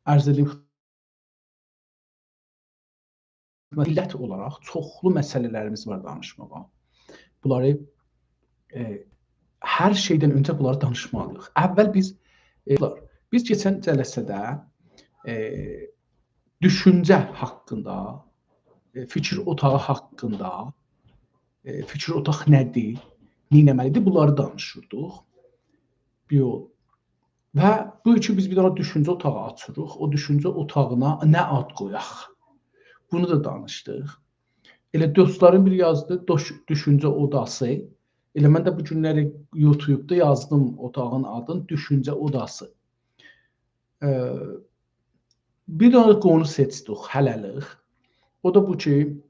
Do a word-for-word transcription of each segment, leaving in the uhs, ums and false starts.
عرض ائدیم، میللت اولاراق چوخلو مسئله‌لریمیز وار دانیشماغا. بونلاری، ائ، هر شئیدن اؤنجه بونلاری دانیشمالی‌ییق. اول بیز، ائ، بیز کئچن جلسه‌ده، ائ، دوشونجه حاقیندا، ائ، فیکیر اوتاغی حاقیندا، ائ، فیکیر اوتاق نه‌دیر، نه ائتمه‌لی‌دیر، بونلاری دانیشیردیق. بو یول. و بو کی بیز بیر دنه دوشونجه اوتاغی آچیریق، او دوشونجه اوتاغینا نه آد قویاق؟ بونو دا دانیشدیق. ائله دوستلارین بیری یازدی، دوش-، دوشونجه اوداسی. ائله من ده بو گونلری یوتیوبدا یازدیم اوتاغین آدینی، دوشونجه اوداسی. ائ، بیر دنه قونو سئچدیک هله‌لیک. او دا بو کی،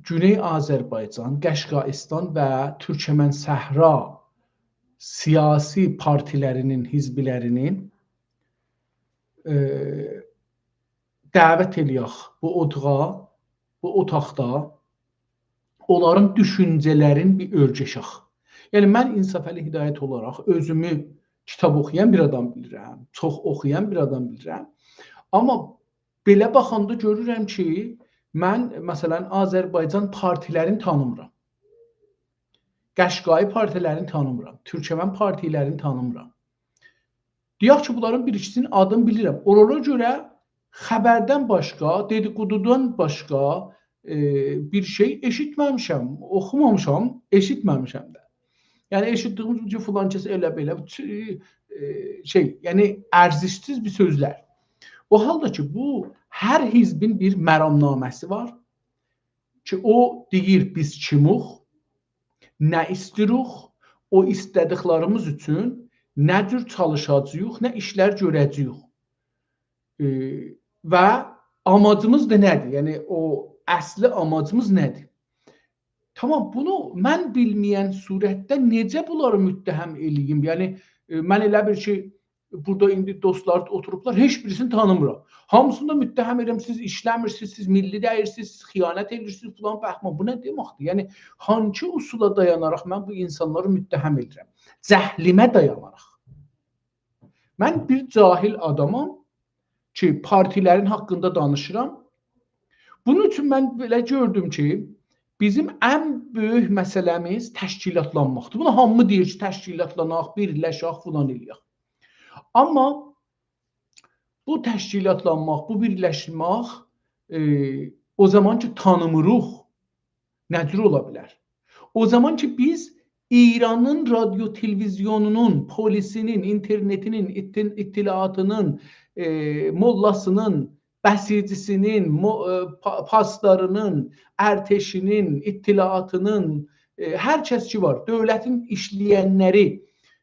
گونئی آذربایجان، قشقایستان و تورکمن صحرا سیاسی پارتی‌لری‌نین، حزب‌لری‌نین، ائ، دعوت ائله‌یک بو اوتاغا، بو اوتاقدا اونلارین دوشونجه‌لرین بیر اؤرگشک. یعنی، من انصافعلی هدایت اولاراق اؤزومو کیتاب اوخویان بیر آدام بیلیرم، چوخ اوخویان بیر آدام بیلیرم. آمما بئله باخاندا گؤرورم کی، من، مثلا، آذربایجان پارتی‌لرینی تانیمیرام. قشقایی پارتی‌لرینی تانیمیرام. تورکمن پارتی‌لرینی تانیمیرام. دئیک کی، بونلارین بیر ایکیسینین آدینی بیلیرم. اونا گؤره خبردن باشقا، ددیقودودان باشقا، ائ، بیر شئی ائشیتمه‌میشم، اوخومامیشام، ائشیتمه‌میشم ده. یعنی، ائشیتدیییم کی، فلان کس ائله بئله، چی-، ائ، شئی، یعنی، ارزشسیز بیر سؤزلر. او حالدا کی، بو هر حزبین بیر مرامنامه‌سی وار کی، او دئییر، بیز کیموخ، نه ایستیروخ، او ایسته‌دیکلریمیز اوچون نه جور چالیشاجاغیق، نه ایشلر گؤره‌جه‌ییک. ائ، و آماجیمیز دا نه‌دیر؟ یعنی، او اصلی آماجیمیز نه‌دیر؟ تامام، بونو من بیلمه‌ین صورتده نئجه بونلاری متهم ائله‌ییم؟ یعنی، ائ، من ائله بیل کی، بورادا ایندی دوستلار اوتوروبلار، هئچ بیریسینی تانیمیرام. هامیسینی دا متهم ائدیرم، سیز ایشله‌میرسینیز، سیز میللی دئییلسینیز، سیز خیانت ائدیرسینیز، فلان بهمان. بو نه دئمکدیر؟ یعنی، هانسی اصولا دایاناراق من بو اینسانلاری متهم ائدیرم؟ جهلیمه دایاناراق. من بیر جاهل آدامام کی، پارتی‌لرین حاقیندا دانیشیرام. بونون اوچون من بئله گؤردوم کی، بیزیم ان بؤیوک مسئله‌میز تشکیلاتلانماقدیر. بونو هامی دئییر کی، تشکیلاتلاناق، بیرلشک، فلان ائله‌یک. آمما بو تشکیلاتلانماق، بو بیرلشمک، ائ، او زامان کی، تانیمیریق، نه جور اولا بیلر؟ او زامان کی، بیز ایرانین رادیو تلویزیونونون، پلیسینین، اینترنتینین، اطل-، اطلاعاتینین، ائ، موللاسینین، بسیجی‌سینین، مو-، ائ، پا-، پاسدارینین، ارتشینین، اطلاعاتینین، ائ، هر کس کی وار، دؤولتین ایشله‌ینلری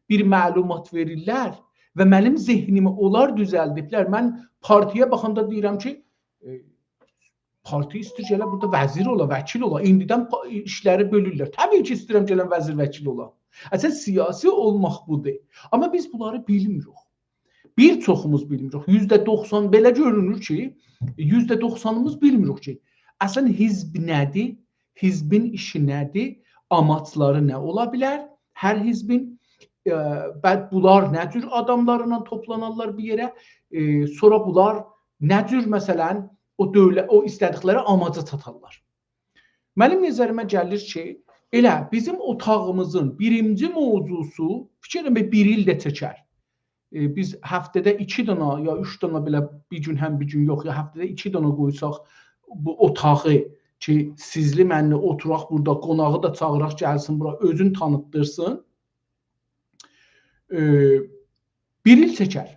بیر معلومات وئریرلر و منیم ذهنیمی اونلار دوزلدیبلر. من پارتی‌یه باخاندا دئییرم کی، ائ، پارتی ایسته‌ییر گله بورادا وزیر اولا، وکیل اولا. ایندیدن پا-، ایشلری بؤلورلر. طبیعی کی، ایسته‌ییرم گلم وزیر، وکیل اولا. اصلا، سیاسی اولماق بودور. آمما بیز بونلاری بیلمیریک. بیر چوخوموز بیلمیریک. یوزده دوخسان، بئله گؤرونور کی، یوزده دوخسانیمیز بیلمیریک کی، اصلا حزب نه‌دیر، حزبین ایشی نه‌دیر، آماجلاری نه اولا بیلر هر حزبین، ائ، و بونلار نه جور آداملارلا توپلانارلار بیر یئره، ائ، سونرا بونلار نه جور، مثلا، او دؤوله-، او ایسته‌دیکلری آماجا چاتارلار. منیم نظریمه گلیر کی، ائله بیزیم اوتاغیمیزین بیرینجی موضوعسو، فیکیر ائدیرم، بیر ایل ده چکر. ائ، بیز هفته‌ده ایکی دانا یا اوچ دانا بئله، بیر گون هم بیر گون یوخ، یا هفته‌ده ایکی دانا قویساق بو اوتاغی کی، سیزلی منلی اوتوراق بورادا، قوناغی دا چاغیراق گلسین بورا، اؤزون تانیتدیرسین. ائ، بیر ایل چکر.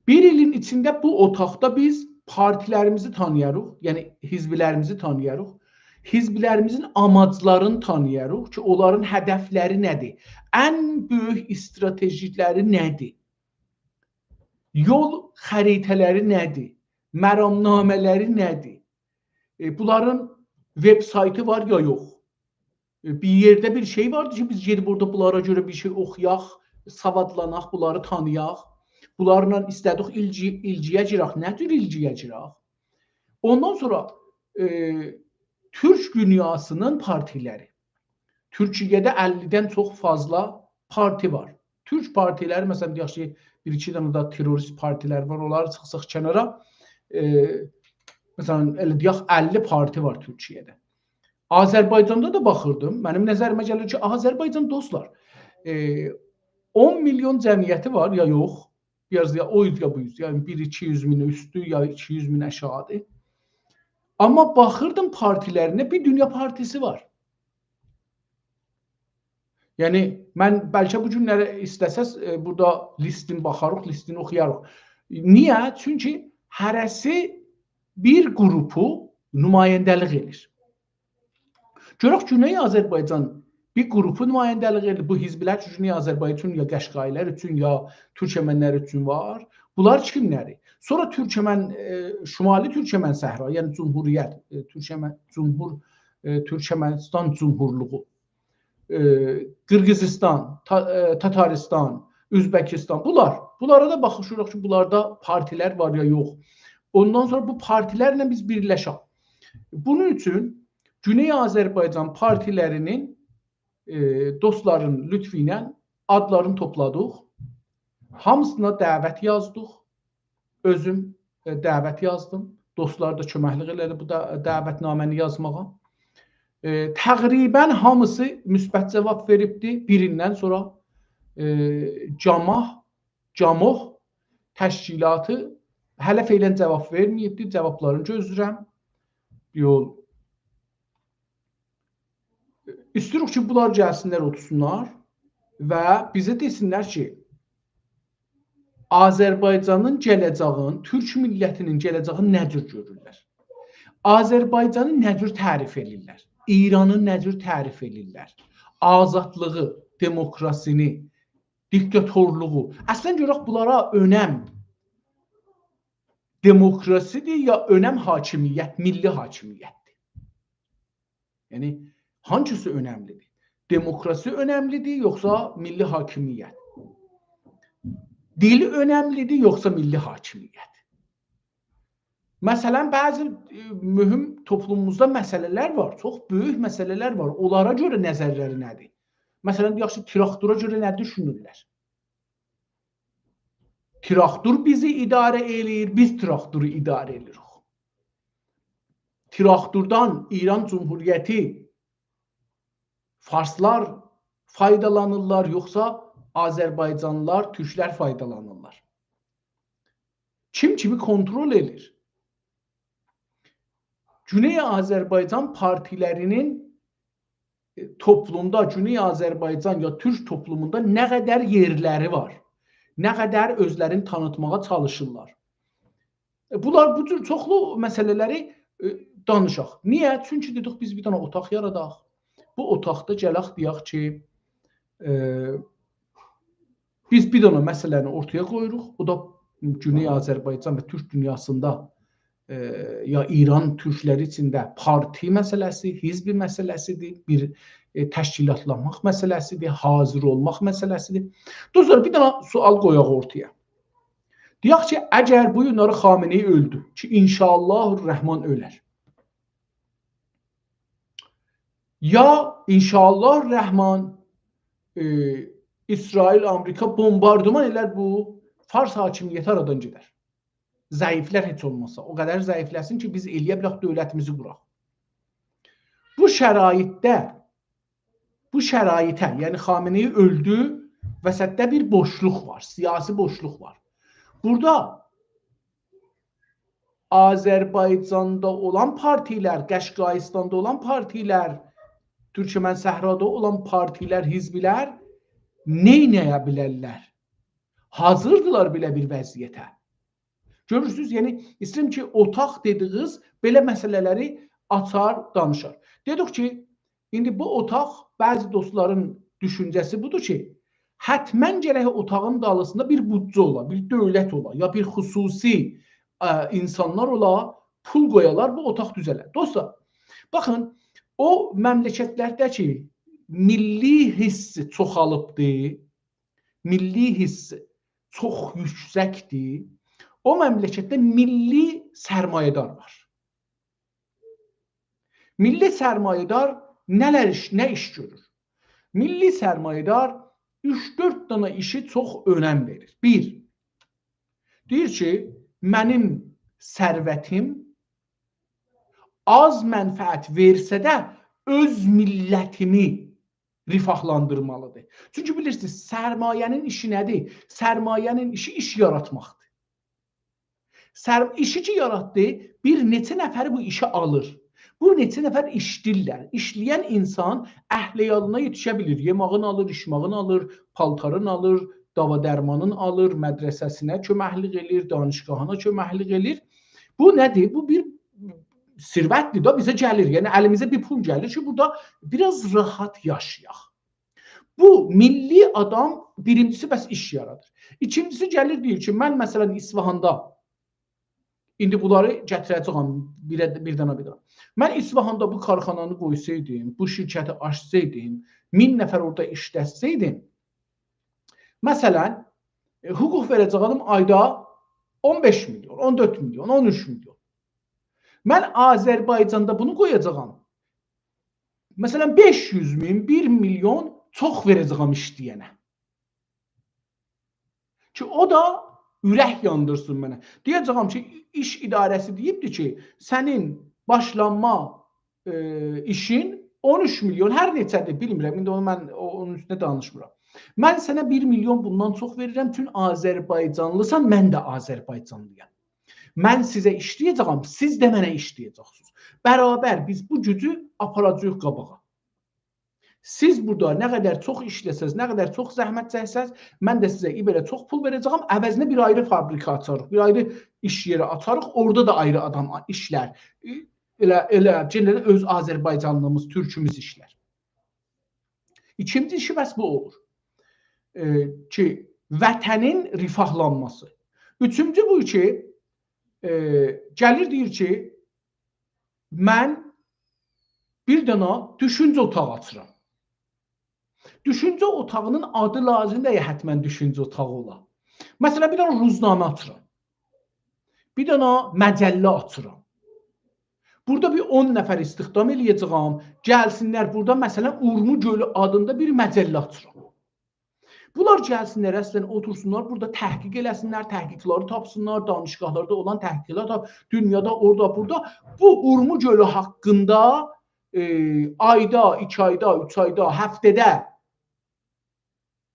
بیر ایلین ایچینده بو اوتاقدا بیز پارتی‌لریمیزی تانییاریق، یعنی حزب‌لریمیزی تانییاریق، حزب‌لریمیزین آماجلارینی تانییاریق کی، اونلارین هدف‌لری نه‌دیر؟ ان بؤیوک استراتژی‌لری نه‌دیر؟ یول خریطه‌لری نه‌دیر؟ مرامنامه‌لری نه‌دیر؟ ائ، بونلارین وب‌سایتی وار یا یوخ؟ ائ، بیر یئرده بیر شئی واردی کی، بیز گئدیب اورادا بونلارا گؤره بیر شئی اوخویاق، ساوادلاناق، بونلاری تانییاق. بونلارلا ایسته‌دیک ایلگی-، ایلگی‌یه گیرک. نه جور ایلگی‌یه گیرک؟ اوندان سونرا، ائ، تورک دونیاسینین پارتی‌لری. تورکیه‌ده اللی‌دن چوخ فاضلا پارتی وار. تورک پارتی‌لری، مثلا، دئیک کی، بیر-ایکی دنه ده تروریست پارتی‌لر وار، اونلاری چیخساق کنارا، ائ، مثلا، ائله دئیک، اللی پارتی وار تورکیه‌ده. آذربایجاندا دا باخیردیم. منیم نظریمه گلیر کی، آذربایجان، دوستلار، ائ، اون میلیون جمعیتی وار، یا یوخ، بیر آز یا او اوز، یا بو اوز، یعنی بیر ایکی یوز مین اوستو، یا ایکی یوز مین آشاغیدیر. آمما باخیردیم پارتی‌لرینه، بیر دونیا پارتی‌سی وار. یعنی، من بلکه بو گونلری ایسته‌سز، ائ، بورادا لیستین باخاریق، لیستین اوخویاریق. نییه؟ چونکی هره‌سی بیر گروپو نماینده‌لیک ائدیر. گؤرک گونئی آذربایجان بیر گروپو نماینده‌لیک ائدیر. بو حزب‌لر کی، گونئی آذربایجان اوچون، یا قشقایی‌لر اوچون، یا تورکمن‌لر اوچون وار. بونلار کیملری؟ سونرا تورکمن، ائ، شمالی تورکمن صحرا، یعنی جمهوریت، ائ، تورکمن، جمهور، ائ، تورکمنستان جمهورلوغو، ائ، قیرغیزیستان، تا-، ائ، تاتاریستان، اؤزبکیستان. بونلار، بونلارا دا باخیشیریق کی، بونلاردا پارتی‌لر وار یا یوخ. اوندان سونرا بو پارتی‌لرله بیز بیرلشک. بونون اوچون گونئی آذربایجان پارتی‌لرینین، ائ، دوستلارین لطفو ایله آدلارینی توپلادیق. هامیسینا دعوت یازدیق. اؤزوم، ائ، دعوت یازدیم. دوستلار دا کؤمکلیک ائله‌دی بو دا، دعوت‌نامه‌نی یازماغا. ائ، تقریبا هامیسی مثبت جواب وئریبدی. بیریندن سونرا، ائ، گاماح، گاموح تشکیلاتی هله فعلا جواب وئرمه‌ییبدی. جوابلارینی گؤزله‌ییرم. یول. ایسته‌ییریک کی، بونلار گلسینلر، اوتورسونلار و بیزه دئسینلر کی، آذربایجانین گله‌جه‌یین، تورک میللتینین گله‌جه‌یین نه جور گؤرورلر؟ آذربایجانی نه جور تعریف ائدیرلر؟ ایرانی نه جور تعریف ائدیرلر؟ آزادلیغی، دموکراسینی، دیکتاتورلوغو. اصلا گؤرک بونلارا اؤنم دموکراسی‌دیر یا اؤنم حاکمیت، میللی حاکمیت‌دیر؟ یعنی، هانگیسی اؤنملی‌دیر؟ دموکراسی اؤنملی‌دیر، یوخسا میللی حاکمیت؟ دیل اؤنملی‌دیر، یوخسا میللی حاکمیت؟ مثلا، بعضی، ائ، مهم توپلوموموزدا مسئله‌لر وار، چوخ بؤیوک مسئله‌لر وار. اونلارا گؤره نظرلری نه‌دیر؟ مثلا، دئیک کی، تراکتورا گؤره نه دوشونورلر؟ تراکتور بیزی اداره ائله‌ییر، بیز تراکتورو اداره ائدیریک. تراکتوردان ایران جمهوریتی، فارسلار فایدالانیرلار، یوخسا آذربایجانلیلار، تورکلر فایدالانیرلار؟ کیم کیمی کنترل ائدیر؟ گونئی آذربایجان پارتی‌لرینین، ائ، توپلومدا، گونئی آذربایجان یا تورک توپلوموندا نه قدر یئرلری وار، نه قدر اؤزلرینی تانیتماغا چالیشیرلار. ائ، بونلار، بو جور چوخلو مسئله‌لری، ائ، دانیشاق. نییه؟ چونکی دئدیک، بیز بیر دنه اوتاق یاراداق. بو اوتاقدا گلک دئیک کی، ائ، بیز بیر دنه مسئله‌نی اورتایا قویوروق. او دا گونئی آذربایجان و تورک دونیاسیندا، ائ، یا ایران تورکلری ایچینده پارتی مسئله‌سی، حزب مسئله‌سی‌دیر، بیر، ائ، تشکیلاتلانماق مسئله‌سی‌دیر، حاضر اولماق مسئله‌سی‌دیر. دوستلار، بیر دنه سؤال قویاق اورتایا. دئیک کی، اگر بو گونلری خامنه‌ای اؤلدو، کی، ان‌شاءالله الرحمن اؤلر. یا ان‌شاءالله الرحمن، ائ، اسرائیل، آمریکا بومباردمان ائلر، بو فارس حاکمیتی آرادان گئدر. ضعیفلر هئچ اولماسا. او قدر ضعیفله‌سین کی، بیز ائلیه بیلک دؤولتیمیزی قوراق. بو شرایطده، بو شرایطه، یعنی خامنه‌ای اؤلدو، وسطده بیر بوشلوق وار، سیاسی بوشلوق وار. بورادا آذربایجاندا اولان پارتی‌لر، قشقاییستاندا اولان پارتی‌لر، تورکمن صحرادا اولان پارتی‌لر، حزب‌لر نئینه‌یه بیلرلر؟ حاضردیلار بئله بیر وضعیته؟ گؤرورسونوز، یعنی، ایسته‌ییرم کی، اوتاق دئدیگینیز بئله مسئله‌لری آچار، دانیشار. دئدیک کی، ایندی بو اوتاق، بعضی دوستلارین دوشونجه‌سی بودور کی، حتما گرک اوتاغین دالیسیندا بیر بودجه اولا، بیر دؤولت اولا، یا بیر خصوصی، ا، اینسانلار اولا، پول قویالار، بو اوتاق دوزه‌لر. دوستلار، باخین، او مملکت‌لرده کی، میللی حس چوخالیبدی، میللی حس چوخ یوکسکدیر، او مملکتده میللی سرمایه‌دار وار. میللی سرمایه‌دار نه‌لر ایش، نه ایش گؤرور؟ میللی سرمایه‌دار اوچ-دؤرد دنه ایشی چوخ اؤنم وئریر. بیر، دئییر کی، منیم ثروتیم آز منفعت وئرسه ده اؤز میللتیمی رفاهلاندیرمالیدیر. چونکی بیلیرسینیز، سرمایه‌نین ایشی نه‌دیر؟ سرمایه‌نین ایشی ایش یاراتماقدیر. سر-، ایشی کی یاراتدی، بیر نئچه نفری بو ایشه آلیر. بو نئچه نفر ایشله‌ییرلر. ایشله‌ین اینسان اهل عیالینا یئتیشه بیلیر. یئماغین آلیر، ایچماغین آلیر، پالتارین آلیر، داوا درمانین آلیر، مدرسه‌سینه کؤمکلیک ائله‌ییر، دانشگاهینا کؤمکلیک ائله‌ییر. بو نه‌دیر؟ بو بیر ثروتدیر دا، بیزه گلیر. یعنی الیمیزه بیر پول گلیر کی، بورادا بیر آز راحت یاشایاق. بو میللی آدام بیرینجیسی بس ایش یارادیر. ایکینجیسی گلیر دئییر کی، من مثلا اصفهاندا، ایندی بونلاری گتیره‌جه‌یم بیره-، بیر دنه بیر دنه. من اصفهاندا بو کارخانانی قویسایدیم، بو شرکتی آچسایدیم، مین نفر اورادا ایشلتسه‌یدیم، مثلا، ائ، حقوق وئره‌جه‌یم آیدا اون بئش میلیون، اون دؤرد میلیون، اون اوچ میلیون. من آذربایجاندا بونو قویاجاغام، مثلا، بئش یوز مین، بیر میلیون چوخ وئره‌جه‌یم ایشله‌ینه. کی، او دا اورک یاندیرسین منه. دئیه‌جه‌یم کی، ایش اداره‌سی دئییبدیر کی، سنین باشلانما، ائ، ایشین اون اوچ میلیون، هر نئچه‌دیر، بیلمیرم. ایندی اونو من او-، اونون اوستونه دانیشمیرام. من سنه بیر میلیون بوندان چوخ وئریرم، چون آذربایجانلیسان، من ده آذربایجانلی‌یام. من سیزه ایشله‌یه‌جه‌یم، سیز ده منه ایشله‌یه‌جکسینیز. برابر بیز بو گوجو آپاراجاغیق قاباغا. سیز بورادا نه قدر چوخ ایشله‌سز، نه قدر چوخ زحمت چکسز، من ده سیزه بئله چوخ پول وئره‌جه‌یم، عوضینه بیر آیری فابریکا آچاریق، بیر آیری ایش یئری آچاریق، اورادا دا آیری آدام آ-، ایشلر. ائله، ائله، یئنه ده اؤز آذربایجانلیمیز، تورکوموز ایشلر. ایکینجی ایشی بس بو اولور. ائ، کی، وطنین رفاهلانماسی. اوچونجو بو کی، ائ، گلیر دئییر کی، من بیر دنه دوشونجه اوتاغی آچیرام. دوشونجه اوتاغینین آدی لازیم دئییل حتما دوشونجه اوتاغی اولا. مثلا، بیر دنه روزنامه آچیرام. بیر دنه مجله آچیرام. بورادا بیر اون نفر استخدام ائله‌یه‌جه‌یم. گلسینلر بورادا، مثلا، اورمو گؤلو آدیندا بیر مجله آچیرام. بونلار گلسینلر، اصلا اوتورسونلار، بورادا تحقیق ائله‌سینلر، تحقیقلری تاپسینلار، دانشگاهلاردا اولان تحقیقلر تاپ-، دونیادا، اورادا، بورادا. بو اورمو گؤلو حاقیندا، ائ، آیدا، ایکی آیدا، اوچ آیدا، هفته‌ده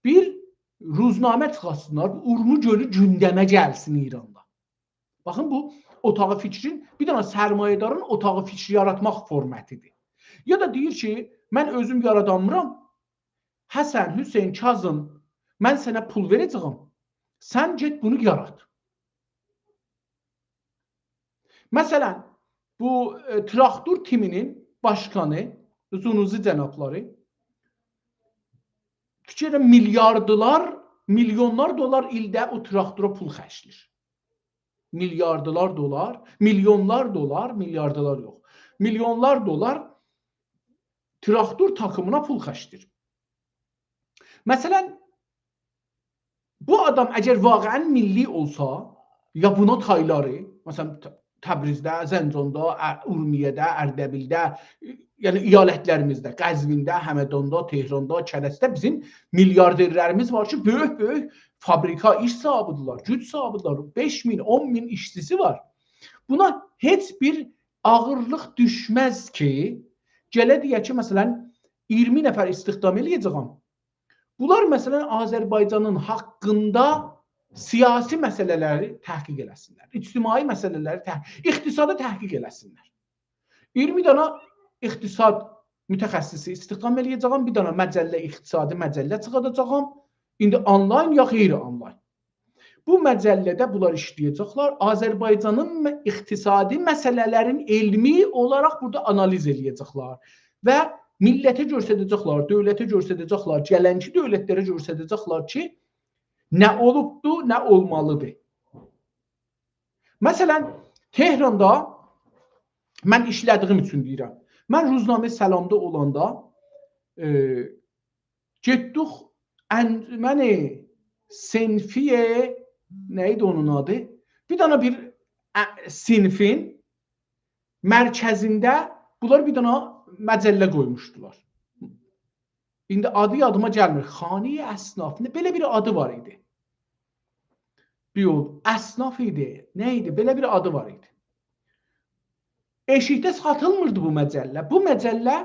بیر روزنامه چیخارتسینلار، بو اورمو گؤلو گوندمه گلسین ایراندا. باخین، بو اوتاغی فیکرین، بیر دنه سرمایه‌دارین اوتاغی فیکری یاراتماق فورماتیدیر. یا دا دئییر کی، من اؤزوم یارادانمیرام، حسن، حسین، کاظم، من سنه پول وئره‌جه‌یم، سن گئت بونو یارات. مثلا، بو، ائ، تراکتور تیمی‌نین باشقانی، زونوزی جنابلاری، فیکیر ائدیرم، میلیاردلار، میلیونلار دلار ایلده او تراکتورا پول خرجله‌ییر. میلیاردلار دلار، میلیونلار دلار، میلیاردلار یوخ. میلیونلار دلار تراکتور تاکیمینا پول خرجله‌ییر. مثلا، بو آدام اگر واقعا میللی اولسا، یا بونا تایلاری، مثلا، ت-، تبریزده، زنجاندا، ا-، اورمیه‌ده، اردبیلده، یعنی ایالتلریمیزده، قزوینده، همداندا، تهراندا، کرجده بیزیم میلیاردرلریمیز وار کی، بؤیوک-بؤیوک فابریکا ایش صاحیبی‌دیرلر، گوج صاحیبی‌دیرلر، بئش مین، اون مین ایشچی‌سی وار. بونا هئچ بیر آغیرلیق دوشمز کی، گله دئیک کی، مثلا، اییرمی نفر استخدام ائله‌یه‌جه‌یم. بونلار، مثلا، آذربایجانین حاقیندا سیاسی مسئله‌لری تحقیق ائله‌سینلر، اجتماعی مسئله‌لری تح-، اقتصادی تحقیق ائله‌سینلر. اییرمی دنه اقتصاد متخصصی استخدام ائله‌یه‌جه‌یم، بیر دنه مجله، اقتصادی مجله چیخاداجاغام. ایندی آنلاین یا غیر آنلاین. بو مجله‌ده بونلار ایشله‌یه‌جکلر. آذربایجانین م-، اقتصادی مسئله‌لرین علمی اولاراق بورادا آنالیز ائله‌یه‌جکلر و میللته گؤستره‌جکلر، دؤولته گؤستره‌جکلر، گلنکی دؤولتلره گؤستره‌جکلر کی، نه اولوبدو، نه اولمالیدیر. مثلا، تهراندا من ایشله‌دیییم اوچون دئییرم. من روزنامه سلامدا اولاندا، ائ، گئتدیک انجمن صنفی، نه ایدی اونون آدی؟ بیر دنه بیر، ا، صنفین مرکزینده بونلار بیر دنه مجله قویموشدولار. ایندی آدی یادیما گلمیر. خانهٔ اصناف، نه، بئله بیر آدی وار ایدی. بیر یول، اصناف ایدی، نه ایدی؟ بئله بیر آدی وار ایدی. ائشیکده ساتیلمیردی بو مجله. بو مجله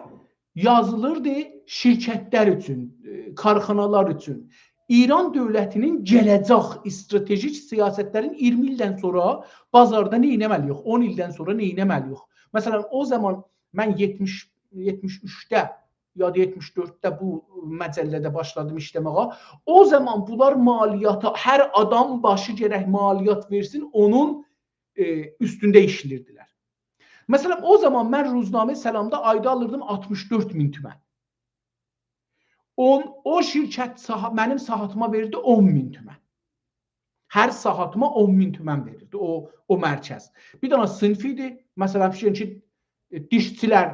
یازیلیردی شرکتلر اوچون، ائ، کارخانالار اوچون. ایران دؤولتینین گله‌جک استراتژیک سیاستلرین اییرمی ایلدن سونرا بازاردا نه ائتمه‌لی‌ییک، اون ایلدن سونرا نه ائتمه‌لی‌ییک. مثلا، او زامان من یئتمیش، یئتمیش اوچده یا دا یئتمیش دؤردده بو مجله‌ده باشلادیم ایشله‌مه‌یه. او زامان بونلار مالیاتا، هر آدام باشی گرک مالیات وئرسین، اونون، ائ، اوستونده ایشله‌ییردیلر. مثلا، او زامان من روزنامه سلامدا آیدا آلیردیم آلتمیش دؤرد مین تومن. اون، او شرکت ساعا-، منیم ساعاتیما وئریردی اون مین تومن. هر ساعاتیما اون مین تومن وئریردی او، او مرکز. بیر دنه صینیف ایدی، مثلا، فیکر ائدین کی، ائ، دیشچیلر،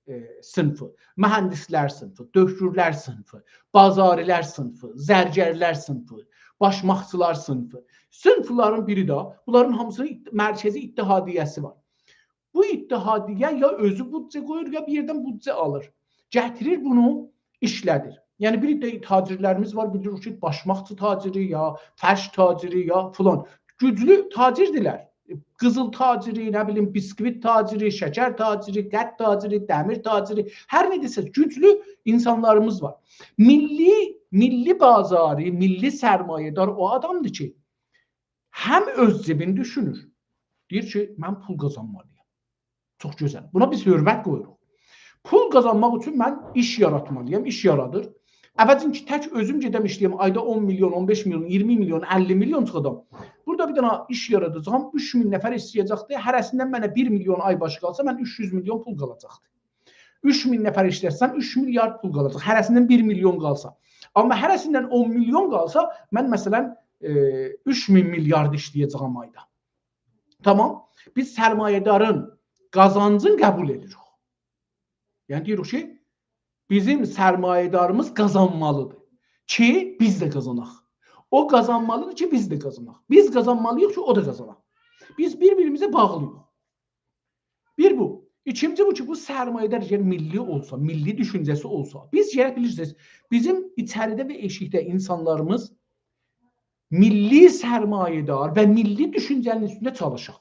ائ، صینیفی، مهندسلر صینیفی، دؤکتورلر صینیفی، بازاری‌لر صینیفی، زرگرلر صینیفی، باشماقچیلار صینیفی. صینیفلارین بیری ده، بونلارین هامیسینین ات-، مرکزی اتحادیه‌سی وار. بو اتحادیه یا اؤزو بودجه قویور، یا بیر یئردن بودجه آلیر. گتیریر بونو، ایشله‌دیر. یعنی، بیر ده تاجرلریمیز وار، بیلیریک کی، باشماقچی تاجری، یا فرش تاجری، یا فلان. گوجلو تاجردیلر. قیزیل تاجری، نه بیلیم، بیسکویت تاجری، شکر تاجری، قند تاجری، دمیر تاجری، هر نه دئسز، گوجلو اینسانلاریمیز وار. میللی، میللی بازاری، میللی سرمایه‌دار او آدامدیر کی، هم اؤز جیبینی دوشونور. دئییر کی، من پول قازانمالی‌یام. چوخ گؤزل. بونا بیز حؤرمت قویوروق. پول قازانماق اوچون من ایش یاراتمالی‌یام، ایش یارادیر. عوضین کی، تک اؤزوم گئدم ایشله‌یم، آیدا اون میلیون، اون بئش میلیون، اییرمی میلیون، اللی میلیون چیخادام. بورادا بیر دنه ایش یاراداجاغام، اوچ مین نفر ایشله‌یه‌جکدیر. هره‌سیندن منه بیر میلیون آی باشی قالسا، من اوچ یوز میلیون پول قالاجاقدیر. اوچ مین نفر ایشله‌سم، اوچ میلیارد پول قالاجاق. هره‌سیندن بیر میلیون قالسا. آمما هره‌سیندن اون میلیون قالسا، من، مثلا، ائ، اوچ مین میلیارد ایشله‌یه‌جه‌یم آیدا. تامام. بیز سرمایه‌دارین قازانجینی قبول ائدیریک. یعنی، دئییریک کی، بیزیم سرمایه‌داریمیز قازانمالیدیر کی، بیز ده قازاناق. او قازانمالیدیر کی، بیز ده قازاناق. بیز قازانمالی‌ییق کی، او دا قازانا. بیز بیر-بیریمیزه باغلی‌ییق. بیر بو. ایکینجی بو کی، بو سرمایه‌دار اگر میللی اولسا، میللی دوشونجه‌سی اولسا، بیز گرک، بیلیرسینیز، بیزیم ایچریده و ائشیکده اینسانلاریمیز میللی سرمایه‌دار و میللی دوشونجه‌نین اوستونده چالیشاق.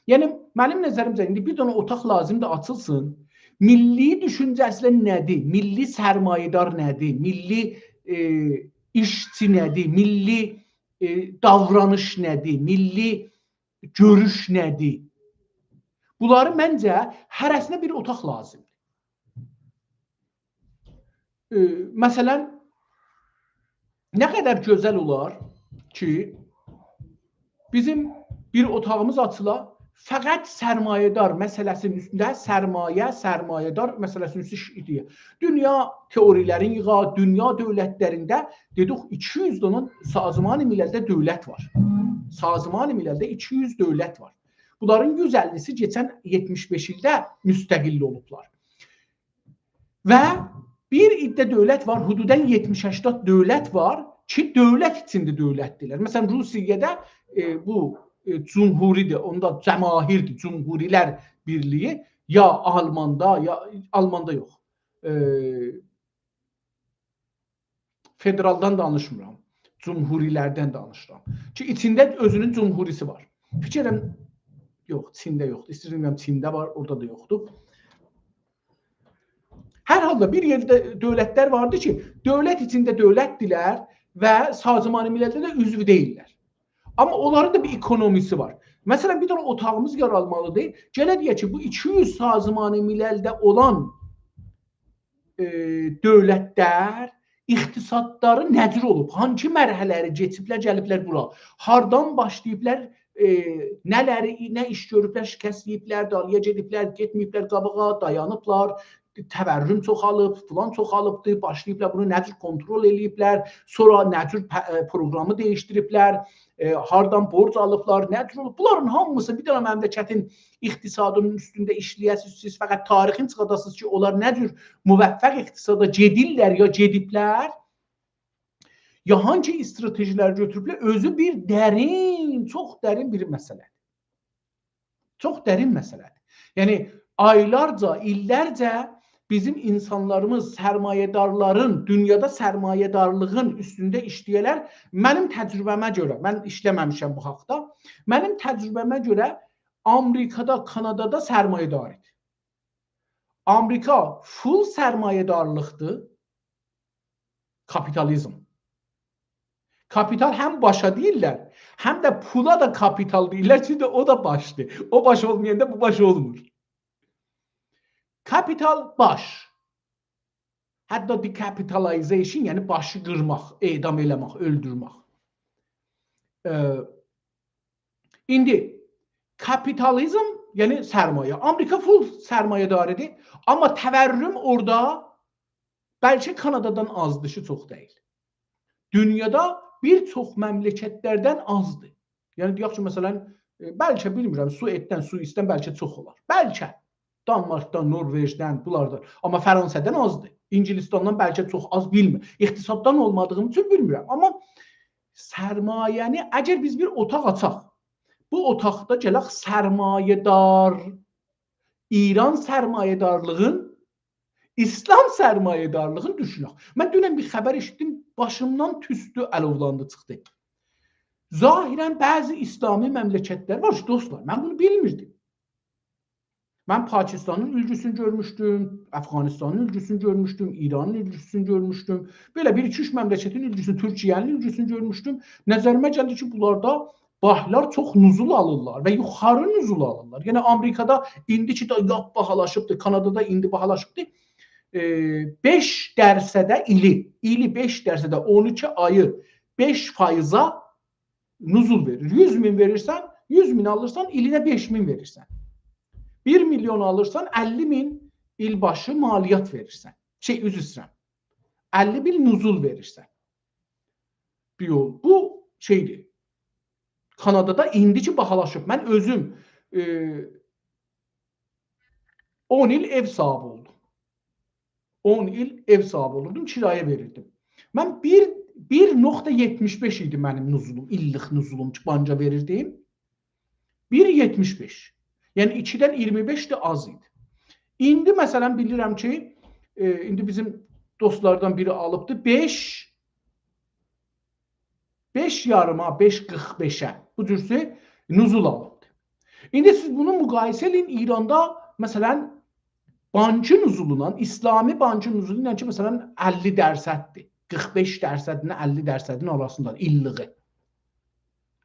یعنی، منیم نظریمجه، ایندی بیر دنه اوتاق لازیمدیر آچیلسین. میللی دوشونجه‌سی نه‌دیر؟ میللی سرمایه‌دار نه‌دیر؟ میللی، ائ، ایشچی نه‌دیر؟ میللی، ائ، داورانیش نه‌دیر؟ میللی گؤروش نه‌دیر؟ بونلاری، منجه، هره‌سینه بیر اوتاق لازیمدیر. ائ، مثلا، نه قدر گؤزل اولار کی، بیزیم بیر اوتاغیمیز آچیلا، فقط سرمایه‌دار مسئله‌سینین اوستونده، سرمایه، سرمایه‌دار مسئله‌سینین اوستونده ایش ائدیلیر. دونیا تئوری‌لرین ییغا، دونیا دؤولتلرینده، دئدیک، ایکی یوز دنه سازمان مللده دؤولت وار. سازمان مللده ایکی یوز دؤولت وار. بونلارین یوز اللی‌سی کئچن یئتمیش بئش ایلده مستقل اولوبلار. و بیر عده دؤولت وار، حدودا یئتمیش هشتاد دؤولت وار کی، دؤولت ایچینده دؤولتدیرلر. مثلا، روسیه‌ده، ائ، بو، ائ، جمهوری‌دیر، اوندا جماهیردیر، جمهوری‌لر بیرلیگی، یا آلماندا، یا آلماندا یوخ. ائ، فدرالدان دانیشمیرام، جمهوری‌لردن دانیشیرام. کی، ایچینده اؤزونون جمهوری‌سی وار. فیکر ائدیرم، یوخ، چینده یوخدور. ایسته‌ییرم دئیم، چینده وار، اورادا دا یوخدور. هر حالدا بیر یئرده دؤولتلر واردی کی، دؤولت ایچینده دؤولتدیرلر و سازمان مللده ده عضو دئییللر. آمما اونلارین دا بیر اکونومی‌سی وار. مثلا، بیر دنه اوتاغیمیز قرالمالیدیر. گرک دئیک کی، بو ایکی یوز سازمان مللده اولان، ائ، دؤولتلر اقتصادلاری نه جور اولوب، هانسی مرحله‌لری کئچیبلر، گلیبلر بورا. هاردان باشلاییبلار، ائ، نه‌لری، نه ایش گؤروبلر، شکست یئییبلر، دالییا گئدیبلر، گئتمه‌ییبلر قاباغا، دایانیبلار، تورم چوخالیب، فلان چوخالیبدی، باشلاییبلار بونو نه جور کنترل ائله‌ییبلر، سونرا نه جور پ-، ائ، پروگرامی دییشدیریبلر، ائ، هاردان بورج آلیبلار، نه جور اولوب. بونلارین هامیسی بیر دنه مملکتین اقتصادینین اوستونده ایشله‌یه‌سیز، سیز فقط تاریخین چیخاداسینیز کی، اونلار نه جور موفق اقتصادا گئدیرلر یا گئدیبلر، یا هانسی استراتژی‌لر گؤتوروبلر، اؤزو بیر درین، چوخ درین بیر مسئله‌دیر. چوخ درین مسئله‌دیر. یعنی، آیلارجا، ایللرجه بیزیم اینسانلاریمیز سرمایه‌دارلارین، دونیادا سرمایه‌دارلیغین اوستونده ایشله‌یه‌لر. منیم تجربه‌مه گؤره، من ایشله‌مه‌میشم بو حاقدا. منیم تجربه‌مه گؤره آمریکادا، کانادادا سرمایه‌دار ایدی. آمریکا فول سرمایه‌دارلیقدیر، کاپیتالیزم. کاپیتال هم باشا دئییرلر، هم ده پولا دا کاپیتال دئییرلر، چونکی او دا باشدیر. او باش اولمایاندا بو باش اولمور. کاپیتال باش. حتی decapitalization، یعنی باشی قیرماق، اعدام ائله‌مک، اؤلدورمک. ائ، ایندی کاپیتالیزم، یعنی سرمایه. آمریکا فول سرمایه‌دار ایدی، آمما تورم اورادا بلکه کانادادان آزدیر کی، چوخ دئییل. دونیادا بیر چوخ مملکتلردن آزدیر. یعنی، دئیک کی، مثلا، ائ، بلکه، بیلمیرم، سوئددن، سوئیسدن بلکه چوخ اولار. بلکه. دانمارکدان، نوروژدن، بونلاردان. آمما فرانسه‌دن آزدیر. اینگیلیستاندان بلکه چوخ آز، بیلمیرم. اقتصاددان اولمادیغیم اوچون بیلمیرم. آمما سرمایه‌نی، اگر بیز بیر اوتاق آچاق، بو اوتاقدا گلک سرمایه‌دار، ایران سرمایه‌دارلیغین، ایسلام سرمایه‌دارلیغین دوشونک. من دونن بیر خبر ائشیتدیم، باشیمدان توستو، آلوولاندی، چیخدی. ظاهرا بعضی ایسلامی مملکتلر وار کی، دوستلار، من بونو بیلمیردیم. من پاکستانین اولگوسونو گؤرموشدوم، افغانستانین اولگوسونو گؤرموشدوم، ایرانین اولگوسونو گؤرموشدوم. بئله بیر ایکی اوچ مملکتین اولگوسونو، تورکیه‌نین اولگوسونو گؤرموشدوم. نظریمه گلدی کی، بونلاردا بانکلار چوخ نزول آلیرلار و یوخاری نزول آلیرلار. یعنی آمریکادا ایندی کی، دا لاپ باهالاشیبدی، کانادادا ایندی باهالاشیبدی. ائ، بئش درصده ایلی، ایلی بئش درصده، اون ایکی آیی بئش فایزه نزول وئریر. یوز مین وئریرسن، یوز مین آلیرسان، ایلینه بئش مین وئریرسن. بیر میلیون آلیرسان، اللی مین ایل باشی مالیات وئریرسن. شئی، عذر ایسته‌ییرم. اللی مین نزول وئریرسن. بیر یول. بو شئیدیر. کانادادا ایندی کی باهالاشیب. من اؤزوم، ائ، اون ایل ائو صاحیبی اولدوم. اون ایل ائو صاحیبی اولوردوم، کرایه وئریردیم. من بیر، بیر نقطه یئتمیش بئش ایدی منیم نزولوم، ایللیک نزولوم کی، بانکا وئریردیم. بیر یئتمیش بئش. یعنی ایکیدن اییرمی بئش ده آز ایدی. ایندی، مثلا، بیلیرم کی، ائ، ایندی بیزیم دوستلاردان بیری آلیبدی، بئش، بئش یاریما، بئش قیرخ بئشه. بو جورسه نزول آلیبدی. ایندی سیز بونو مقایسه ائله‌یین ایراندا، مثلا، بانکین نزولونان، ایسلامی بانکین نزولونان کی، مثلا، اللی درصددیر. قیرخ بئش درصدینن اللی درصدین آراسیندا ایللیگی.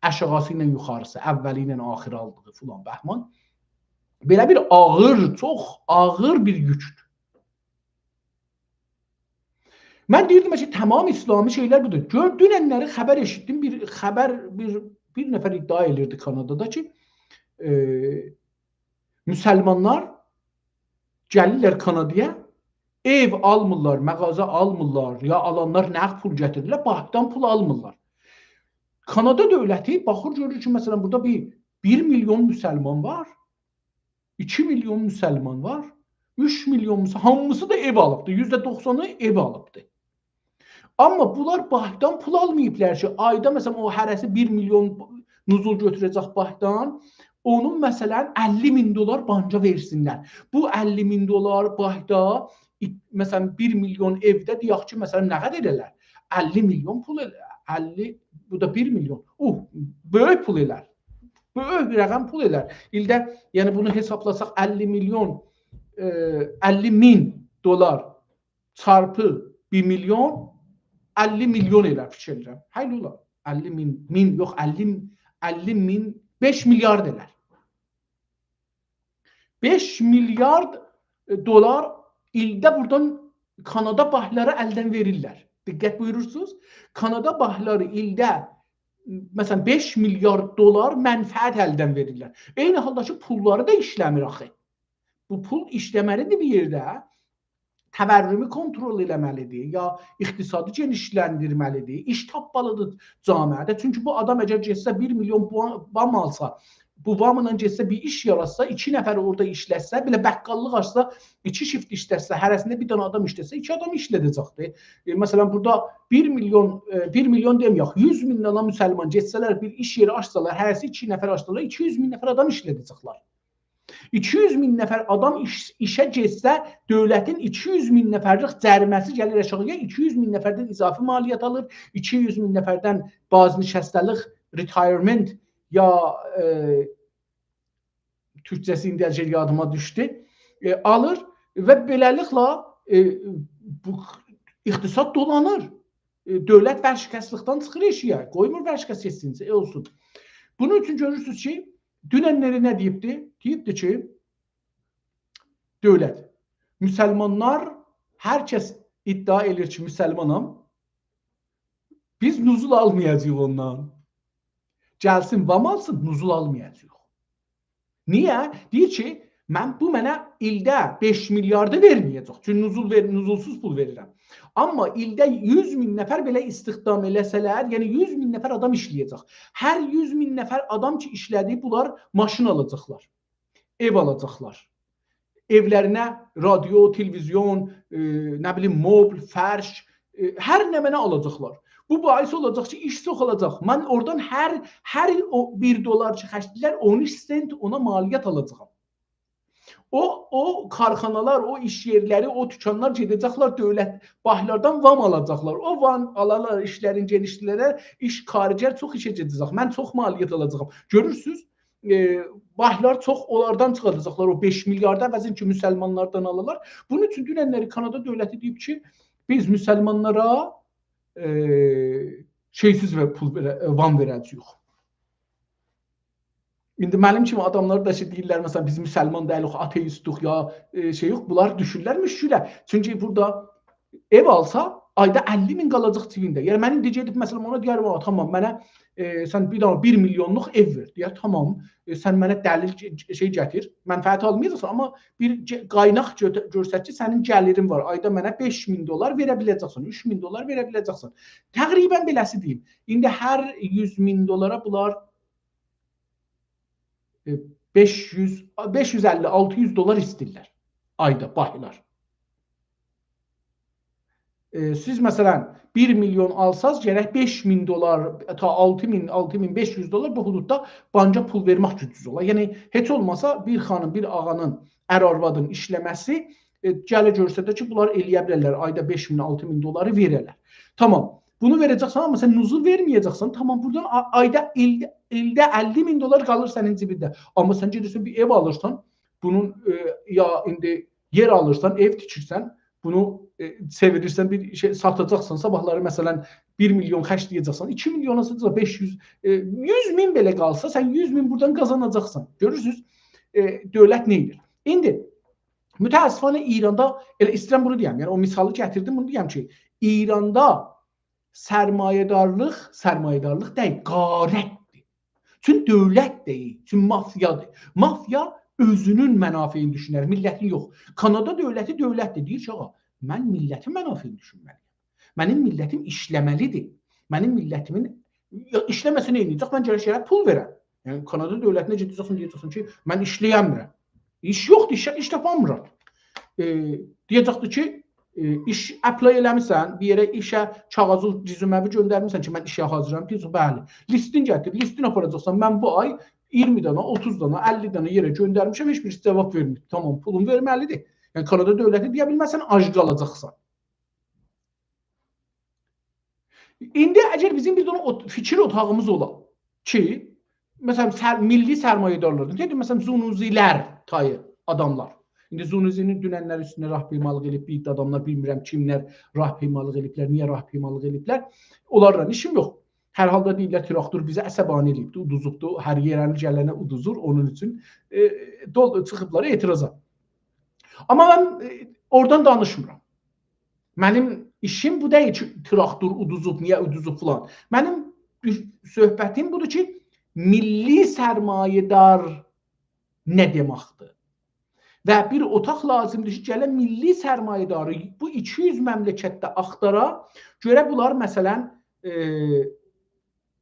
آشاغیسی ایله یوخاریسی، اولی ایله آخیری آلدیغی فلان بهمان. بئله بیر آغیر، چوخ آغیر بیر یوکدور. من دئییردیم کی، تمام ایسلامی شئیلر بودور. گؤر، دوننلری خبر ائشیتدیم، بیر خبر، بیر، بیر نفر ادعا ائدیردی کانادادا کی، ائ، مسلمانلار گلیرلر کانادایا، ائو آلمیرلار، مغازه آلمیرلار، یا آلانلار نقد پول گتیریرلر، بانکدان پول آلمیرلار. کانادا دؤولتی باخیر، گؤرور کی، مثلا، بورادا بیر، بیر میلیون مسلمان وار، ایکی میلیون مسلمان وار، اوچ میلیون مسلمان، هامیسی دا ائو آلیبدی، یوزده دوخسانی ائو آلیبدی. آمما بونلار بانکدان پول آلماییبلار کی، آیدا، مثلا، او هره‌سی بیر میلیون نزول گؤتوره‌جک بانکدان، اونون، مثلا، اللی مین دلار بانکا وئرسینلر. بو اللی مین دلار بانکدا، ای-، مثلا، بیر میلیون ائوده، دئیک کی، مثلا، نه قدر ائلر؟ اللی میلیون پول ائلر. اللی، بو دا بیر میلیون. اوه، بؤیوک پول ائلر. بؤیوک رقم پول ائلر. ایلده، یعنی بونو حسابلاساق، اللی میلیون، ائ، اللی مین دلار چارپی بیر میلیون، اللی میلیون ائلر، فیکیر ائدیرم. هه، ائله اولار. اللی مین، مین یوخ، اللی، اللی مین، بئش میلیارد ائلر. بئش میلیارد دلار ایلده بورادان کانادا بانکلاری الدن وئریرلر. دقت بویورورسونوز. کانادا بانکلاری ایلده، مثلا، بئش میلیارد دلار منفعت الدن وئریرلر. عینی حالدا کی، پوللاری دا ایشله‌میر آخی. بو پول ایشله‌مه‌لیدیر بیر یئرده. تورمی کنترل ائله‌مه‌لیدیر، یا اقتصادی گئنیشلندیرمه‌لیدیر، ایش تاپمالیدیر جامعه‌ده. چونکی بو آدام اگر گئتسه بیر میلیون بو-، وام آلسا، بو واملا گئتسه بیر ایش یاراتسا، ایکی نفری اورادا ایشلتسه، بئله بقاللیق آچسا، ایکی شیفت ایشلتسه، هره‌سینده بیر دنه آدام ایشلتسه، ایکی آدام ایشلده‌جکدیر. ائ، مثلا، بورادا بیر میلیون، ائ، بیر میلیون دئمه‌یک، یوز مین دنه مسلمان گئتسه‌لر، بیر ایش یئری آچسالار، هره‌سی ایکی نفر آچسالار، ایکی یوز مین نفر آدام ایشلده‌جکلر. ایکی یوز مین نفر آدام ایش، ایشه گئتسه، دؤولتین ایکی یوز مین نفرلیک جریمه‌سی گلیر آشاغییا، ایکی یوز مین نفردن اضافی مالیات آلیر، ایکی یوز مین نفردن بازنشسته‌لیک، retirement یا، ائ، تورکجه‌سی ایندی اگر یادیما دوشدو، ائ، آلیر و بئله‌لیکله، ائ، بو اقتصاد دولانیر. ائ، دؤولت ورشکستلیکدن چیخیر ائشییه، قویمور ورشکست گئتسین، ائ، اولسون. بونون اوچون گؤرورسونوز کی، دوننلری نه دئییبدی؟ دئییبدی کی، دؤولت، مسلمانلار، هر کس ادعا ائله‌ییر کی، مسلمانام، بیز نزول آلمایاجاغیق اوندان. گلسین، وام آلسین، نزول آلمایاجاغیق. نییه؟ دئییر کی، من، بو منه ایلده بئش میلیاردی وئرمه‌یه‌جک. چونکی نزول وئر، نزولسوز پول وئریرم. آمما ایلده یوز مین نفر بئله استخدام ائله‌سه‌لر، یعنی یوز مین نفر آدام ایشله‌یه‌جک. هر یوز مین نفر آدام کی ایشله‌دی، بونلار ماشین آلاجاقلار. ائو آلاجاقلار. ائولرینه رادیو، تلویزیون، ائ، نه بیلیم، مبل، فرش، ائ، هر نمنه آلاجاقلار. بو باعث اولاجاق کی، ایش چوخالاجاق. من اورادان هر، هر او بیر دلار کی خرجله‌ییرلر، اون اوچ سنت اونا مالیات آلاجاغام. او، او کارخانالار، او ایش یئرلری، او دوکانلار گئده‌جکلر دؤولت بانکلاردان وام آلاجاقلار. او وام آلالار، ایشلرین گئنیشلره، ایش، کارگر چوخ ایشه گئده‌جک. من چوخ مالیات آلاجاغام. گؤرورسوز، ائ، بانکلار چوخ اونلاردان چیخاجاقلار، او بئش میلیاردا، عوضین کی مسلمانلاردان آلالار. بونون اوچون دوننلری کانادا دؤولتی دئییب کی، بیز مسلمانلارا، ائ، شئیسیز و پول وئره، ائ، وام وئره‌جه‌ییک. ایندی منیم کیمی آداملار دا کی دئییرلر، مثلا، بیز مسلمان دئییلیک، آتئیستوق یا، ائ، شئی یوخ، بونلار دوشورلر مشکله. چونکی بورادا ائو آلسا، آیدا اللی مین قالاجاق جیبینده. یعنی، من ایندی گئدیب، مثلا، اونا دئیرم، «آ، تامام، منه، ائ، سن بیر دنه بیر میلیونلوق ائو وئر.» دئیر، «تامام، ائ، سن منه دلیل، گ-، گ-، شئی گتیر، منفعت آلمایاجاقسان، آمما بیر گ-، قایناق گؤ-، گؤرست کی، سنین گلیرین وار، آیدا منه بئش مین دلار وئره بیله‌جکسن، اوچ مین دلار وئره بیله‌جکسن.» تقریبا بئله‌سی دئییم. ایندی هر یوز مین دلارا بونلار، ائ، بئش یوز، بئش یوز اللی، آلتی یوز دلار ایسته‌ییرلر آیدا، بانکلار. ائ، سیز، مثلا، بیر میلیون آلساز، گرک بئش مین دلار، تا آلتی مین، آلتی مین بئش یوز دلار بو حدوددا بانکا پول وئرمک گوجونوز اولا. یعنی، هئچ اولماسا بیر خانیم، بیر آغانین، ار آروادین ایشله‌مه‌سی، ائ، گله گؤرسده کی، بونلار ائله‌یه بیلرلر، آیدا بئش مین، آلتی مین دلاری وئره‌لر. تامام، بونو وئره‌جکسن، آمما سن نزول وئرمه‌یه‌جکسن، تامام، بورادان آ-، آیدا، ایل-، ایلده اللی مین دلار قالیر سنین جیبینده. آمما سن گئدیرسن بیر ائو آلیرسان، بونون، ائ، یا ایندی یئر آلیرسان، ائو تیکیرسن، بونو، ائ، چئویریرسن، بیر شئی ساتاجاقسان، صاباحلاری، مثلا، بیر میلیون خرجله‌یه‌جکسن، ایکی میلیونا ساتاجاقسان، بئش یوز، ائ، یوز مین بئله قالسا، سن یوز مین بورادان قازاناجاقسان. گؤرورسونوز؟ ائ، دؤولت نه ائدیر؟ ایندی، متأسفانه، ایراندا، ائله ایسته‌ییرم بونو دئیم، یعنی او مثالی گتیردیم، بونو دئیم کی، ایراندا سرمایه‌دارلیق، سرمایه‌دارلیق دئییل، غارتدیر. چون دؤولت دئییل، چون مافیادیر. مافیا اؤزونون منافعینی دوشونر، میللتین یوخ. کانادا دؤولتی دؤولتدیر. دئییر کی، آغا، من میللتین منافعینی دوشونمه‌لی‌یم. منیم میللتیم ایشله‌مه‌لیدیر. منیم میللتیمین، یا، ایشله‌مه‌سه نه ائده‌جک؟ من گرک شئیه پول وئرم. یعنی، کانادا دؤولتینه گئده‌جکسن، دئیه‌جکسن کی، من ایشله‌یه‌میرم. ایش یوخدور، ایش، ایش تاپامیرام. ائ، دئیه‌جکدیر کی، ائ، ایش apply ائله‌میسن، بیر یئره ایشه کاغذی، رزومه‌وی گؤندرمیسن کی، من ایشه حاضرام؟ دئیه‌جک، بلی. لیستین گتیر، لیستین آپاراجاقسان. من بو آی اییرمی دنه، اوتوز دنه، اللی دنه یئره گؤندرمیشم، هئچ بیریسی جاواب وئرمیر. تامام، پولون وئرمه‌لیدیر. یعنی، کانادا دؤولتی دئیه بیلمز، سن آج قالاجاقسان. ایندی اگر بیزیم بیر دنه اوت-، فیکیر اوتاغیمیز اولا کی، مثلا، سر-، میللی سرمایه‌دارلاردان، دئدیم، مثلا، زونوزی‌لر تایی آداملار. ایندی زونوزی‌نین دوننلر اوستونده راهپیمالیق ائله‌ییب، بیر عده آداملار، بیلمیرم کیملر راهپیمالیق ائله‌ییبلر، نییه راهپیمالیق ائله‌ییبلر، اونلارلا ایشیم یوخ. هر حالدا دئییرلر، تراکتور بیزی عصبانی ائله‌ییبدی، اودوزوبدو، هر یئرنی گلنه اودوزور، اونون اوچون، ائ، دول-، چیخیبلار اعتراضا. آمما من، ائ، اورادان دانیشمیرام. منیم ایشیم بو دئییل کی، تراکتور اودوزوب، نییه اودوزوب فلان. منیم دوش-، صحبتیم بودور کی، میللی سرمایه‌دار نه دئمکدیر؟ و بیر اوتاق لازیمدیر کی، گله میللی سرمایه‌داری بو ایکی یوز مملکتده آختارا، گؤره بونلار، مثلا، ائ،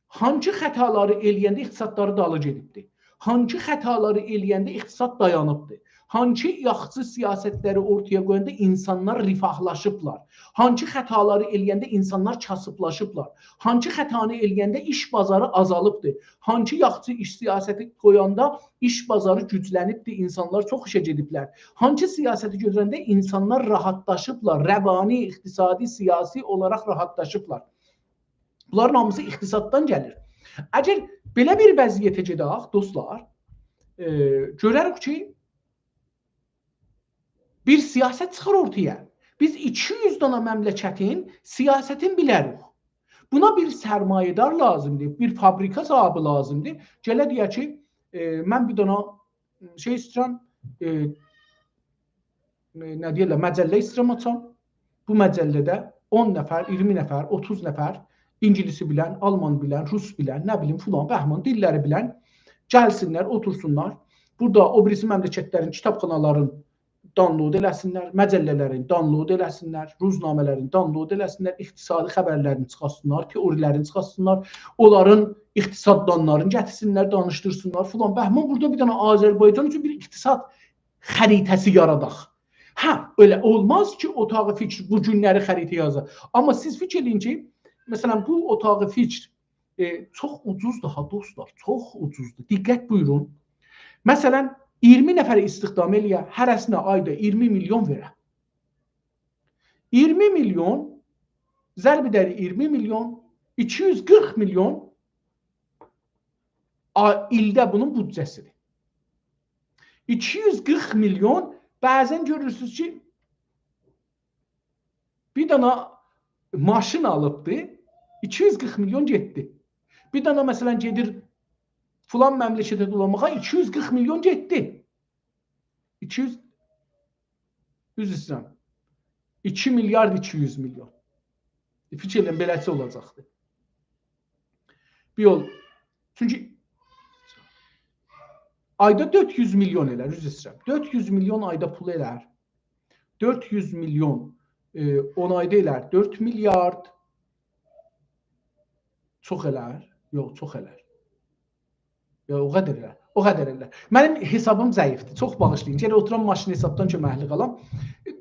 هانسی خطالاری ائله‌ینده اقتصادلاری دالی گئدیبدیر؟ هانسی خطالاری ائله‌ینده اقتصاد دایانیبدیر؟ هانسی یاخشی سیاستلری اورتایا قویاندا اینسانلار رفاهلاشیبلار؟ هانسی خطالاری ائله‌ینده اینسانلار کاسیبلاشیبلار؟ هانسی خطانی ائله‌ینده ایش بازاری آزالیبدیر؟ هانسی یاخشی ایش سیاستی قویاندا ایش بازاری گوجلنیبدیر، اینسانلار چوخ ایشه گئدیبلر؟ هانسی سیاستی گؤتورنده اینسانلار راحاتلاشیبلار، روانی، اقتصادی، سیاسی اولاراق راحاتلاشیبلار؟ بونلارین هامیسی اقتصاددان گلیر. اگر بئله بیر وضعیته گئدک، دوستلار، ائ، گؤرریک کی، بیر سیاست چیخار اورتایا. بیز ایکی یوز دانا مملکتین سیاستین بیلریک. بونا بیر سرمایه‌دار لازیمدیر، بیر فابریکا صاحیبی لازیمدیر. گله دئیه کی، ائ، من بیر دانا شئی ایسته‌ییرم، ائ، ائ، نه دئییرلر، مجله ایسته‌ییرم آچام. بو مجله‌ده اون نفر، اییرمی نفر، اوتوز نفر اینگیلیسی بیلن، آلمان بیلن، روس بیلن، نه بیلیم، فلان، بهمان، دیللری بیلن گلسینلر، اوتورسونلار. بورادا او بیریسی مملکتلرین کیتابخانالارین دانلود ائله‌سینلر، مجله‌لرین دانلود ائله‌سینلر، روزنامه‌لرین دانلود ائله‌سینلر، اقتصادی خبرلرینی چیخارتسینلار، تئوری‌لرینی چیخارتسینلار، اونلارین اقتصاددانلارینی گتیرسینلر، دانیشدیرسینلار، فلان، بهمان. بورادا بیر دنه آذربایجان اوچون بیر اقتصاد خریطه‌سی یاراداق. هه، ائله اولماز کی، اتاق فکر بو گونلری خریطه یازا. آمما سیز فیکیر ائله‌یین کی، مثلا، بو اتاق فکر، ائ، چوخ اوجوزدور ها، دوستلار، چوخ اوجوزدور. دقت بویورون. مثلا، اییرمی نفری استخدام ائله‌یه، هره‌سینه آیدا اییرمی میلیون وئره. اییرمی میلیون ضرب ائدر اییرمی میلیون، ایکی یوز قیرخ میلیون آ-، ایلده بونون بودجه‌سیدیر. ایکی یوز قیرخ میلیون، بعضا گؤرورسونوز کی، بیر دانا ماشین آلیبدی، ایکی یوز قیرخ میلیون گئتدی. بیر دانا، مثلا، گئدیر فلان مملکته دولانماغا، ایکی یوز قیرخ میلیون گئتدی. ایکی یوز، عذر ایسته‌ییرم، ایکی میلیارد ایکی یوز میلیون. فیکیر ائله‌ییرم، بئله‌سی اولاجاقدی. بیر یول. چونکی آیدا دؤرد یوز میلیون ائلر، عذر ایسته‌ییرم. دؤرد یوز میلیون آیدا پول ائلر. دؤرد یوز میلیون، ائ، اون آیدا ائلر دؤرد میلیارد. چوخ ائلر؟ یوخ، چوخ ائلر. یا، او قدر ائلر. او قدر ائلر. منیم حسابیم ضعیفدیر. چوخ باغیشلایین. گرک اوتورام ماشین حسابدان کؤمکلیک آلام.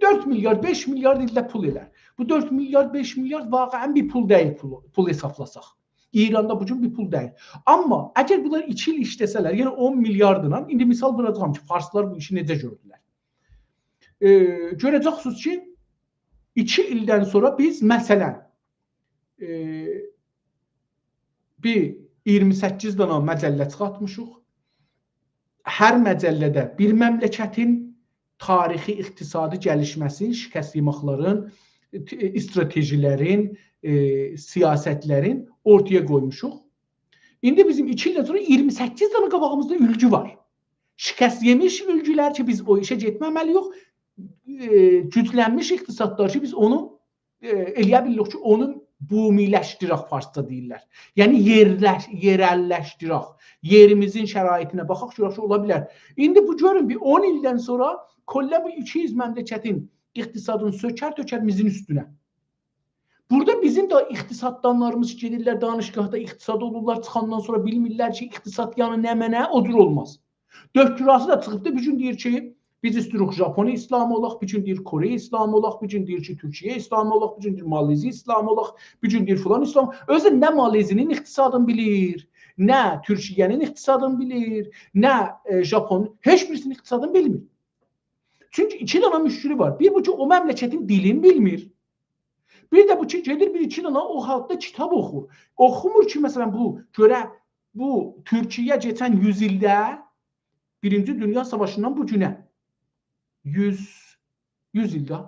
دؤرد میلیارد، بئش میلیارد ایلده پول ائلر. بو دؤرد میلیارد، بئش میلیارد واقعا بیر پول دئییل پول، پول حسابلاساق. ایراندا بو گون بیر پول دئییل. آمما اگر بونلار ایکی ایل ایشله‌سه‌لر، یعنی اون میلیاردلا، ایندی مثال ووراجاغام کی، فارسلار بو ایشی نئجه گؤردولر. ائ، گؤره‌جکسینیز کی، ایکی ایلدن سونرا بیز، مثلا، ائ، بیر اییرمی سککیز دانا مجله چیخارتمیشیق. هر مجله‌ده بیر مملکتین تاریخی، اقتصادی گلیشمه‌سین، شکست یئمکلرین، ائ، استراتژی‌لرین، ائ، سیاستلرین اورتایا قویموشوق. ایندی بیزیم ایکی ایلدن سونرا اییرمی سککیز دانا قاباغیمیزدا اولگو وار. شکست یئمیش اولگولر کی، بیز او ایشه گئتمه‌مه‌لی‌ییک. ائ، گوجلنمیش اقتصادلار کی، بیز اونو ائ، ائله‌یه بیلیریک کی، اونو بومی‌لشدیرک، فارسجا دئییرلر. یعنی یئرلش-، یئرل‌لشدیرک. یئریمیزین شرایطینه باخاق، گؤرک کی، اولا بیلر. ایندی بو گؤرون، بیر اون ایلدن سونرا کلاً بو ایکی یوز مملکتین اقتصادینی سؤکر، تؤکر میزین اوستونه. بورادا بیزیم ده اقتصاددانلاریمیز گئدیرلر دانشگاهدا اقتصاد اولورلار، چیخاندان سونرا بیلمیرلر کی، اقتصاد یعنی نمنه، او جور اولماز. دکتراسی دا چیخیبدی، بیر گون دئییر کی، بیز ایسته‌ییریک ژاپونی اسلامی اولاق، بیر گون دئییر کوره‌ای اسلامی اولاق، بیر گون دئییر کی، تورکیه اسلامی اولاق، بیر گون دئییر مالزی اسلامی اولاق، بیر گون دئییر فلان اسلام. اؤزو نه مالزی‌نین اقتصادینی بیلیر، نه تورکیه‌نین اقتصادینی بیلیر، نه، ائ، ژاپون، هئچ بیریسی‌نین اقتصادینی بیلمیر. چونکی ایکی دنه مشکلی وار. بیر بو کی، او مملکتین دیلینی بیلمیر. بیر ده بو کی، گئدیر بیر ایکی دنه او حالدا کیتاب اوخور. اوخومور کی، مثلا، بو، گؤره بو تورکیه کئچن یوز ایلده، بیرینجی دونیا ساواشیندان بو گونه یوز، یوز ایلده.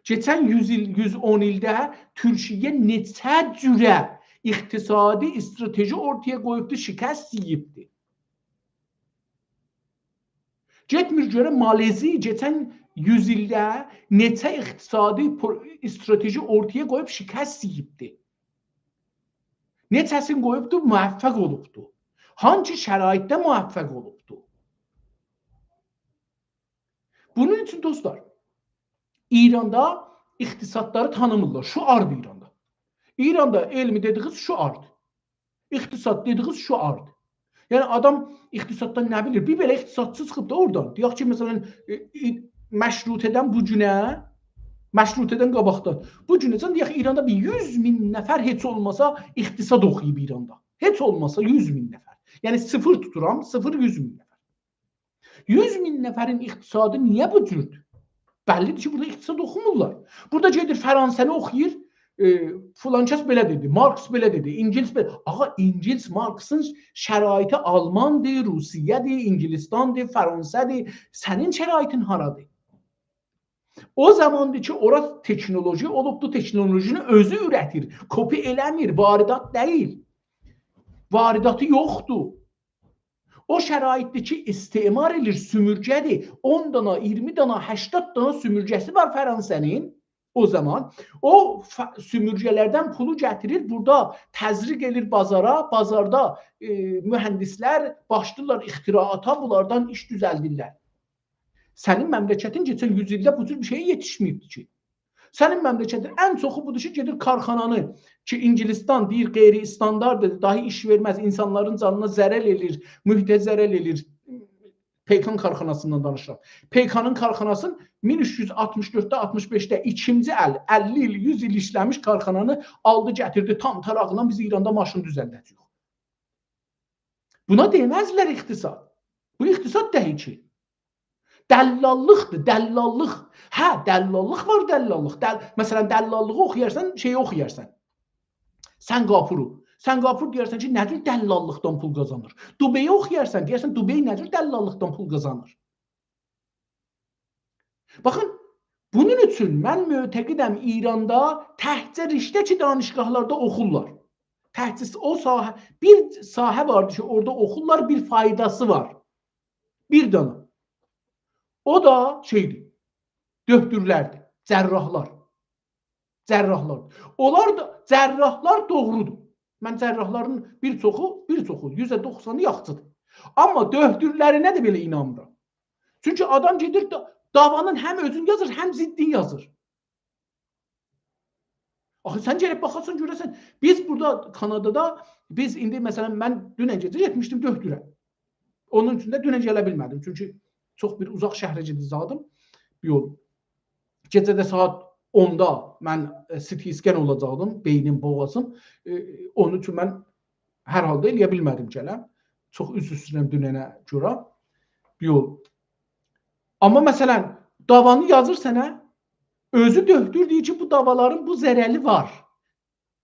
کئچن یوز ایل، یوز اون ایلده تورکیه نئچه جوره اقتصادی استراتژی اورتایا قویوبدو، شکست یئییبدی. گئتمیر گؤره مالزی کئچن یوز ایلده نئچه اقتصادی پرو-، استراتژی اورتایا قویوب شکست یئییبدی. نئچه‌سینی قویوبدو، موفق اولوبدو. هانسی شرایطده موفق اولوبدو؟ بونون اوچون، دوستلار، ایراندا اقتصادلاری تانیمیرلار. شعاردیر ایراندا. ایراندا علمی دئدیگینیز شعاردیر. اقتصاد دئدیگینیز شعاردیر. یعنی آدام اقتصاددان نه بیلیر؟ بیر بئله اقتصادچی چیخیب دا اورادان. دئیک کی، مثلا، ائ، ائ، مشروطه‌دن بو گونه، مشروطه‌دن قاباقدان بو گونه‌جن، دئیک، ایراندا بیر یوز مین نفر هئچ اولماسا اقتصاد اوخویوب ایراندا. هئچ اولماسا یوز مین نفر. یعنی صفر توتورام، صفر، یوز مین نفر. یوز مین نفرین اقتصادی نییه بو جوردور؟ بللی‌دیر کی، بورادا اقتصاد اوخومورلار. بورادا گئدیر فرانسه‌نی اوخویور، ائ، فلان کس بئله دئدی، مارکس بئله دئدی، اینگیلیس بئله. آغا، اینگیلیس، مارکسین شرایطی آلماندیر، روسیه‌دیر، اینگیلیستاندیر، فرانسه‌دیر. سنین شرایطین هارادیر؟ او زاماندیر کی، اورا تکنولوژی اولوبدو، تکنولوژینی اؤزو اوره‌تیر، کپی ائله‌میر، واردات دئییل. وارداتی یوخدور. او شرایطدیر کی، استعمار ائله‌ییر، سومورگه‌دیر. اون دانا، اییرمی دانا، هشتاد دانا سومورگه‌سی وار فرانسه‌نین. او زامان او ف-، سومورگه‌لردن پولو گتیریر، بورادا تزریق ائله‌ییر بازارا، بازاردا، ائ، مهندسلر باشلاییرلار اختراعاتا، بونلاردان ایش دوزلدیرلر. سنین مملکتین کئچن یوز ایلده بو جور بیر شئیه یئتیشمه‌ییبدی کی. سنین مملکتین ان چوخو بودور کی، گئدیر کارخانانی کی، اینگیلیستان دئییر، غیر استاندارددیر، داهی ایش وئرمز، اینسانلارین جانینا ضرر ائله‌ییر، محیطه ضرر ائله‌ییر. پیکان کارخاناسیندان دانیشیرام. پیکانین کارخاناسینی مین اوچ یوز آلتمیش دؤردده، آلتمیش بئشده، ایکینجی ال، اللی ایل، یوز ایل ایشله‌میش کارخانانی آلدی، گتیردی، تام تاراغیندان بیز ایراندا ماشین دوزلده‌جه‌ییک. بونا دئمزلر اقتصاد. بو اقتصاد دئییل کی. دلاللیقدیر، دلاللیق. هه، دلاللیق وار، دلاللیق. دل-، مثلا، دلاللیغی اوخویارسان، شئیی اوخویارسان. سنگاپورو. سنگاپور دئیرسن کی، نه جور دلاللیقدان پول قازانیر؟ دوبایی اوخویارسان، دئیرسن، دوبایی نه جور دلاللیقدان پول قازانیر؟ باخین، بونون اوچون من معتقدم، ایراندا تکجه رشته کی، دانشگاهلاردا اوخورلار. تکجه او ساحه، بیر ساحه واردی کی، اورادا اوخورلار، بیر فایداسی وار. بیر دانا. او دا شئیدیر، دؤکتورلردیر، جراحلار. جراحلار. اونلار دا، جراحلار دوغرودور. من جراحلارین بیر چوخو، بیر چوخو، یوزده دوخسانی یاخشیدیر. آمما دؤکتورلرینه ده بئله اینانمیرام. چونکی آدام گئدیر، دا-، داوانین هم اؤزون یازیر، هم ضدین یازیر. آخی سن گلیب باخاسان، گؤره‌سن. بیز بورادا، کانادادا، بیز ایندی، مثلا، من دونن گئجه گئتمیشدیم دؤکتوره. اونون اوچون ده دونن گله بیلمه‌دیم. چونکی چوخ بیر اوزاق شهره گئده‌جکدیم. یول. گئجه ده ساعت اوندا من، ائ، سی تی اسکن اولاجاقدیم. بئینیم، بوغازیم. ائ، اونون اوچون من هر حالدا ائله‌یه بیلمه‌دیم گلم. چوخ عذر ایسته‌ییرم دوننه گؤره. یول. آمما مثلا، داوانی یازیر سنه، اؤزو دؤکتور دئییر کی، بو داوالارین بو ضرری وار.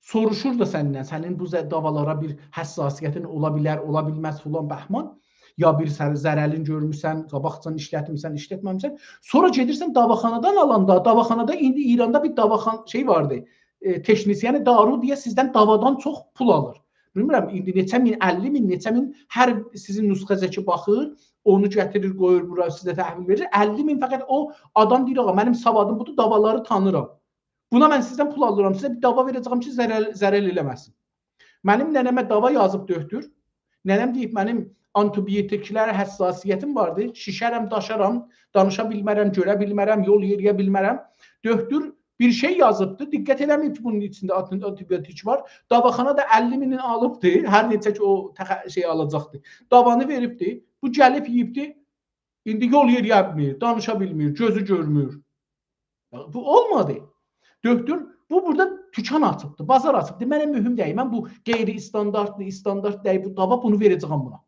سوروشور دا سندن، سنین بو ض-، داوالارا بیر حساسیتین اولا بیلر، اولا بیلمز فلان بهمان. یا بیر سنین ضررین گؤرموسن، قاباقجادان ایشلتمیسن، ایشلتمه‌میسن. سونرا گئدیرسن داواخانادان آلاندا، داواخانادا ایندی ایراندا بیر داواخان-، شئی واردی، ائ، تکنیسین، یعنی دارو دئیه سیزدن داوادان چوخ پول آلیر. بیلمیرم، ایندی نئچه مین، اللی مین، نئچه مین هر سیزین نسخه‌زه کی باخیر، اونو گتیریر، قویور بورا، سیزه تحویل وئریر. اللی مین فقط او آدام دئییر، «آغا، منیم سوادیم بودور، داوالاری تانیرام. بونا من سیزدن پول آلیرام، سیزه بیر داوا وئره‌جه‌یم کی، ضرر، ضرر ائله‌مه‌سین.» منیم ننه‌مه داوا یازیب دؤکتور. ننه‌م دئییب، «منیم آنتی‌بیوتیکلره حساسیتیم واردی. شیشرم، داشارام، دانیشا بیلمرم، گؤره بیلمرم، یول یئرییه بیلمرم.» دؤکتور بیر شئی یازیبدی. دقت ائله‌مه‌ییب کی، بونون ایچینده آنتی-، آنتی‌بیوتیک وار. داواخانا دا اللی مینین آلیبدی. هر نئچه کی، او تخ-، شئی آلاجاقدی. داوانی وئریبدی. بو گلیب یئییبدی. ایندی یول یئرییه بیلمیر، دانیشا بیلمیر، گؤزو گؤرمور. بو اولمادی. دؤکتور، بو بورادا دوکان آچیبدی، بازار آچیبدی. منه مهم دئییل. من بو غیر استاندارددیر، استاندارد دئییل، بو داوا، بونو وئره‌جه‌یم بونا.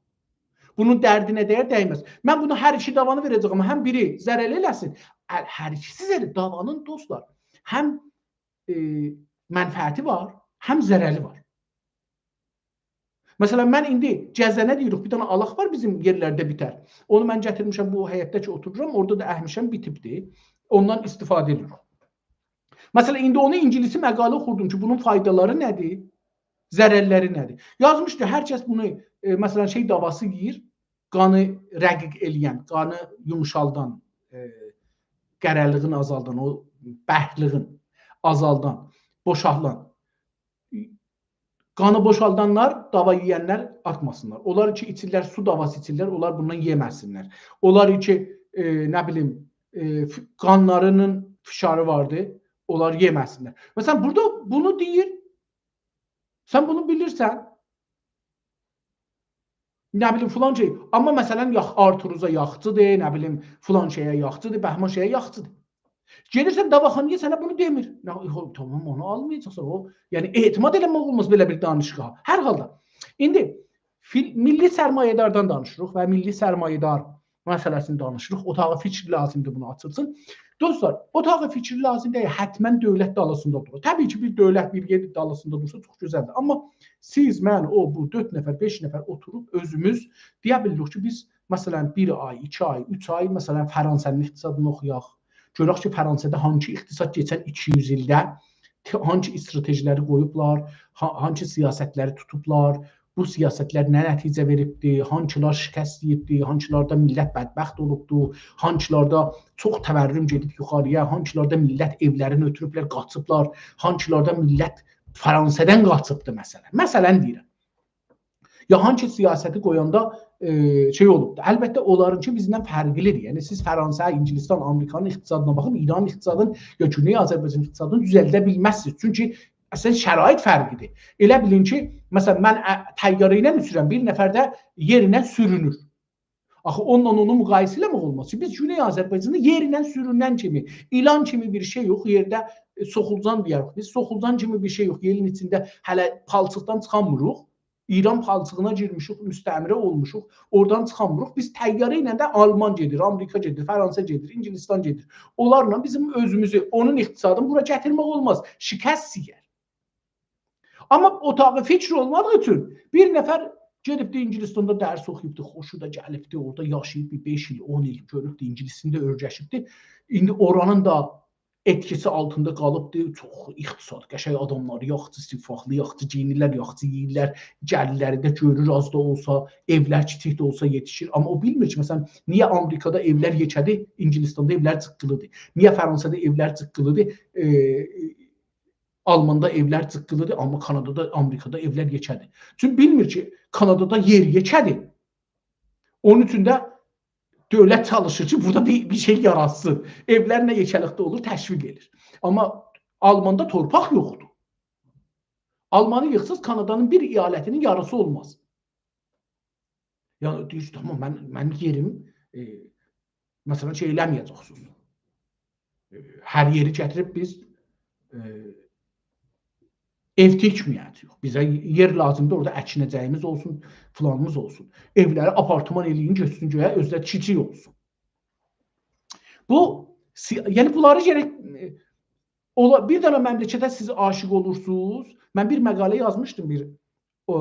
بونون دردینه دَیر، دَیمز. من بونا هر ایکی داوانی وئره‌جه‌یم، هم بیری ضرر ائله‌سین. ال-، هر ایکیسی ضرر، داوانین، دوستلار، هم، ائ، منفعتی وار، هم ضرری وار. مثلا، من ایندی گزنه دئییریک، بیر دنه آلاق وار بیزیم یئرلرده بیتر. اونو من گتیرمیشم بو حیطده کی اوتورورام، اورادا دا اکمیشم، بیتیبدی. اوندان استفاده ائدیریک. مثلا، ایندی اونو اینگیلیسی مقاله اوخوردوم کی، بونون فایدالاری نه‌دیر، ضررلری نه‌دیر؟ یازمیشدی، هر کس بونو، ائ، مثلا، شئی داواسی یئییر، قانی رقیق ائله‌ین، قانی یوموشالدان، ائ، قره‌لیگین آزالدان، او برکلیگین آزالدان، بوشالدان. قانی بوشالدانلار، داوا یئینلر آرتماسینلار. اونلار کی ایچیرلر، سو داواسی ایچیرلر، اونلار بوندان یئمه‌سینلر. اونلار کی، ائ، نه بیلیم، ائ، ف-، قانلاری‌نین فشاری واردی، اونلار یئمه‌سینلر. مثلا، بورادا بونو دئییر، سن بونو بیلیرسن، نه بیلیم، فلان شئی. آمما مثلا، یاخ-، آرتروزا یاخچیدیر، نه بیلیم، فلان شئیه یاخچیدیر، بهمان شئیه یاخچیدیر. گئدیرسن داواخانایا، سنه بونو دئمیر. نه، یوخ، تامام، اونو آلمایاجاقسان. او، یعنی، اعتماد ائله‌مک اولماز بئله بیر دانشگاها. هر حالدا. ایندی فیل-، میللی سرمایه‌داردان دانیشیریق و میللی سرمایه‌دار مسئله‌سینی دانیشیریق. اتاق فکر لازیمدیر بونو آچیلسین. دوستلار، اتاق فکر لازیم دئییل، حتما دؤولت دالیسیندا دورور. طبیعی کی، بیر دؤولت بیر یئر دالیسیندا دورسا چوخ گؤزلدیر. آمما سیز، من، او، بو، دؤرد نفر، بئش نفر اوتوروب اؤزوموز دئیه بیلیریک کی، بیز، مثلا، بیر آی، ایکی آی، اوچ آی، مثلا، فرانسه‌نین اقتصادینی اوخویاق. گؤرک کی، فرانسه‌ده هانسی اقتصاد کئچن ایکی یوز ایلده ت-، هانسی استراتژی‌لری قویوبلار، ها-، هانسی سیاستلری توتوبلار، بو سیاستلر نه نتیجه وئریبدی، هانسیلار شکست یئییبدی، هانسیلاردا میللت بدبخت اولوبدو، هانسیلاردا چوخ تورم گئدیب یوخاری‌یا، هانسیلاردا میللت ائولرینی اؤتوروبلر، قاچیبلار، هانسیلاردا میللت فرانسه‌دن قاچیبدی، مثلا. مثلا دئییرم. یا هانسی سیاستی قویاندا، ائ، شئی اولوبدو. البته، اونلارینکی بیزدن فرقلی‌دیر. یعنی، سیز فرانسه، انگلستان، آمریکانین اقتصادینا باخیب ایرانین اقتصادینی یا گونئی آذربایجان اقتصادینی دوزلده بیلمزسینیز. چونکی اصلا شرایط فرقلی‌دیر. ائله بیلین کی، مثلا، من، ا، طیاره ایله اوچورم، بیر نفر ده یئرینن سورونور. آخی اونونلا اونو مقایسه ائله‌مک اولماز کی، بیز گونئی آذربایجاندا یئرینن سورونن کیمی، ایلان کیمی بیر شئی یوخ، یئرده، ائ، سوخولجان دئیه‌ریک. بیز سوخولجان کیمی بیر شئی یوخ، یئرین ایچینده هله پالچیقدان چیخانمیریق. ایران پالچیغینا گیرمیشیک، مستعمره اولموشوق، اورادان چیخانمیریق. بیز طیاره ایله ده آلمان گئدیر، آمریکا گئدیر، فرانسه گئدیر، انگلستان گئدیر. اونلارلا بیزیم اؤزوموزو، اونون اقتصادینی بورا گتیرمک اولماز. شکست یئیر. آمما اتاق فکر اولمادیغی اوچون بیر نفر گئدیبدی انگلستاندا درس اوخویوبدو، خوشو دا گلیبدی، اورادا یاشاییب بیر بئش ایل، اون ایل گؤروبدو، انگلیسینی ده اؤیرشیبدی. ایندی اورانین دا ائتکیسی آلتیندا قالیبدی. چوخ اقتصاد، قشنگ آداملار، یاخشی سیفاهلی، یاخشی گئیینیرلر، یاخشی یئییرلر، گلیرلری ده گؤرور، آز دا اولسا، ائولر کیچیک ده اولسا یئتیشیر. آمما او بیلمیر کی، مثلا، نییه آمریکادا ائولر یئکه‌دیر، انگلستاندا ائولر جیققیلی‌دیر؟ نییه فرانسادا ائولر جیققیلی‌دیر، ائ، آلماندا ائولر جیققیلی‌دیر، آمما کانادادا، آمریکادا ائولر یئکه‌دیر؟ چونکی بیلمیر کی، کانادادا یئر یئکه‌دیر. اونون اوچون ده دؤولت چالیشیر کی، بورادا بیر، بیر شئی یاراتسین. ائولر نه یئکه‌لیکده اولور، تشویق ائدیر. آمما آلماندا تورپاق یوخدور. آلمانی ییخساز، کانادانین بیر ایالتینین یاریسی اولماز. یعنی، دئییر کی، تامام، من، منیم یئریم، ائ، مثلا، شئی ائله‌مه‌یه‌جکسینیز. ائ، هر یئری گتیریب بیز، ائ، ائو تیکمه‌یه‌جه‌ییک. بیزه یئر لازیمدیر، اورادا اکینه‌جه‌ییمیز اولسون، فلانیمیز اولسون. ائولری آپارتمان ائله‌یین، گؤتورسون گؤیه، اؤزو ده کیچیک اولسون. بو، سی-، یعنی، بونلاری گرک، ائ، اولا-، بیر دنه مملکته سیز عاشیق اولورسونوز. من بیر مقاله یازمیشدیم بیر، ائ،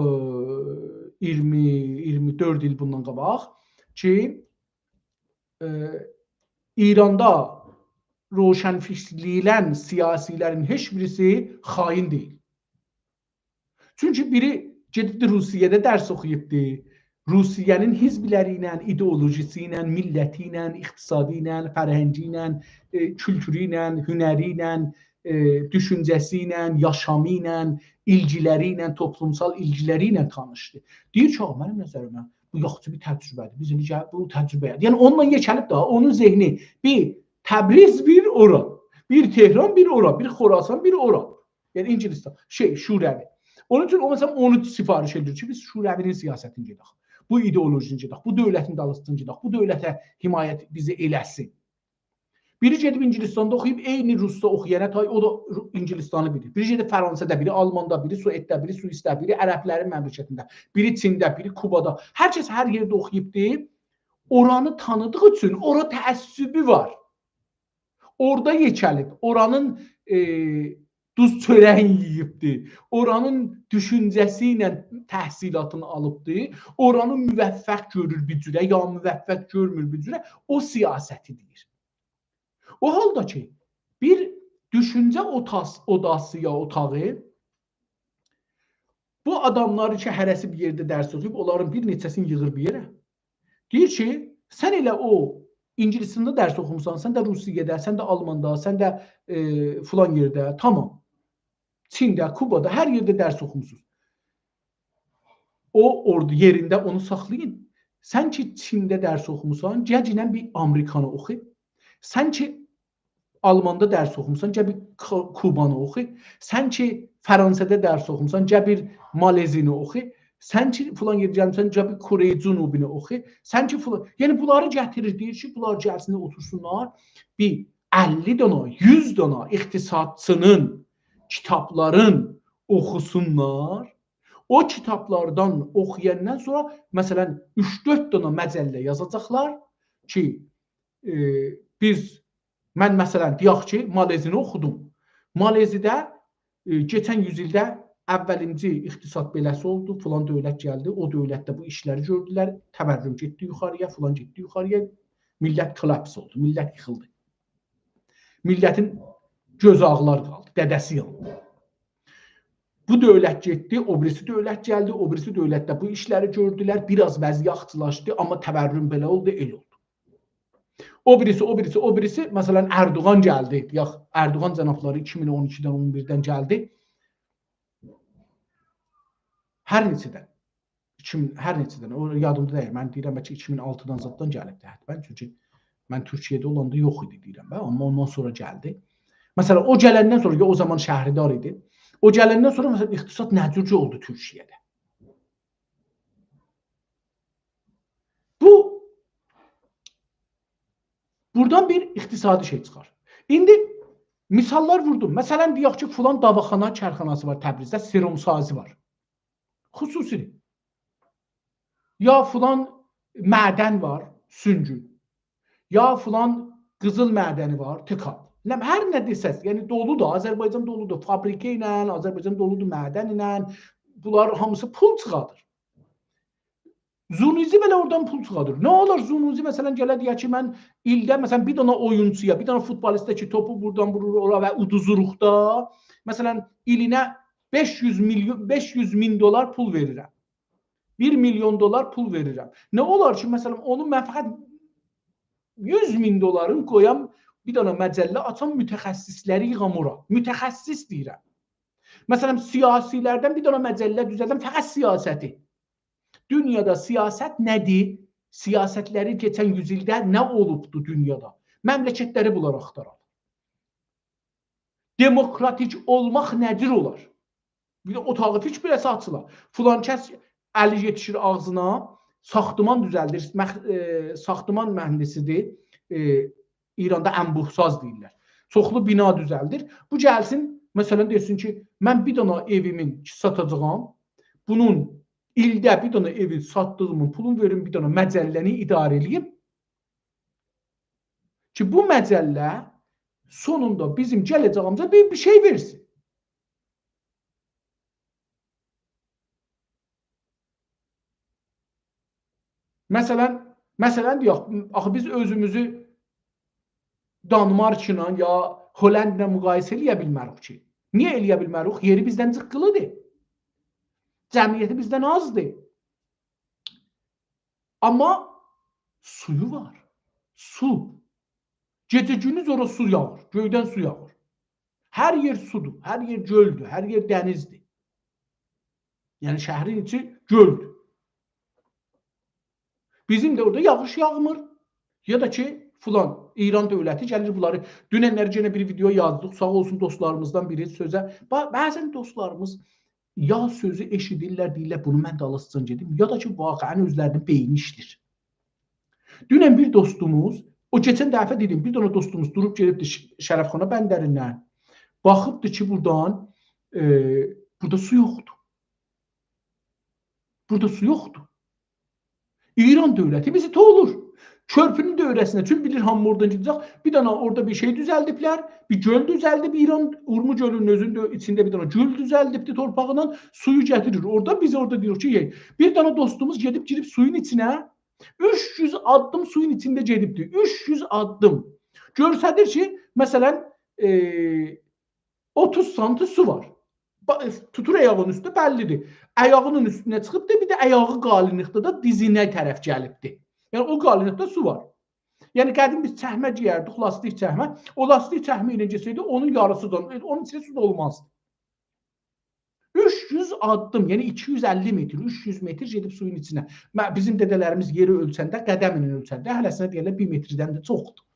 اییرمی، اییرمی دؤرد ایل بوندان قاباق کی، ائ، ایراندا روشنفکرلیگه سیاسی‌لرین هئچ بیریسی خائن دئییل. چونکی بیری گئدیبدی روسیه‌ده درس اوخویوبدی. روسیه‌نین حزبلری ایله، ایدئولوژیسی ایله، میللتی ایله، اقتصادی ایله، فرهنگی ایله، ائ، کولتورو ایله، هنری ایله، ائ، دوشونجه‌سی ایله، یاشامی ایله، ایلگیلری ایله، توپلومسال ایلگیلری ایله تانیشدی. دئییر کی، «آ، منیم نظریمه، بو یاخشی بیر تجربه‌دیر. بیز ایندی گل-، بو تجربه‌یه.» یعنی، اونونلا یئکه‌لیب ده، اونون ذهنی بیر تبریز، بیر اورا، بیر تهران، بیر اورا، بیر خراسان، بیر اورا. یعنی، انگلستان، شئی، شوروی. اونون اوچون او، مثلا، اونو سفارش ائدیر کی، بیز شوروی‌نین سیاستینی گئدک. بو ایدئولوژینی گئدک، بو دؤولتین دالیسیجا گئدک، بو دؤولته حمایت بیزی ائله‌سین. بیری گئدیب انگلستاندا اوخویوب، عینی روسدا اوخویانا تای، او دا رو-، انگلستانی بیلیر. بیری گئدیب فرانسادا، بیری آلماندا، بیری سوئدده، بیری سوئیسده، بیری عربلرین مملکتینده، بیری چینده، بیری کوبادا. هر کس هر یئرده اوخویوبدور، اورانی تانیدیغی اوچون اورا تعصبو وار. اورادا یئکه‌لیب، اورانین، ائ، دوز چؤره‌یینی یئییبدی، اورانین دوشونجه‌سی ایله تحصیلاتینی آلیبدی، اورانی موفق گؤرور بیر جوره، یا موفق گؤرمور بیر جوره، او سیاستی دئییر. او حالدا کی، بیر دوشونجه اوتاس-، اوداسی یا اوتاغی، بو آداملار کی، هره‌سی بیر یئرده درس اوخویوب، اونلارین بیر نئچه‌سینی ییغیر بیر یئره. دئییر کی، سن ائله او انگلستاندا درس اوخوموسان، سن ده روسیه‌ده، سن ده آلماندا، سن ده، ائ، فلان یئرده، تامام. چینده، کوبادا، هر یئرده درس اوخوموسونوز. او، اورادا یئرینده اونو ساخلایین. سن کی، چینده درس اوخوموسان، گلگینن بیر آمریکانی اوخو. سن کی، آلماندا درس اوخوموسان، گل بیر کا-، کوبانی اوخو. سن کی، فرانسادا درس اوخوموسان، گل بیر مالزینی اوخو. سن کی فلان یئره گلمیسن، گل بیر کره جنوبینی اوخو. سن کی فلان، یعنی بونلاری گتیریر، دئییر کی، بونلار گلسین، اوتورسونلار، بیر اللی دانا، یوز دانا اقتصادچینین کیتابلارین اوخوسونلار. او کیتابلاردان اوخویاندان سونرا، مثلا، اوچ-دؤرد دانا مجله یازاجاقلار کی، ائ، بیز، من، مثلا، دئیک کی، مالزینی اوخودوم. مالزیده، ائ، کئچن یوز ایلده اوّلینجی اقتصاد بئله‌سی اولدو، فلان دؤولت گلدی، او دؤولتده بو ایشلری گؤردولر، تورم گئتدی یوخاری‌یا، فلان گئتدی یوخاری‌یا، میللت کلاپس اولدو، میللت ییخیلدی. میللتین گؤز آغلار قالدی، دده‌سی یاندی. بو دؤولت گئتدی، او بیریسی دؤولت گلدی، او بیریسی دؤولتده بو ایشلری گؤردولر، بیر آز وضعیت یاخشیلاشدی، آمما تورم بئله اولدو، ائله اولدو. او بیریسی، او بیریسی، او بیریسی، مثلا، اردوغان گلدی، یاخ، اردوغان جنابلاری ایکی مین اون ایکیدن، اون بیردن گلدی. هر نئچه‌دن. ایکی مین، هر نئچه‌دن، او یادیمدا دئییل. من دئییرم، بلکه ایکی مین آلتیدان زاددان گلیبدی حتما. چونکی من تورکیه‌ده اولاندا یوخ ایدی، دئییرم، به، آمما اوندان سونرا گلدی. مثلا، او گلندن سونرا، یا او زامان شهردار ایدی. او گلندن سونرا، مثلا، اقتصاد نه جور کی اولدو تورکیه‌ده؟ بو، بورادان بیر اقتصادی شئی چیخار. ایندی مثاللار ووردوم. مثلا، دئیک کی، فلان داواخانا کارخاناسی وار تبریزده، سروم‌سازی وار. خصوصی. یا فلان معدن وار، سونگول. یا فلان قیزیل معدنی وار، تکاب. نه، هر نه دئسز، یعنی دولودور، آذربایجان دولودور فابریکه ایله، آذربایجان دولودور معدن ایله. بونلار هامیسی پول چیخادیر. زونوزی بئله اورادان پول چیخادیر. نه اولار زونوزی، مثلا، گله دئیه کی، من ایلده، مثلا، بیر دانا اویونچویا، بیر دانا فوتبالیسته کی، توپو بورادان وورور اورا و اودوزوروق دا، مثلا، ایلینه بئش یوز میلیون، بئش یوز مین دلار پول وئریرم. بیر میلیون دلار پول وئریرم. نه اولار کی، مثلا، اونو من فقط یوز مین دلارین قویام، بیر دانا مجله آچام، متخصصلری ییغام اورا. متخصص دئییرم. مثلا، سیاسی‌لردن بیر دانا مجله دوزلدم، فقط سیاستی. دونیادا سیاست نه‌دیر؟ سیاستلری کئچن یوز ایلده نه اولوبدو دونیادا؟ مملکتلری بونلار آختارار. دموکراتیک اولماق نه جور اولار؟ بیر ده اوتاغی فیکیر بئله‌سی آچیلار. فلان کس الی یئتیشیر آغزینا، ساختمان دوزلدیر، مخ-، ائ، ساختمان مهندسی‌دیر، ائ، ایراندا انبوه‌ساز دئییرلر. چوخلو بنا دوزلدیر. بو گلسین، مثلا، دئسین کی، من بیر دانا ائویمی ساتاجاغام، بونون ایلده بیر دانا ائوی ساتدیغیمین پولون وئریم، بیر دانا مجله‌نی اداره ائله‌ییم. کی، بو مجله سونوندا بیزیم گله‌جه‌ییمیزه بیر، بیر شئی وئرسین. مثلا، مثلا، دئیک، آخی بیز اؤزوموزو دانمارک ایله یا هلندله مقایسه ائله‌یه بیلمه‌ریک کی. نییه ائله‌یه بیلمه‌ریک؟ یئری بیزدن جیققیلی‌دیر. جمعیتی بیزدن آزدیر. آمما سویو وار. سو. گئجه گوندوز اورا سو یاغیر. گؤیدن سو یاغیر. هر یئر سودور، هر یئر گؤلدور، هر یئر دنیزدیر. یعنی شهرین ایچی گؤلدور. بیزیم ده اورادا یاغیش یاغمیر. یا دا کی، فلان، ایران دؤولتی گلیر بونلاری. دوننلری یئنه بیر ویدئو یازدیق. ساغ اولسون دوستلاریمیزدان بیری سؤزه. با-، بعضا دوستلاریمیز یا سؤزو ائشیدیرلر، دئییرلر، «بونو من دالیسیجان گئدیم»، یا دا کی، واقعا اؤزلرینین بئینی ایشله‌ییر. دونن بیر دوستوموز، او کئچن دفعه دئدیم، بیر دنه دوستوموز دوروب گئدیبدی ش-، شرفخانا بندریندن، باخیبدی کی، بورادان، ائ، بورادا سو یوخدور. بورادا سو یوخدور. ایران دؤولتی بیزی توولور. کؤرپونون دؤوره‌سینده، چون بیلیر هامی اورادان گئده‌جک، بیر دنه اورادا بیر شئی دوزلدیبلر، بیر گؤل دوزلدیب ایران، اورمو گؤلونون اؤزونون دؤ-، ایچینده بیر دنه گؤل دوزلدیبدی تورپاغینان، سویو گتیریر اورادا، بیز اورادا دئییریک کی، یئ. بیر دنه دوستوموز گئدیب گیریب سویون ایچینه، اوچ یوز آددیم سویون ایچینده گئدیبدی. اوچ یوز آددیم. گؤستریر کی، مثلا، ائ، اوتوز سانتی سو وار. با-، توتور آیاغینین اوستو، بللی‌دیر. آیاغینین اوستونه چیخیبدی، بیر ده آیاغی قالینلیقدا دا دیزینه طرف گلیبدی. یعنی او قالینلیقدا سو وار. یعنی قدیم بیز چکمه گئیردیک، لاستیک چکمه. او لاستیک چکمه ایله گئتسه‌یدی، اونون یاریسی دا، اونون ایچینه سو دولمازدی. اوچ یوز آددیم، یعنی ایکی یوز اللی متر، اوچ یوز متر گئدیب سویون ایچینه. مه-، بیزیم دده‌لریمیز یئری اؤلچنده، قدم ایله اؤلچنده، هله‌سینه دئیرلر، بیر متردن ده چوخدور.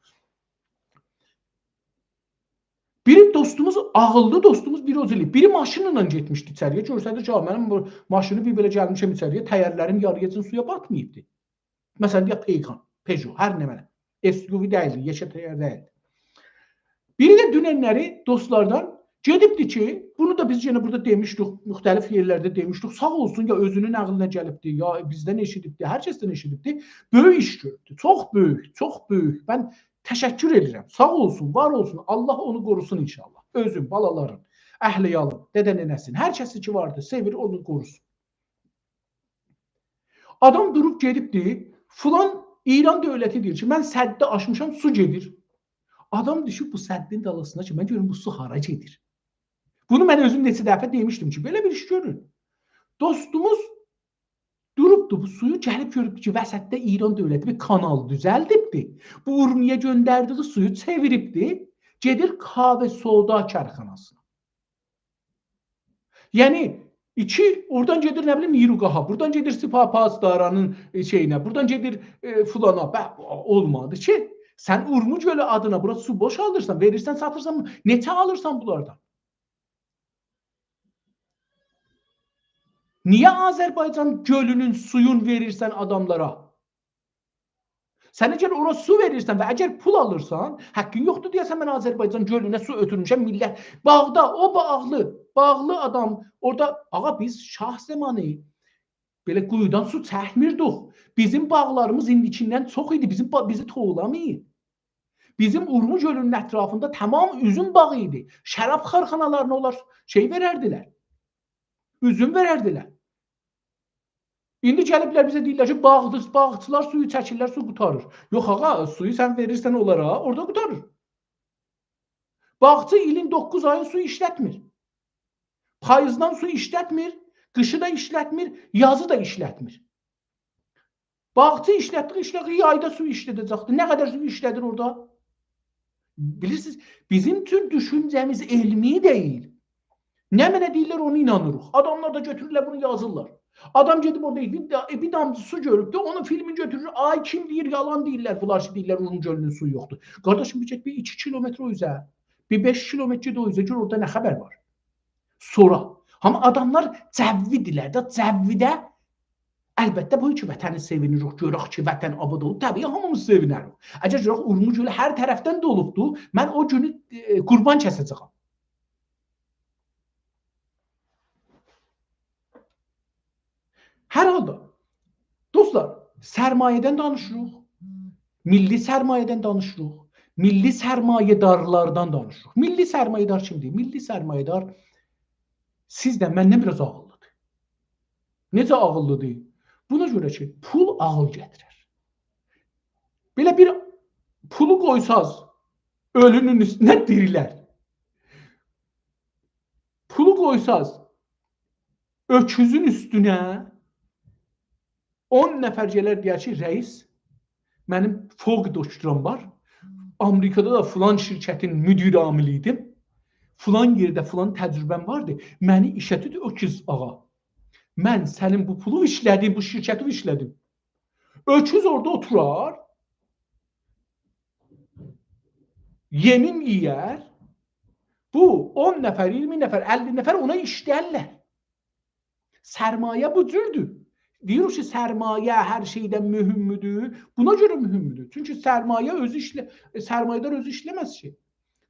بیری دوستوموز، عاغیللی دوستوموز بیر او جور ائله‌ییب. بیری ماشینلا گئتمیشدی ایچری‌یه، گؤرسه‌دیر کی، «منیم بو ماشینی بیر بئله گلمیشم ایچری‌یه، تایرلریم یارییاجان سویا باتماییبدی.» مثلا، دئیک، پیکان، پژو، هر نمنه. اس یو وی دئییلدی، یئکه تایر دئییلدی. بیری ده دوننلری دوستلاردان گئدیبدی کی، بونو دا بیز یئنه بورادا دئمیشدیک، مختلف یئرلرده دئمیشدیک. ساغ اولسون، یا اؤزونون عاغلینا گلیبدی، یا بیزدن ائشیدیبدی، هر کسدن ائشیدیبدی. بؤیوک ایش گؤردو. چوخ بؤیوک، چوخ بؤیوک. من تشکر ائدیرم. ساغ اولسون، وار اولسون. الله اونو قوروسون ان‌شاءالله. اؤزون، بالالارین، اهل عیالین، دده ننه‌سین، هر کسی کی واردی، سئویر، اونو قوروسون. آدام دوروب گئدیبدی، فلان ایران دؤولتی دئییر کی، «من سدّی آشمیشام، سو گئدیر.» آدام دوشوب بو سدّین دالیسینا کی، «من گؤروم بو سو هارا گئدیر.» بونو من اؤزوم نئچه دفعه دئمیشدیم کی، بئله بیر ایش گؤرون. دوستوموز دوروبدو، بو سویو گلیب گؤروبدو کی، وسطده ایران دؤولتی بیر کانال دوزلدیبدی. بو اورمیه گؤندردیگی سویو چئویریبدی، گئدیر کاوه سودا کارخاناسینا. یعنی، ایکی، اورادان گئدیر، نه بیلیم، نیروگاها، بورادان گئدیر سپاه پاسدارانین، ائ، شئیینه، بورادان گئدیر، ائ، فلانا، به، اولمادی کی، سن اورمو گؤلو آدینا بورا سو بوشالدیرسان، وئریرسن، ساتیرسان، نئچه آلیرسان بونلاردان؟ نییه آذربایجان گؤلونون سویون وئریرسن آداملارا؟ سن اگر اورا سو وئریرسن و اگر پول آلیرسان، حاققین یوخدور دئیه‌سن، «من آذربایجان گؤلونه سو اؤتورموشم، میللت.» باغدا، او باغلی، باغلی آدام اورادا، آغا، بیز شاه زامانی بئله قویودان سو چکمیردیک. بیزیم باغلاریمیز ایندیکیندن چوخ ایدی. بیزیم با-، بیزی توولامایین. بیزیم اورمو گؤلونون اطرافیندا تمام اوزوم باغی ایدی. شراب کارخانالارینا اونلار شئی وئرردیلر. اوزوم وئرردیلر. ایندی گلیبلر بیزه دئییرلر کی، باغ-، باغچیلار سویو چکیرلر، سو قوتاریر. یوخ، آغا، سویو سن وئریرسن اونلارا، اورادا قوتاریر. باغچی ایلین دوققوز آیین سو ایشلتمیر. پاییزدان سو ایشلتمیر، قیشی دا ایشلتمیر، یازی دا ایشلتمیر. باغچی ایشلتدیگی ایشلتدیگی یایدا سو ایشلده‌جکدیر. نه قدر سو ایشلدیر اورادا؟ بیلیرسینیز، بیزیم اوچون دوشونجه‌میز علمی دئییل. نمنه دئییرلر، اونو اینانیریق. آداملار دا گؤتورورلر، بونو یازیرلار. آدام گئدیب اورادا بیر دا-، بیر دامجی سو گؤروبدو، اونون فیلمینی گؤتورور. آی، کیم دئییر، یالان دئییرلر، بونلار کی دئییرلر، اورمو گؤلونون سویو یوخدور. قارداشیم، بیر گئت بیر ایکی کیلومتر او اوزه، بیر بئش کیلومتر گئت او اوزه، گؤر اورادا نه خبر وار. سونرا، آمما آداملار جوی‌دیرلر ده، جویده. البته، بو کی وطنی سئوینیریک، گؤرک کی وطن آباد اولوب، طبیعی هامیمیز سئوینریک. اگر گؤرک اورمو گؤلو هر طرفدن دولوبدور، من او گونو، ائ، قوربان کسه‌جه‌یم. هر حالدا، دوستلار، سرمایه‌دن دانیشیریق، میللی سرمایه‌دن دانیشیریق، میللی سرمایه‌دارلاردان دانیشیریق. میللی سرمایه‌دار کیمدیر؟ میللی سرمایه‌دار سیزدن، مندن بیر آز عاغیللیدیر. نئجه عاغیللیدیر؟ بونا گؤره کی، پول عاغیل گتیرر. بئله بیر پولو قویساز اؤلونون اوستونه، دیریلر. پولو قویساز اؤکوزون اوستونه، اون نفر گلر، دئیر کی، «رئیس، منیم فوق دکترام وار. آمریکادا دا فلان شرکتین مدیر عاملی ایدیم. فلان یئرده فلان تجربه‌م واردی. منی ایشه توت، اؤکوز آغا. من سنین بو پولو ایشله‌دیم، بو شرکتی ایشله‌دیم.» اؤکوز اورادا اوتورار، یئمین یئیر. بو اون نفر، اییرمی نفر، اللی نفر اونا ایشلرلر. سرمایه بو جوردور. دئییریک کی، سرمایه هر شئیدن مهمدور. بونا گؤره مهمدور. چونکی سرمایه اؤزو ایشله-، سرمایه‌دار اؤزو ایشله‌مز کی.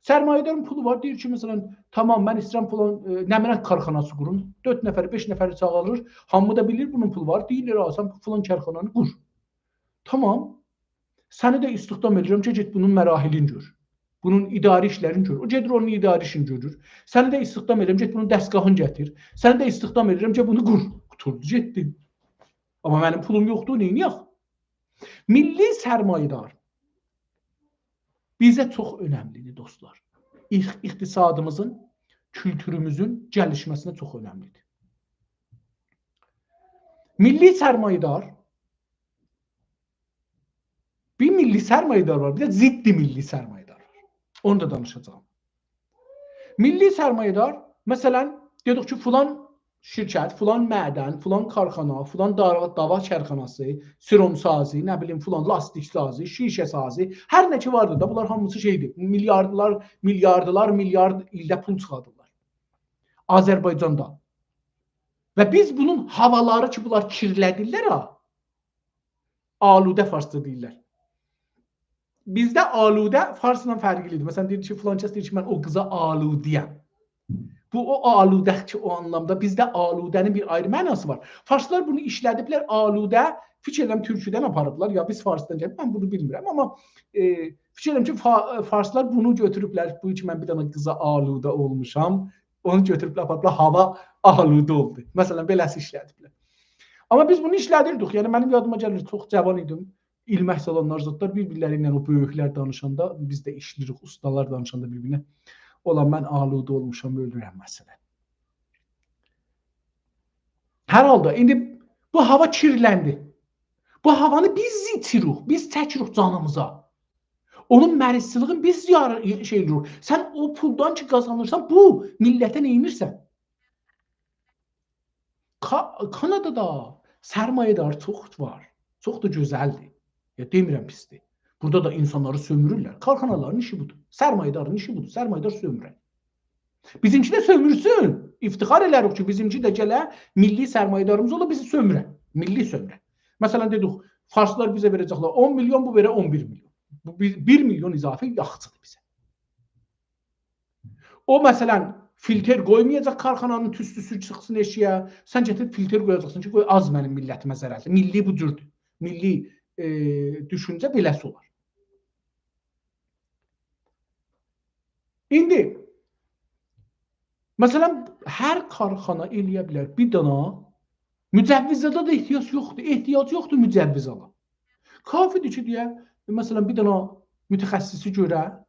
سرمایه‌دارین پولو وار، دئییر کی، مثلا، «تامام، من ایسته‌ییرم فلان، ائ، نمنه کارخاناسی قوروم.» دؤرد نفر، بئش نفری چاغیریر، هامی دا بیلیر بونون پولو وار. دئییرلر، «آ، سن فلان کارخانانی قور.» تامام. سنی ده استخدام ائدیرم کی، گئت بونون مراحلینی گؤر. بونون اداری ایشلرینی گؤر. او گئدیر اونون اداری ایشینی گؤرور. سنی ده استخدام ائدیرم، گئت بونون دستگاهینی گتیر. سنی ده استخدام ائدیرم کی، بونو قور. قوتاردی، گئتدی. آمما منیم پولوم یوخدور، نئینیه‌ک؟ میللی سرمایه‌دار بیزه چوخ اؤنملیدیر، دوستلار. اق-، اقتصادیمیزین، کولتوروموزون گلیشمه‌سینه چوخ اؤنملیدیر. میللی سرمایه‌دار، بیر میللی سرمایه‌دار وار، بیر ده ضد میللی سرمایه‌دار وار. اونو دا دانیشاجاغام. میللی سرمایه‌دار، مثلا، دئدیک کی، فلان شرکت، فلان معدن، فلان کارخانا، فلان دارا-، داوا کارخاناسی، سروم‌سازی، نه بیلیم، فلان لاستیک‌سازی، شیشه‌سازی، هر نه کی واردی دا، بونلار هامیسی شئیدیر. میلیاردلار، میلیاردلار، میلیارد ایلده پول چیخاردیرلار آذربایجاندا. و بیز بونون هاوالاری کی، بونلار کیرلدیرلر ها، آلوده فارسدا دئییرلر. بیزده آلوده فارسلا فرقلی‌دیر. مثلا، دئییر کی، فلان کس دئییر کی، «من او قیزا آلوده‌یم.» بو، او آلوده کی، او آنلامدا، بیزده آلوده‌نین بیر آیری معناسی وار. فارسلار بونو ایشلدیبلر، آلوده، فیکیر ائدیرم، تورکودن آپاریبلار، یا بیز فارسدان گلیب، من بونو بیلمیرم، آمما، ائ، فیکیر ائدیرم کی، فا-، فارسلار بونو گؤتوروبلر، بو کی، «من بیر دنه قیزا آلوده اولموشام»، اونو گؤتوروبلر، آپاریبلار، هاوا آلوده اولدو. مثلا، بئله‌سی ایشلدیبلر. آمما بیز بونو ایشلدیردیک. یعنی، منیم یادیما گلیر، چوخ جاوان ایدیم. ایلمک سالانلار، زادلار بیر-بیرلری ایله، او بؤیوکلر دانیشاندا، بیز ده ایشله‌ییریک، اوستالار دانیشاندا بیر-بیرینه. «اولا، من آلوده اولموشام، اؤلورم»، مثلا. هر حالدا، ایندی بو هاوا کیرلندی. بو هاوانی بیز ایچیریک، بیز چکیریک جانیمیزا. اونون مریضچیلیگینی بیز یار-، شئی ائدیریک. سن او پولدان کی قازانیرسان، بو میللته نه ائدیرسن؟ کا-، کانادادا سرمایه‌دار چوخ وار. چوخ دا گؤزلدیر. یا، دئمیرم پیسدیر. بورادا دا اینسانلاری سؤمورورلر. کارخانالارین ایشی بودور. سرمایه‌دارین ایشی بودور. سرمایه‌دار سؤمورر. بیزیمکی ده سؤمورسون. افتخار ائله‌ریک کی، بیزیمکی ده گله، میللی سرمایه‌داریمیز اولا، بیزی سؤموره. میللی سؤموره. مثلا، دئدیک، فارسلار بیزه وئره‌جکلر اون میلیون، بو وئره اون بیر میلیون. بو بیر، بیر میلیون اضافه یاخچیدیر بیزه. او، مثلا، فیلتر قویمایاجاق کارخانانین توستوسو چیخسین ائشیگه، سن گتیریب فیلتر قویاجاقسان کی، قوی آز منیم میللتیمه ضرر ائله‌سین. میللی بو جوردور. میللی، ائ، دوشونجه بئله‌سی اولار. ایندی، مثلا، هر کارخانا ائله‌یه بیلر بیر دانا مجوز آلا دا احتیاج یوخدور. احتیاج یوخدور مجوز آلا. کافی‌دیر کی، دئیه، مثلا، بیر دانا متخصصی گؤره،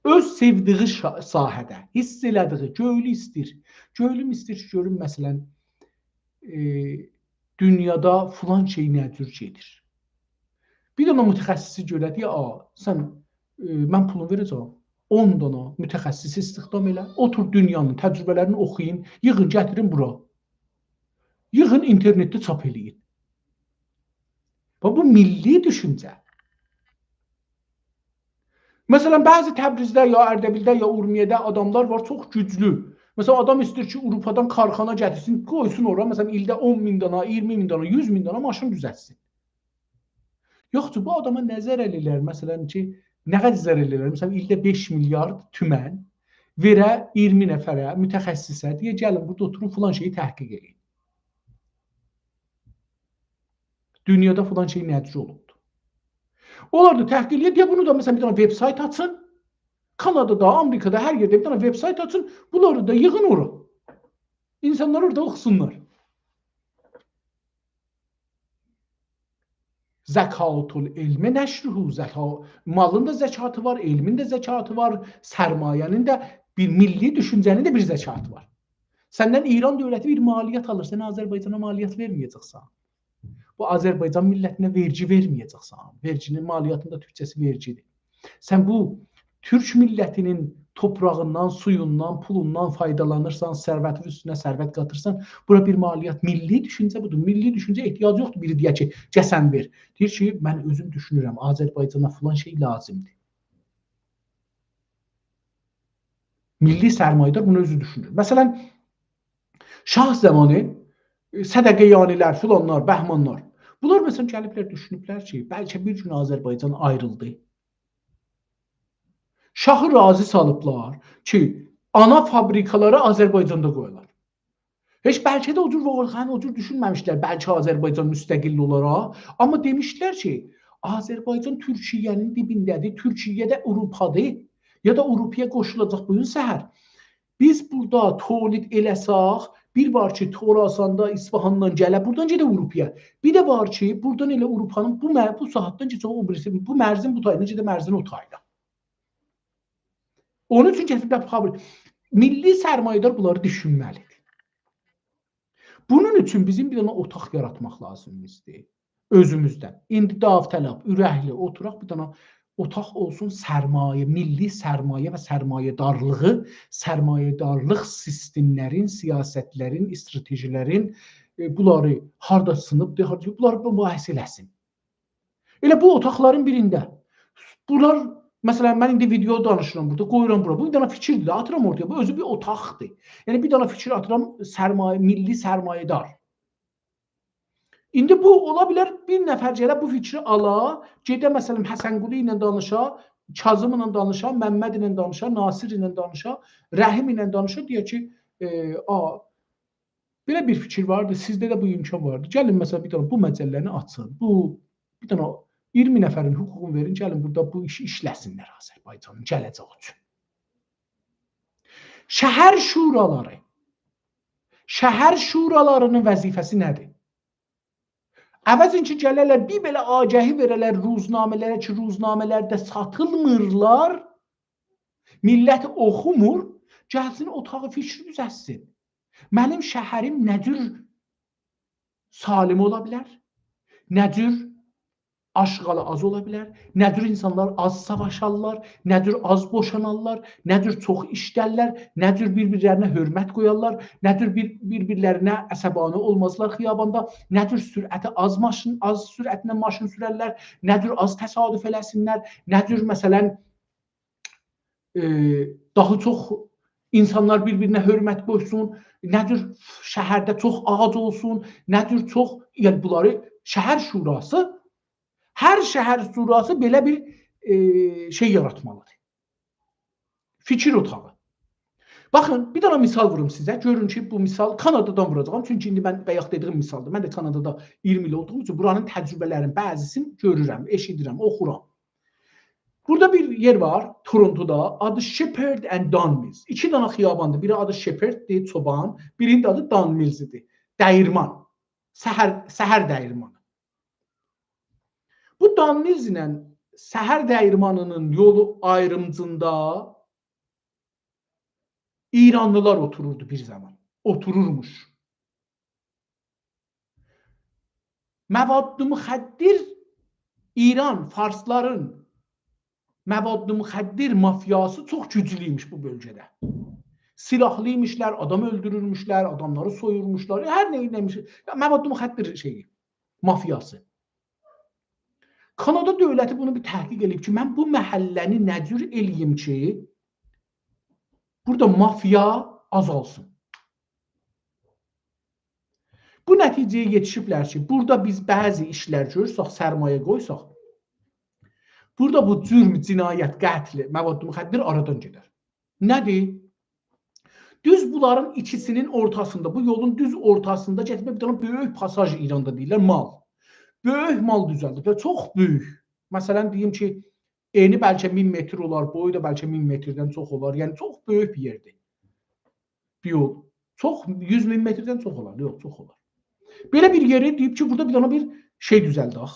اؤز سئودیگی شا-، ساحه‌ده، حس ائله‌دیگی، گؤیلو ایسته‌ییر. گؤیلوم ایسته‌ییر کی، گؤروم، مثلا، ائ، دونیادا فلان شئی نه جور گئدیر. بیر دانا متخصصی گؤره، دئیه، «آ، سن، ائ، من پولون وئره‌جم، اون دانا متخصصی استخدام ائله، اوتور دونیانین تجربه‌لرینی اوخویون، ییغین، گتیرین بورا. ییغین، اینترنتده چاپ ائله‌یین.» باخ، بو میللی دوشونجه. مثلا، بعضی تبریزده یا اردبیلده یا اورمیه‌ده آداملار وار، چوخ گوجلو. مثلا، آدام ایسته‌ییر کی، آوروپادان کارخانا گتیرسین، قویسون اورا، مثلا، ایلده اون مین دانا، ایگیرمی مین دانا، یوز مین دانا ماشین دوزلتسین. یوخ کی، بو آداما نه ضرر ائله‌ییر، مثلا کی، نه قدر ضرر ائله‌ییر؟ مثلا، ایلده بئش میلیارد تومن وئره ایگیرمی نفره، متخصصه، دئیه، «گلین، بورادا اوتورون، فلان شئیی تحقیق ائله‌یین. دونیادا فلان شئی نه جور اولوبدور؟» اونلار دا تحقیق ائله‌یه، دئیه، بونو دا، مثلا، بیر دانا وبسایت آچین. کانادادا، آمریکادا، هر یئرده بیر دانا وبسایت آچین، بونلاری دا ییغین اورا. اینسانلار اورادا اوخوسونلار. زکاة العلم نشره، زکا-، مالین دا زکاتی وار، علمین ده زکاتی وار، سرمایه‌نین ده، بیر میللی دوشونجه‌نین ده بیر زکاتی وار. سندن ایران دؤولتی بیر مالیات آلیر، سن آذربایجانا مالیات وئرمه‌یه‌جکسن. بو آذربایجان میللتینه وئرگی وئرمه‌یه‌جکسن. وئرگی‌نین، مالیاتین دا تورکجه‌سی وئرگی‌دیر. سن بو تورک میللتینین توپراغیندان، سویوندان، پولوندان فایدالانیرسان، ثروتین اوستونه ثروت قاتیرسان، بورا بیر مالیات، میللی دوشونجه بودور. میللی دوشونجه احتیاج یوخدور بیری دئیه کی، «گل سن وئر.» دئییر کی، «من اؤزوم دوشونورم، آذربایجانا فلان شئی لازیمدیر.» میللی سرمایه‌دار بونو اؤزو دوشونور. مثلا، شاه زامانی، ائ، صدقه‌یانی‌لر، فلانلار، بهمانلار، بونلار، مثلا، گلیبلر، دوشونوبلر کی، بلکه بیر گون آذربایجان آیریلدی، شاهی راضی سالیبلار کی، آنا فابریکالاری آذربایجاندا قویالار. هئچ بلکه ده او جور واقعا او جور دوشونمه‌میشلر، بلکه آذربایجان مستقل اولار ها. آمما دئمیشلر کی، آذربایجان تورکیه‌نین دیبینده‌دیر، تورکیه ده آوروپادیر. یا دا آوروپایا قوشولاجاق بو گون سحر. بیز بورادا تولید ائله‌سک، بیر وار کی، خراساندا، اصفهاندان گله، بورادان گئده آوروپایا. بیر ده وار کی، بورادان ائله آوروپانین بو مر-، بو ساعاتدان کئچه او بیریسی، بو مرزین بو تایینا، گئده مرزین او تایینا. اونون اوچون گتیریب فابریک. میللی سرمایه‌دار بونلاری دوشونمه‌لیدیر. بونون اوچون بیزیم بیر دنه اوتاق یاراتماق لازیمیزدیر. اؤزوموزدن. ایندی داوطلب، اورکلی اوتوراق بیر دنه اوتاق اولسون سرمایه، میللی سرمایه و سرمایه‌دارلیغی، سرمایه‌دارلیق سیستملرین، سیاستلرین، استراتژیلرین، ائ، بونلاری هاردا سینیبدیر، هاردا، بونلاری مباحثه ائله‌سین. ائله بو اوتاقلارین بیرینده. بونلار، مثلا، من ایندی ویدئو دانیشیرام بورادا، قویورام بورا. بو بیر دنه فیکیردیر ده، آتیرام اورتایا. بو اؤزو بیر اوتاقدیر. یعنی، بیر دنه فیکیر آتیرام، سرمایه، میللی سرمایه‌دار. ایندی بو اولا بیلر، بیر نفر گله بو فیکری آلا، گئده، مثلا، حسنقلی ایله دانیشا، کاظم ایله دانیشا، ممد ایله دانیشا، ناصر ایله دانیشا، رحیم ایله دانیشا، دئیه کی، ائ، آ، بئله بیر فیکیر واردی، سیزده ده بو امکان واردی. گلین، مثلا، بیر دنه بو مجله‌نی آچین. بو، بیر دنه اییرمی نفرین حقوقونو وئرین، گلین بورادا بو ایشی ایشله‌سینلر آذربایجانین گله‌جه‌یی اوچون. شهر شورالاری. شهر شورالارینین وظیفه‌سی نه‌دیر؟ عوضین کی، گله‌لر، بیر بئله آگهی وئره‌لر روزنامه‌لره کی، روزنامه‌لرده ساتیلمیرلار، میللت اوخومور، گلسین اوتاغی فیکری دوزلتسین. منیم شهریم نه جور سالم اولا بیلر؟ نه جور آشغالی آز اولا بیلر؟ نه جور اینسانلار آز ساواشارلار؟ نه جور آز بوشانارلار؟ نه جور چوخ ایشلرلر؟ نه جور بیر-بیرلرینه حؤرمت قویارلار؟ نه جور بیر، بیر-بیرلرینه عصبانی اولمازلار خیاباندا؟ نه جور سرعتی آز ماشین، آز سرعتله ماشین سوررلر؟ نه جور آز تصادف ائله‌سینلر؟ نه جور، مثلا، ائ، داها چوخ اینسانلار بیر-بیرینه حؤرمت قویسون، نه جور شهرده چوخ آغاج اولسون، نه جور چوخ، یعنی بونلاری شهر شوراسی، هر شهر شوراسی بئله بیر، ائ، شئی یاراتمالیدیر. فیکیر اوتاغی. باخین، بیر دنه مثال ووروم سیزه. گؤرون کی، بو مثال کانادادان ووراجاغام. چونکی ایندی من بایاق دئدیگیم مثالدیر. من ده کانادادا اییرمی ایل اولدوغوم اوچون بورانین تجربه‌لرین بعضیسینی گؤرورم، ائشیدیرم، اوخورام. بورادا بیر یئر وار، تورونتودا، آدی Sheppard and Don Mills. ایکی دنه خیاباندیر. بیری آدی Sheppard-دیر، چوبان، بیرینین ده آدی Don Mills ایدی. دییرمان. سحر، سحر دییرمانی. بو Don Mills ایله سحر دییرمانینین یولو آیریمیندا ایرانلیلار اوتوروردو بیر زامان. اوتورورموش. مواد مخدر، ایران، فارسلارین مواد مخدر مافیاسی چوخ گوجلویموش بو بؤلگه‌ده. سیلاحلی‌یمیشلار، آدام اؤلدورورموشلر، آداملاری سویورموشلار، هر نه ائدیرمیش. یا، مواد مخدر شئیی، مافیاسی. کانادا دؤولتی بونو بیر تحقیق ائله‌ییب کی، من بو محله‌نی نه جور ائله‌ییم کی، بورادا مافیا آزالسین. بو نتیجه‌یه یئتیشیبلر کی، بورادا بیز بعضی ایشلر گؤرسک، سرمایه قویساق، بورادا بو جرم، جنایت، قتل، مواد مخدر آرادان گئدر. نه‌دیر؟ دوز بونلارین ایکیسینین اورتاسیندا، بو یولون دوز اورتاسیندا گتیرمه بیر دنه بؤیوک پاساژ ایراندا دئییرلر، مال. بؤیوک مال دوزلدیبلر، چوخ بؤیوک. مثلا، دئییم کی، انی بلکه مین متر اولار، بویو دا بلکه مین متردن چوخ اولار. یعنی، چوخ بؤیوک بیر یئردیر. بیر یول. چوخ، یوز مین متردن چوخ اولار. یوخ، چوخ اولار. بئله بیر یئری دئییب کی، بورادا بیر دنه بیر شئی دوزلدک.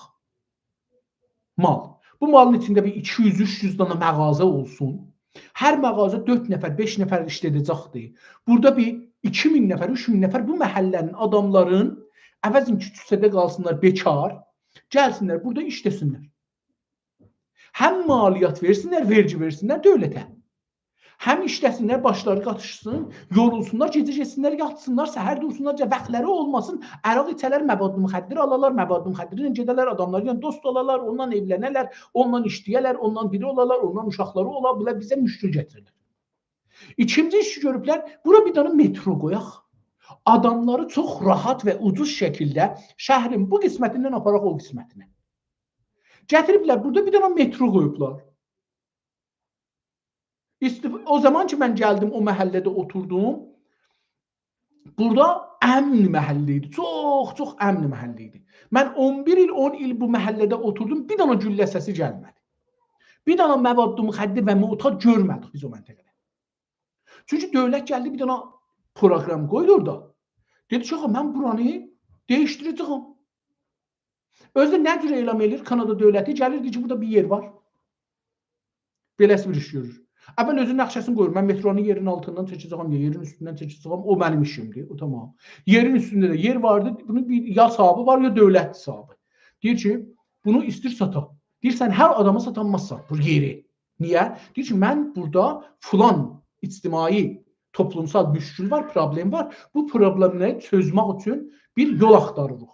مال. بو مالین ایچینده بیر ایکی یوز، اوچ یوز دنه مغازه اولسون. هر مغازه دؤرد نفر، بئش نفر ایشله‌ده‌جکدیر. بورادا بیر ایکی مین نفر، اوچ مین نفر بو محله‌نین آداملارین عوضین کی، کوچه‌ده قالسینلار بیکار، گلسینلر بورادا ایشله‌سینلر. هم مالیات وئرسینلر، وئرگی وئرسینلر دؤولته. هم ایشله‌سینلر، باشلاری قاتیشسین، یورولسونلار، گئجه گئتسینلر، یاتسینلار، سحر دورسونلار، واختلاری اولماسین، عرق ایچه‌لر، مواد مخدر آلالار، مواد مخدرینن گئده‌لر، آداملارلا دوست اولالار، اوننان ائولنه‌لر، اوننان ایشله‌یه‌لر، اوننان بیری اولالار، اوننان اوشاقلاری اولا، بونلار بیزه مشکل گتیریرلر. ایکینجی ایشی گؤروبلر، بورا بیر دنه مترو قویاق. آداملاری چوخ راحت و اوجوز شکیلده شهرین بو قسمتیندن آپاراق او قسمتینه. گتیریبلر، بورادا بیر دنه مترو قویوبلار. استف-، او زامان کی، من گلدیم، او محله‌ده اوتوردوم. بورادا امن محله ایدی. چوخ، چوخ امن محله ایدی. من اون بیر ایل، اون ایل بو محله‌ده اوتوردوم، بیر دنه گولله سسی گلمه‌دی. بیر دنه مواد مخدر و معتاد گؤرمه‌دیک بیز او منطقه‌ده. چونکی دؤولت گلدی، بیر دنه پروگرام قویدو اورادا. دئدی کی، «آغا، من بورانی دییشدیره‌جه‌یم.» اؤزو ده نه جور اعلان ائله‌ییر کانادا دؤولتی؟ گلیر، دئییر کی، بورادا بیر یئر وار. بئله‌سی بیر ایش گؤرور. اول اؤزو نقشه‌سینی قویور. «من مترونو یئرین آلتیندان چکه‌جه‌یم، یا یئرین اوستوندن چکه‌جه‌یم، او منیم ایشیمدیر.» او تامام. یئرین اوستونده ده یئر واردی، بونون بیر یا صاحبی وار، یا دؤولت صاحبی. دئییر کی، بونو ایستیر ساتا. دئییر، سن هر آداما ساتانمازسان بو یئری. نییه؟ دئییر کی، من بورادا فلان اجتماعی، توپلومسال مشکل وار، پروبلئم وار. بو پروبلئملری چؤزمک اوچون بیر یول آختاریریق.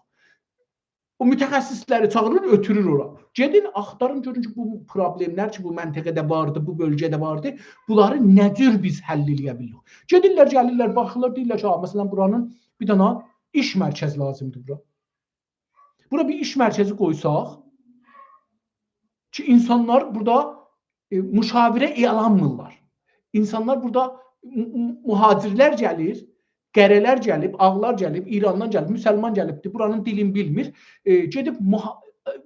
او متخصصلری چاغیریر، اؤتورور اورا. گئدین، آختارین، گؤرون کی، بو پروبلئملر کی، بو منطقه‌ده واردی، بو بؤلگه‌ده واردی، بونلاری نه جور بیز حل ائله‌یه بیلیریک؟ گئدیرلر، گلیرلر، باخیرلار، دئییرلر کی، «آ، مثلا، بورانین بیر دنه ایش مرکزی لازیمدیر بورا. بورا بیر ایش مرکزی قویساق کی، اینسانلار بورادا، ائ، مشاوره آلانمیرلار. اینسانلار بورادا م-، م-، مهاجرلر گلیر، قره‌لر گلیب، آغلار گلیب، ایراندان گلیب، مسلمان گلیبدیر، بورانین دیلینی بیلمیر. ائ، گئدیب مها-،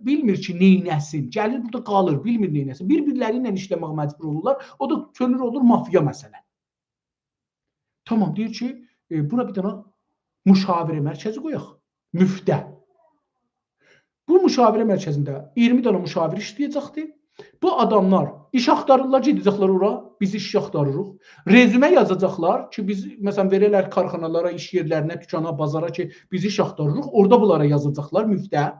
بیلمیر کی، نئینه‌سین. گلیر بورادا قالیر، بیلمیر نئینه‌سین. بیر-بیرلری ایله ایشله‌مه‌یه مجبور اولورلار. او دا چؤنور اولور مافیا، مثلا.» تامام، دئییر کی، ائ، بورا بیر دنه مشاوره مرکزی قویاق. مفته. بو مشاوره مرکزینده اییرمی دنه مشاور ایشله‌یه‌جکدیر. بو آداملار ایش آختاریرلار، گئده‌جکلر اورا، «بیز ایش آختاریریق.» رزومه یازاجاقلار کی، بیز، مثلا، وئره‌لر کارخانالارا، ایش یئرلرینه، دوکانا، بازارا کی، «بیز ایش آختاریریق.» اورادا بونلارا یازاجاقلار مفته.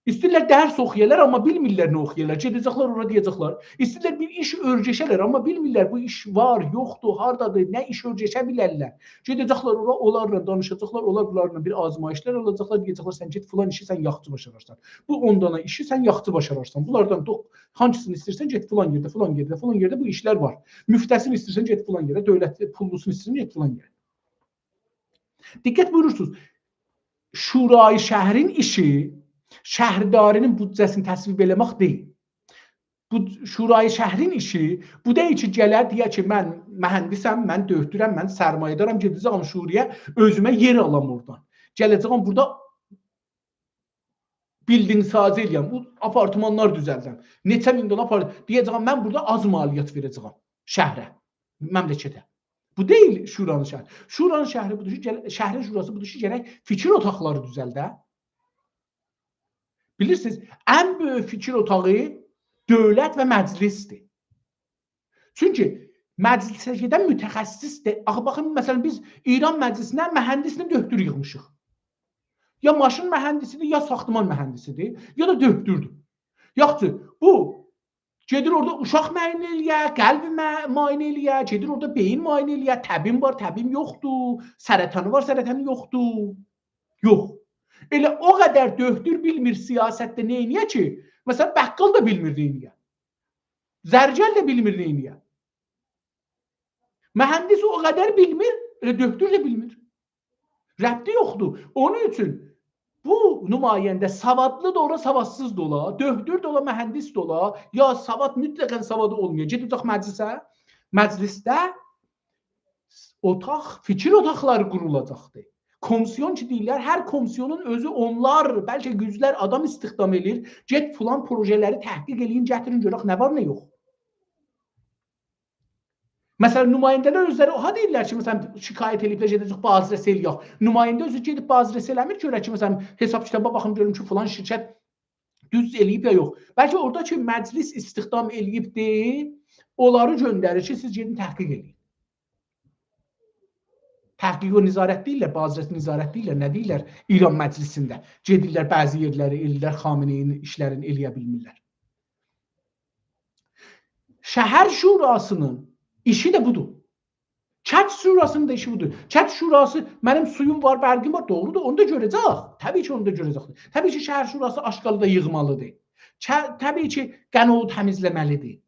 ایسته‌ییرلر درس اوخویالار، آمما بیلمیرلر نه اوخویالار. گئده‌جکلر اورا، دئیه‌جکلر. ایسته‌ییرلر بیر ایش اؤرگشه‌لر، آمما بیلمیرلر بو ایش وار، یوخدور، هاردادیر، نه ایش اؤرگشه بیلرلر. گئده‌جکلر اورا، اونلارلا دانیشاجاقلار، اونلار بونلارلا بیر آزماییشلار آلاجاقلار، دئیه‌جکلر، «سن گئت فلان ایشی سن یاخشی باشارارسان. بو اون دانا ایشی سن یاخشی باشارارسان. بونلاردان دوق-، هانسینی ایسته‌ییرسن، گئت فلان یئرده، فلان یئرده، فلان یئرده بو ایشلر وار. مفته‌سینی ایسته‌ییرسن، گئت فلان یئره، دؤولت پوللوسونو ایسته‌ییرسن، گئت فلان یئره.» دقت بویورورسونوز، شورای شهرین ایشی شهرداری‌نین بودجه‌سینی تصویب ائله‌مک دئییل. بو شورای شهرین ایشی بو دئییل کی، گله دئیه کی، «من مهندسم، من دؤکتورم، من سرمایه‌دارام، گئده‌جه‌یم شورایا، اؤزومه یئر آلام اورادان. گله‌جه‌یم بورادا بیلدینگ سازی ائله‌یم، بو آپارتمانلار دوزلدم. نئچه مین دلار آپارت-»، دئیه‌جه‌یم، «من بورادا آز مالیات وئره‌جه‌یم شهره، مملکته.» بو دئییل شورانین شهری. شورانین شهری بودور کی، گل-، شهرین شوراسی بودور کی، گرک فیکیر اوتاقلاری دوزلده. بیلیرسینیز، ان بؤیوک فیکیر اوتاغی دؤولت و مجلسدیر. چونکی مجلسه گئدن متخصصدیر. آخی، باخین، مثلا، بیز ایران مجلسینه مهندسله دؤکتور ییغمیشیق. یا ماشین مهندسیدیر، یا ساختمان مهندسیدیر، یا دا دؤکتوردور. یاخشی، بو گئدیر اورادا اوشاق معاینه ائله‌یه، قلب مع-، معاینه ائله‌یه، گئدیر اورادا بئیین معاینه ائله‌یه، تبین وار، تبین یوخدور، سرطانی وار، سرطانی یوخدور. یوخ. ائله او قدر دؤکتور بیلمیر سیاستده نئینیه کی، مثلا، بقال دا بیلمیر نئینیه. زرگر ده بیلمیر نئینیه. مهندس او قدر بیلمیر، ائله دؤکتور ده بیلمیر. ربطی یوخدور. اونون اوچون بو نماینده سوادلی دا اولا، سوادسیز دا اولا، دؤکتور ده اولا، مهندس ده اولا، یا سواد، مطلقا سوادی اولمایا، گئده‌جک مجلسه، مجلسده اوتاق، فیکیر اوتاقلاری قورولاجاقدیر. کومیسیون کی دئییرلر، هر کومیسیونون اؤزو اونلار، بلکه یوزلر آدام استخدام ائله‌ییر، گئت فلان پروژه‌لری تحقیق ائله‌یین، گتیرین، گؤرک نه وار، نه یوخ. مثلا، نماینده‌لر اؤزلری اوها دئییرلر کی، مثلا، شکایت ائله‌ییبلر، گئده‌جک بازرسی ائله‌یک. نماینده اؤزو گئدیب بازرسی ائله‌میر، گؤرک کی، مثلا، حساب کیتابا باخیم، گؤروم کی، فلان شرکت دوز ائله‌ییب یا یوخ. بلکه اورادا کی، مجلس استخدام ائله‌ییبدی، اونلاری گؤندریر کی، سیز گئدین تحقیق ائله‌یین. تحقیق و نظارت دئییرلر، بازرسی نظارت دئییرلر، نه دئییرلر ایران مجلسینده؟ گئدیرلر بعضی یئرلری ائله‌ییرلر، خامنه‌ای‌نین ایشلرینی ائله‌یه بیلمیرلر. شهر شوراسی‌نین ایشی ده بودور. کند شوراسی‌نین دا ایشی بودور. کند شوراسی، منیم سویوم وار، برقیم وار، دوغرودور، اونو دا گؤره‌جک. طبیعی کی، اونو دا گؤره‌جکدیر. طبیعی کی، شهر شوراسی آشغالی دا ییغمالیدیر. چه-، طبیعی کی، قنووو تمیزله‌مه‌لیدیر.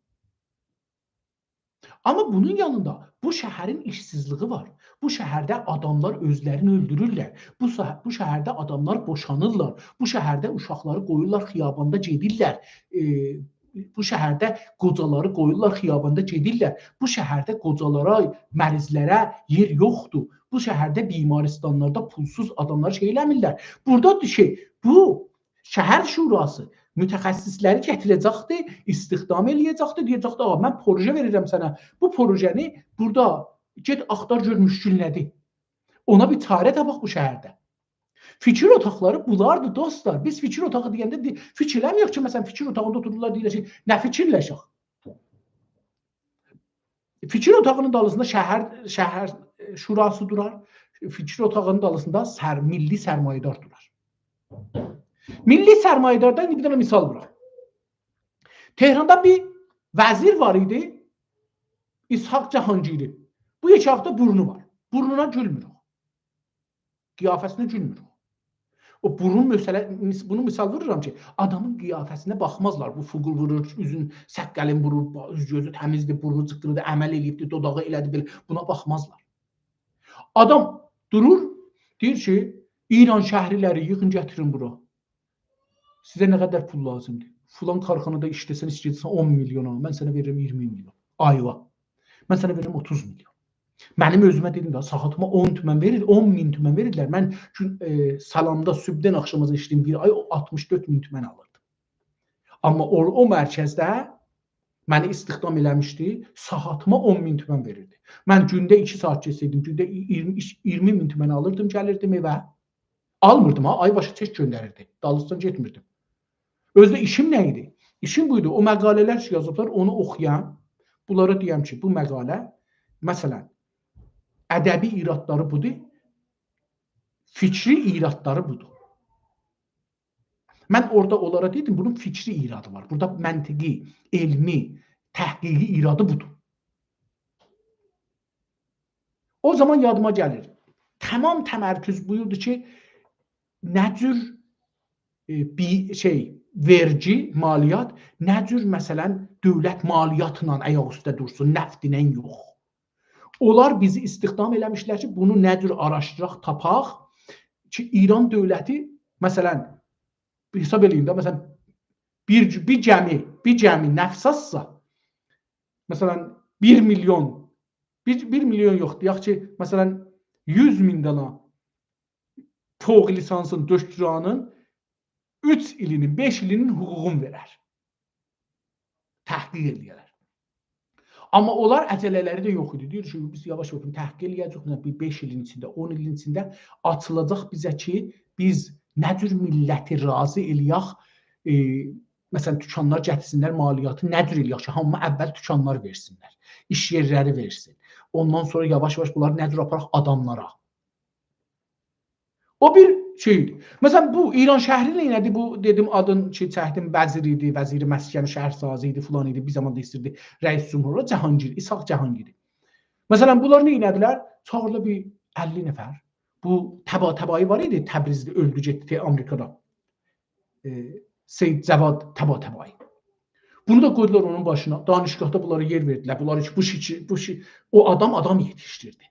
آمما بونون یانیندا بو شهرین ایشسیزلیگی وار. بو شهرده آداملار اؤزلرینی اؤلدورورلر. بو سا-، بو شهرده آداملار بوشانیرلار. بو شهرده اوشاقلاری قویورلار خیاباندا گئدیرلر. ائ، بو شهرده قوجالاری قویورلار خیاباندا گئدیرلر. بو شهرده قوجالارا، مریضلره یئر یوخدور. بو شهرده بیمارستانلاردا پولسوز آداملار شئی ائله‌میرلر. بورادا شئی، بو شهر شوراسی متخصصلری گتیره‌جکدی، استخدام ائله‌یه‌جکدی، دئیه‌جکدی، «آغا، من پروژه وئریرم سنه. بو پروژه‌نی بورادا گئت آختار گؤر مشکل نه‌دیر. اونا بیر چاره تاپاق بو شهرده.» فیکیر اوتاقلاری بونلاردیر، دوستلار. بیز فیکیر اوتاغی دئینده دئ-، فیکیر ائله‌میریک کی، مثلا، فیکیر اوتاغیندا اوتورورلار، دئییرلر کی، نه فیکیرلشک؟ فیکیر اوتاغینین دالیسیندا شهر، شهر، ائ، شوراسی دورار. فیکیر اوتاغینین دالیسیندا سر-، میللی سرمایه‌دار دورار. میللی سرمایه‌داردان بیر دنه مثال ووراق. تهراندا بیر وزیر وار ایدی، اسحاق جهانگیری. بو یئکه آلتدا بورنو وار. بورنونا گولموروخ. قیافه‌سینه گولموروخ. او بورون مسئله، مس-، بونو مثال وورورام کی، آدامین قیافه‌سینه باخمازلار. بو فوقول وورور، اوزون، سققلین وورور، با-، اوز گؤزو تمیزدیر، بورنو جیققیلیدیر، عمل ائله‌ییبدیر، دوداغی ائله‌دیر، بئله. بونا باخمازلار. آدام دورور، دئییر کی، «ایرانشهری‌لری ییغین، گتیرین بورا. سیزه نه قدر پول لازیمدیر؟ فلان کارخانادا ایشله‌سن، ایشله‌سن اون میلیونا، من سنه وئریرم اییرمی میلیون آییوا. من سنه وئریرم اوتوز میلیون.» منیم اؤزومه دئدیم ده، ساعاتیما اون تومن وئریر، اون مین تومن وئریرلر. من گون، ائ، سلامدا صبحدن آخشاماجان ایشله‌دیم بیر آی، او آلتمیش دؤرد مین تومن آلیردیم. آمما او، او مرکزده منی استخدام ائله‌میشدی، ساعاتیما اون مین تومن وئریردی. من گونده ایکی ساعات گئتسه‌یدیم، گونده اییرمی، اییرمی مین تومن آلیردیم، گلیردیم ائوه. آلمیردیم ها، آی باشی چک گؤندریردی. دالیسیجان گئتمیردیم. اؤزو ده ایشیم نه ایدی؟ ایشیم بو ایدی. او مقاله‌لر کی یازیبلار، اونو اوخویام. بونلارا دئیم کی، بو مقاله، مثلا، ادبی ایرادلاری بودور، فکری ایرادلاری بودور. من اورادا اونلارا دئدیم، بونون فکری ایرادی وار. بورادا منطقی، علمی، تحقیقی ایرادی بودور. او زامان یادیما گلیر. تمام تمرکز بویوردو کی، نه جور، ائ، بیر شئی، وئرگی، مالیات، نه جور، مثلا، دؤولت مالیاتلا آیاق اوسته دورسون، نفت ایله یوخ. اونلار بیزی استخدام ائله‌میشلر کی، بونو نه جور آراشدیراق، تاپاق کی، ایران دؤولتی، مثلا، حساب ائله‌یین ده، مثلا، بیر، بیر گمی، بیر گمی نفت ساتسا، مثلا، بیر میلیون، بیر، بیر میلیون یوخ، دئیک کی، مثلا، یوز مین دانا فوق لیسانسین، دکترانین اوچ ایلینین، بئش ایلینین حقوقون وئرر. تحقیق ائله‌یه‌لر. آمما اونلار عجله‌لری ده یوخ ایدی. دئییر کی، بیز یاواش-یاواش تحقیق ائله‌یه‌جه‌ییک، مثلا، بیر بئش ایلین ایچینده، اون ایلین ایچینده آچیلاجاق بیزه کی، بیز نه جور میللتی راضی ائله‌یک، ائ، مثلا، دوکانلار گتیرسینلر مالیاتی، نه جور ائله‌یک کی، هامی اول دوکانلار وئرسینلر، ایش یئرلری وئرسین. اوندان سونرا یاواش-یاواش بونلاری نه جور آپاراق آداملارا. او بیر شئی ایدی. مثلا، بو ایرانشهری نئینه‌دی؟ بو، دئدیم، آدین کی، چکدیم، وزیر ایدی، وزیر مسکن و شهرسازی ایدی، فلان ایدی، بیر زامان دا ایستیردی رئیس جمهور اولا، جهانگیر، اسحاق جهانگیری. مثلا، بونلار نئینه‌دیلر؟ چاغیردیلار بیر اللی نفر. بو طباطبایی وار ایدی، تبریزده اؤلدو، گئتدی آمریکادا. ائ، سید جواد طباطبایی. بونو دا قویدولار اونون باشینا. دانشگاهدا بونلارا یئر وئردیلر. بونلار کی، بو شئی، بو شئی، او آدام آدام یئتیشدیردی.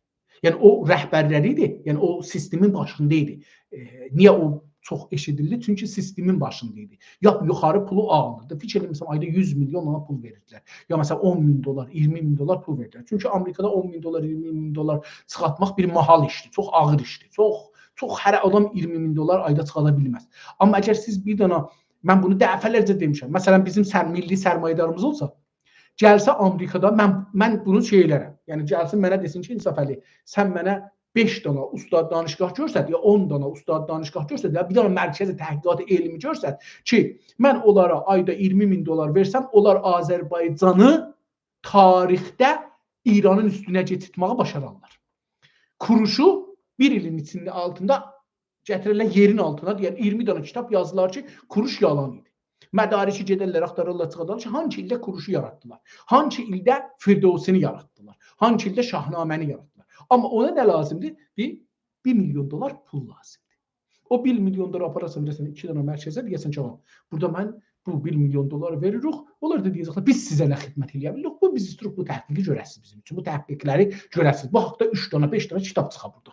یعنی، او رهبرلری ایدی، یعنی، او سیستمین باشیندا ایدی. ائ، نییه او چوخ ائشیدیلدی؟ چونکی سیستمین باشیندا ایدی. یا یوخاری پولو آلیردی. فیکیر ائدین، مثلا، آیدا یوز میلیون اونا پول وئریردیلر. یا، مثلا، اون مین دلار، اییرمی مین دلار پول وئریردیلر. چونکی آمریکادا اون مین دلار، اییرمی مین دلار چیخارتماق بیر محال ایشدیر. چوخ آغیر ایشدیر. چوخ، چوخ هر آدام اییرمی مین دلار آیدا چیخادا بیلمز. آمما اگر سیز بیر دانا، من بونو دفعه‌لرجه دئمیشم، مثلا، بیزیم سر-، میللی سرمایه‌داریمیز اولسا، گلسه آمریکادا، من، من بونو شئی ائلرم. یعنی، گلسین منه دئسین کی، انصافعلی، سن منه بئش دانا استاد دانشگاه گؤرست، یا اون دانا استاد دانشگاه گؤرست، یا بیر دانا مرکز تحقیقات علمی گؤرست کی، من اونلارا آیدا اییرمی مین دلار وئرسم، اونلار آذربایجانی تاریخده ایرانین اوستونه کئچیرتمه‌یی باشارارلار. کوروشو بیر ایلین ایچینده آلتیندا گتیررلر یئرین آلتینا، دئیر، اییرمی دانا کیتاب یازیرلار کی، کوروش یالان ایدی. مدارکی گئدرلر، آختارارلار، چیخاردارلار کی، هانسی ایلده کوروشو یاراتدیلار؟ هانسی ایلده فردوسی‌نی یاراتدیلار؟ هانسی ایلده شاهنامه‌نی یاراتدیلار؟ آمما اونا نه لازیمدیر؟ بیر، بیر میلیون دلار پول لازیمدیر. او بیر میلیون دلار آپاراسان، وئره‌سن ایکی دانا مرکزه، دئیه‌سن کی، «آغا، بورادا من بو بیر میلیون دلاری وئریریک.» اونلار دا دئیه‌جکلر، «بیز سیزه نه خدمت ائله‌یه بیلیریک؟ بو، بیز ایستیریک بو تحقیقی گؤره‌سیز بیزیم اوچون، بو تحقیقلری گؤره‌سیز.» بو حاقدا اوچ دانا، بئش دانا کیتاب چیخار بورادا.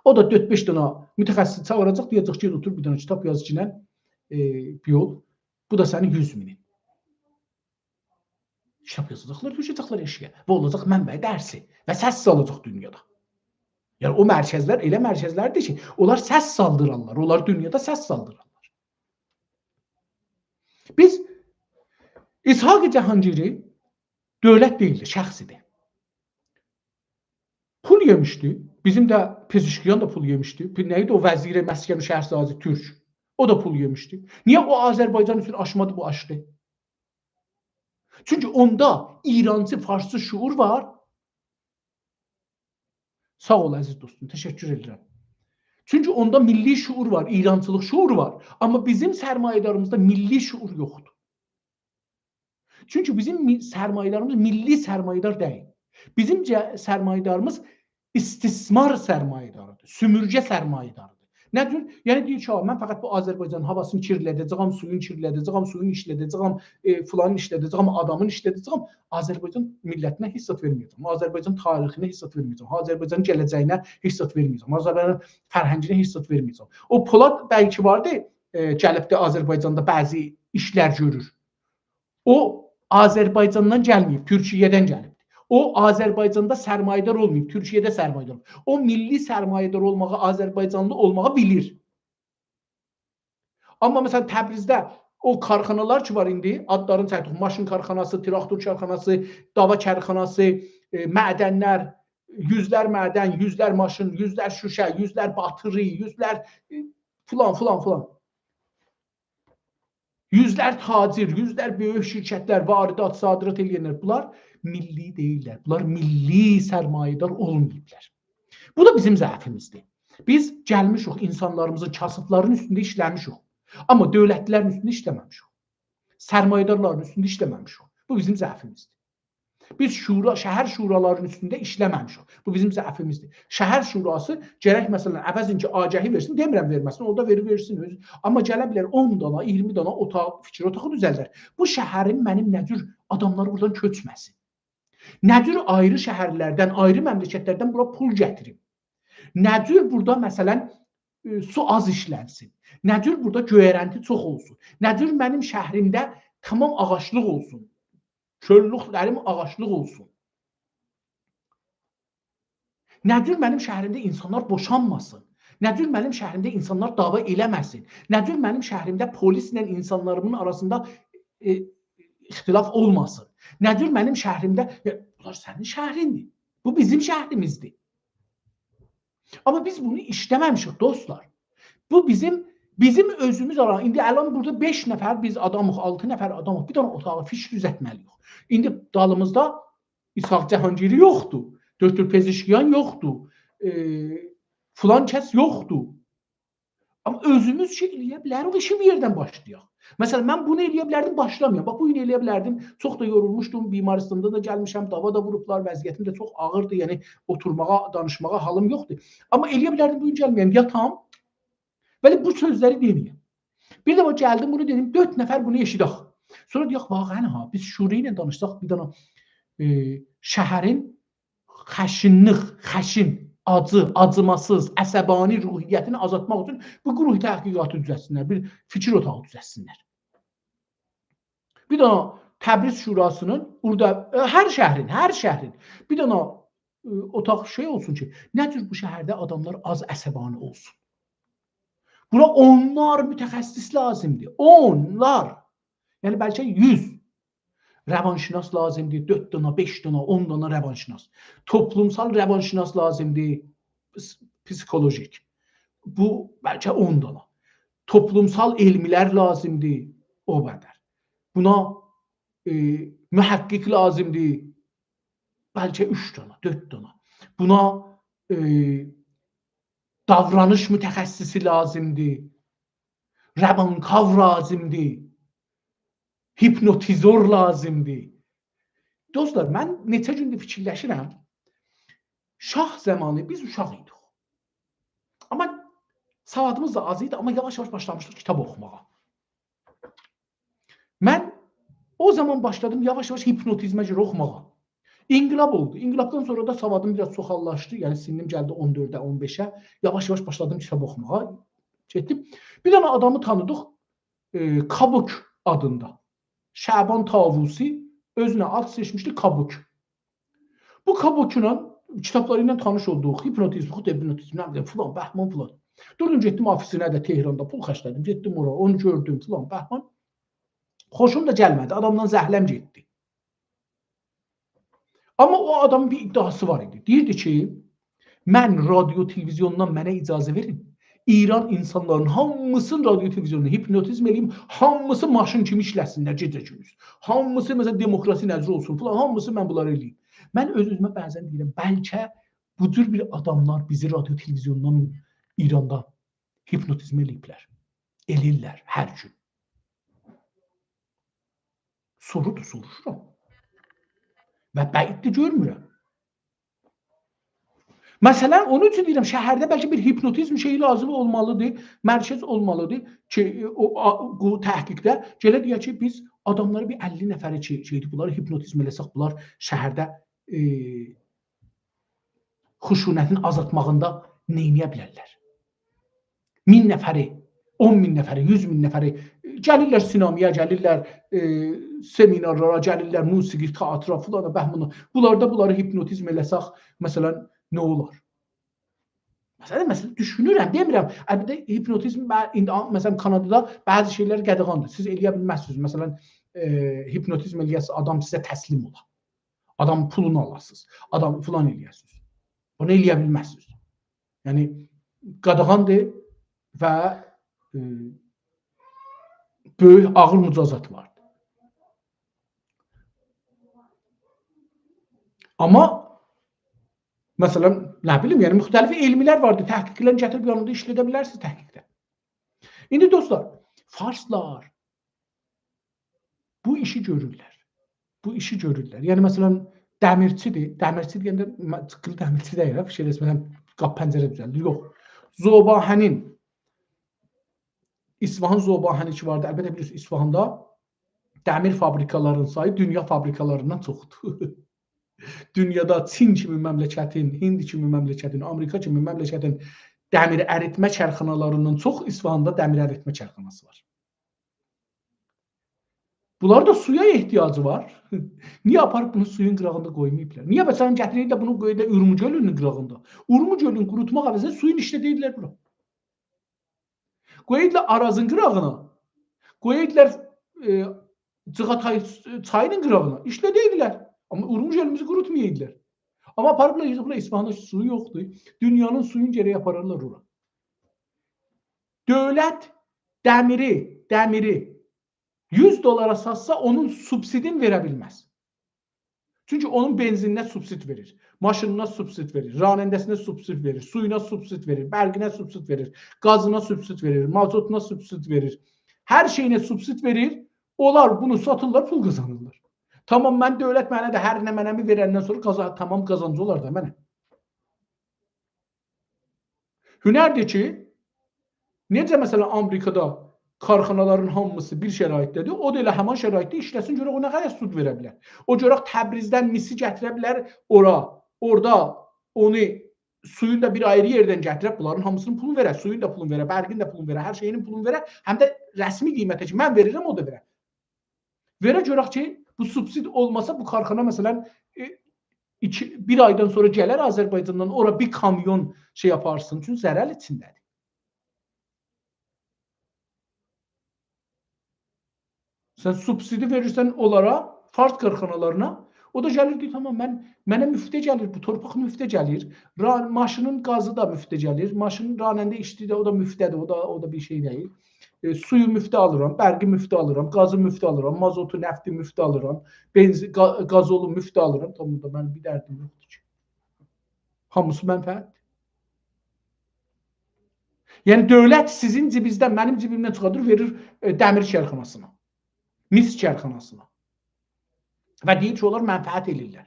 او دا دؤرد-بئش دانا متخصص چاغیراجاق، دئیه‌جک کی، «اوتور، بیر دانه کیتاب یاز کی، ائ، بیر یول. بو دا سنین یوز مینین.» کیتاب یازاجاقلار، دوشه‌جکلر ائشیگه. بو اولاجاق منبع درسی و سس سالاجاق دونیادا. یعنی، او مرکزلر ائله مرکزلردیر کی، اونلار سس سالدیرارلار، اونلار دونیادا سس سالدیرارلار. بیز اسحاق جهانگیری دؤولت دئییلدی، شخص ایدی. پول یئمیشدی. بیزیم ده پزشکیان دا پول یئمیشدی. پول نه ایدی؟ او وزیر مسکن و شهرسازی تورک. او دا پول یئمیشدی. نییه او آذربایجان اوچون آچمادی، بو آچدی؟ چونکی اوندا ایرانچی، فارسچی شعور وار. ساغ اول، عزیز دوستوم، تشکر ائدیرم. چونکی اوندا میللی شعور وار، ایرانچیلیق شعورو وار. آمما بیزیم سرمایه‌داریمیزدا میللی شعور یوخدور. چونکی بیزیم می-، سرمایه‌داریمیز میللی سرمایه‌دار دئییل. بیزیم جه-، سرمایه‌داریمیز استثمار سرمایه‌داریدیر، سومورگه سرمایه‌داریدیر. نه جور؟ یعنی دئییر کی، «آ، من فقط بو آذربایجانین هاواسینی کیرلده‌جه‌یم، سویون کیرلده‌جه‌یم، سویون ایشلده‌جه‌یم، ائ، فلان ایشلده‌جه‌یم، آدامین ایشلده‌جه‌یم، آذربایجان میللتینه هئچ زاد وئرمه‌یه‌جم، آذربایجان تاریخینه هئچ زاد وئرمه‌یه‌جم، آذربایجانین گله‌جه‌یینه هئچ زاد وئرمه‌یه‌جم، آذربایجانین فرهنگینه هئچ زاد وئرمه‌یه‌جم.» او پولاد بی کی واردی، ائ، گلیبدی آذربایجاندا بعضی ایشلر گؤرور. او آذربایجاندان گلمه‌ییب، تورکیه‌دن گلیب. او آذربایجاندا سرمایه‌دار اولماییب، تورکیه‌ده سرمایه‌دار اولوب. او میللی سرمایه‌دار اولماغی، آذربایجانلی اولماغی بیلیر. آمما مثلا تبریزده او کارخانالار کی وار ایندی، آدلارینی چکدیک، ماشین کارخاناسی، تراکتور کارخاناسی، داوا کارخاناسی، ائ، معدنلر، یوزلر معدن، یوزلر ماشین، یوزلر شوشه، یوزلر باتری، یوزلر، ائ، فلان، فلان، فلان. یوزلر تاجر، یوزلر بؤیوک شرکتلر، واردات، صادرات ائله‌ینلر، بونلار میللی دئییللر. بونلار میللی سرمایه‌دار اولماییبلار. بو دا بیزیم ضعفیمیزدیر. بیز گلمیشیک اینسانلاریمیزین، کاسیبلارین اوستونده ایشله‌میشیک. آمما دؤولتلی‌لرین اوستونده ایشله‌مه‌میشیک. سرمایه‌دارلارین اوستونده ایشله‌مه‌میشیک. بو بیزیم ضعفیمیزدیر. بیز شورا، شهر شورالارینین اوستونده ایشله‌مه‌میشیک. بو بیزیم ضعفیمیزدیر. شهر شوراسی گرک، مثلا، عوضین کی آگهی وئرسین، دئمیرم وئرمه‌سین، او دا وئریر، وئرسین اؤز. آمما گله بیلر اون دانا، اییرمی دانا اوتاق، فیکیر اوتاغی دوزلدر. بو شهرین منیم نه جور آداملار بورادان کؤچمه‌سین؟ نه جور آیری شهرلردن، آیری مملکتلردن بورا پول گتیریم؟ نه جور بورادا، مثلا، ائ، سو آز ایشلنسین؟ نه جور بورادا گؤیرنتی چوخ اولسون؟ نه جور منیم شهریمده تمام آغاجلیق اولسون؟ کؤللوکلریم آغاجلیق اولسون؟ نه جور منیم شهریمده اینسانلار بوشانماسین؟ نه جور منیم شهریمده اینسانلار داوا ائله‌مه‌سین؟ نه جور منیم شهریمده پلیسله اینسانلاریمین آراسیندا، ائ، اختلاف اولماسین؟ نه جور منیم شهریمده، یا، بونلار سنین شهریندیر. بو بیزیم شهریمیزدیر. آمما بیز بونو ایشله‌مه‌میشیک، دوستلار. بو بیزیم، بیزیم اؤزوموز آرا-، ایندی الان بورادا بئش نفر بیز آدامیق، آلتی نفر آدامیق، بیر دنه اوتاغا فیش دوزلتمه‌لی‌ییک. ایندی دالیمیزدا اسحاق جهانگیری یوخدور، دکتر پزشکیان یوخدور، ائ، فلان کس یوخدور. آمما اؤزوموز شئی ائله‌یه بیلریک، ایشی بیر یئردن باشلایاق. مثلا، من بونو ائله‌یه بیلردیم، باشلامایام. باخ، بو گون ائله‌یه بیلردیم. چوخ دا یورولموشدوم، بیمارستاندا دا گلمیشم، داوا دا ووروبلار، وضعیتیم ده چوخ آغیردیر. یعنی، اوتورماغا، دانیشماغا حالیم یوخدور. آمما ائله‌یه بیلردیم، بو گون گلمه‌یم، یاتام. بلی، بو سؤزلری دئمه‌یم. بیر دفعه گلدیم، بونو دئدیم، دؤرد نفر بونو ائشیدک. سونرا دئیک، واقعا ها، بیز شوری ایله دانیشساق، بیر دنه، ائ، شهرین خشنلیک، خشن، آجی، آجیماسیز، عصبانی روحیتینی آزالتماق اوچون بو گروه تحقیقاتی دوزلتسینلر، بیر فیکیر اوتاغی دوزلتسینلر. بیر دنه تبریز شوراسینین، بورادا، ائ، هر شهرین، هر شهرین بیر دنه، ائ، اوتاق شئی اولسون کی، نه جور بو شهرده آداملار آز عصبانی اولسون. بورا اونلار متخصص لازیمدیر، اونلار. یعنی بلکه یوز روانشناس لازیمدیر، دؤرد دانا، بئش دانا، اون دانا روانشناس. توپلومسال روانشناس لازیمدیر، پس-، پسیکولوژیک. بو بلکه اون دانا. توپلومسال علملر لازیمدیر، او قدر. بونا، ائ، محقق لازیمدیر، بلکه اوچ دانا، دؤرد دانا. بونا، ائ، داورانیش متخصصی لازیمدیر، روانکاو لازیمدیر، هیپنوتیزور لازیمدیر. دوستلار، من نئچه گوندور فیکیرلشیرم. شاه زامانی بیز اوشاق ایدیک. آمما سوادیمیز دا آز ایدی، آمما یاواش-یاواش باشلامیشدیق کیتاب اوخوماغا. من او زامان باشلادیم یاواش-یاواش هیپنوتیزمه گؤره اوخوماغا. انقلاب اولدو. انقلابدان سونرا دا سوادیم بیر آز چوخاللاشدی. یعنی سنّیم گلدی اون دؤرده، اون بئشه. یاواش-یاواش باشلادیم کیتاب اوخوماغا. گئتدیم. بیر دنه آدامی تانیدیق، ائ، کابوک آدیندا. شعبان طاووسی اؤزونه آد سئچمیشدی، کابوک. بو کابوکلا، کیتابلاری ایله تانیش اولدوق. هیپنوتیزم، خود هیپنوتیزم، نه بیلیم، فلان، بهمان، فلان. دوردوم، گئتدیم آفیسینه ده تهراندا، پول خرجله‌دیم، گئتدیم اورا، اونو گؤردوم، فلان، بهمان. خوشوم دا گلمه‌دی، آدامدان زهله‌م گئتدی. آمما او آدامین بیر ادعاسی وار ایدی. دئییردی کی، من رادیو، تلویزیوندان منه اجازه وئرین، ایران اینسانلارین هامیسینی رادیو، تلویزیوندا هیپنوتیزم ائله‌ییم، هامیسی ماشین کیمی ایشله‌سینلر گئجه گوندوز. هامیسی، مثلا، دموکراسی نظری اولسون فلان، هامیسی من بونلاری ائله‌ییم. من اؤز-اؤزومه بعضا دئییرم، بلکه بو جور بیر آداملار بیزی رادیو، تلویزیوندان ایراندا هیپنوتیزم ائله‌ییبلر. ائله‌ییرلر هر گون. سورودور، سوروشورام. و بعید ده گؤرمورم. مثلا، اونون اوچون دئییرم، شهرده بلکه بیر هیپنوتیزم شئیی لازیم اولمالیدیر، مرکز اولمالیدیر کی، او، آ، بو تحقیقده گله دئیک کی، بیز آداملاری بیر اللی نفری کی، شئیدیر، بونلاری هیپنوتیزم ائله‌سک، بونلار شهرده، ائ، خشونتین آزالتماغیندا نئینیه بیلرلر؟ مین نفری، اون مین نفری، یوز مین نفری، ائ، گلیرلر سینمایا، گلیرلر، ائ، سمینارلارا، گلیرلر موسیقی، تئاترا، فلانا، بهمانا. بونلاردا بونلاری هیپنوتیزم ائله‌سک، مثلا، نه اولار؟ مثلا، مثلا، دوشونورم، دئمیرم. البته، هیپنوتیزم، ب-، ایندی، مثلا، کانادادا بعضی شئیلر قدغاندیر. سیز ائلیه بیلمزسینیز. مثلا، ائ، هیپنوتیزم ائلیه‌سینیز، آدام سیزه تسلیم اولا. آدامین پولونو آلاسینیز. آدام فلان ائلیه‌سینیز. بونو ائلیه بیلمزسینیز. یعنی، قاداغاندیر و، ائ، بؤیوک، آغیر مجازاتی واردیر. آمما، مثلا، نه بیلیم، یعنی، مختلف علملر واردیر. تحقیقلرین گتیریب یانیندا ایشلده بیلرسینیز تحقیقده. ایندی، دوستلار، فارسلار بو ایشی گؤرورلر. بو ایشی گؤرورلر. یعنی، مثلا، دمیرچی‌دیر. دمیرچی دئینده، م-، جیققیلی دمیرچی دئییل، بیر شئی، مثلا، قاپی پنجره دوزلدیر. یوخ. ذوب‌آهنین، اصفهان ذوب‌آهنی کی واردی. البته، بیلیرسینیز، اصفهاندا دمیر فابریکالارین سایی دونیا فابریکالاریندان چوخدور. دونیادا چین کیمی مملکتین، هند کیمی مملکتین، آمریکا کیمی مملکتین دمیر اریتمه کارخانالاریندان چوخ اصفهاندا دمیر اریتمه کارخاناسی وار. بونلار دا سویا احتیاجی وار. نییه آپاریب بونو سویون قیراغیندا قویماییبلار؟ نییه، مثلا، گتیریرلر بونو قویورلار اورمو گؤلونون قیراغیندا؟ اورمو گؤلونو قوروتماق عوضینه سویون ایشلدیرلر بورا. قویوردولار آرازین قیراغینا، قویوردولار، ائ، جیغاتای چایینین قیراغینا، ایشلدیردیلر. آمما اورمو گؤلوموزو قوروتمایاردیلار. آمما آپاریبلار، ییغیبلار، اصفهاندا سویو یوخدور. دونیانین سویونو گرک آپارارلار اورا. دؤولت دمیری، دمیری یوز دلارا ساتسا، اونون سوبسیدین وئره بیلمز. چونکی اونون بنزینینه سوبسید وئریر، ماشینینا سوبسید وئریر، راننده‌سینه سوبسید وئریر، سویونا سوبسید وئریر، برقینه سوبسید وئریر، گازینا سوبسید وئریر، مازوتونا سوبسید وئریر، هر شئیینه سوبسید وئریر. اونلار بونو ساتیرلار، پول قازانیرلار. تامام، من، دؤولت منه ده هر نمنه‌می وئرندن سونرا قازا-، تامام قازانجی اولار دا منه. هنردیر کی، نئجه، مثلا، آمریکادا کارخانالارین هامیسی بیر شرایطده‌دیر، او دا ائله همان شرایطده ایشله‌سین، گؤرک او نه قدر سود وئره بیلر. او گؤرک تبریزدن میسی گتیره بیلر اورا، اورادا اونو، سویون دا بیر آیری یئردن گتیره، بونلارین هامیسینین پولونو وئره، سویون دا پولونو وئره، برقین ده پولونو وئره، هر شئیینین پولونو وئره، هم ده رسمی قیمته کی، من وئریرم، او دا وئره. وئره گؤرک کی، بو سوبسید اولماسا، بو کارخانا، مثلا، ائ، ایکی، بیر آیدان سونرا گلر آذربایجاندان، اورا بیر کامیون شئی آپارسین، چونکی ضرر ایچینده‌دیر. سن سوبسیدی وئریرسن اونلارا، فارس کارخانالارینا، او دا گلیر، دئییر، «تامام، من، منه مفته گلیر، بو تورپاق مفته گلیر، را-، ماشینین گازی دا مفته گلیر، ماشینین راننده ایشچی ده، او دا مفته‌دیر، او دا، او دا بیر شئی دئییل. ائ، سویو مفته آلیرام، برقی مفته آلیرام، گازی مفته آلیرام، مازوتو، نفتی مفته آلیرام، بنزین، گا-، گازولو مفته آلیرام.» تامام دا، منیم بیر دردیم یوخدور کی. هامیسی منفعت. یعنی، دؤولت سیزین جیبینیزدن، منیم جیبیمدن چیخاردیر، وئریر، ائ، دمیر کارخاناسینا، میس کارخاناسینا. و دئییر کی، اونلار منفعت ائله‌ییرلر.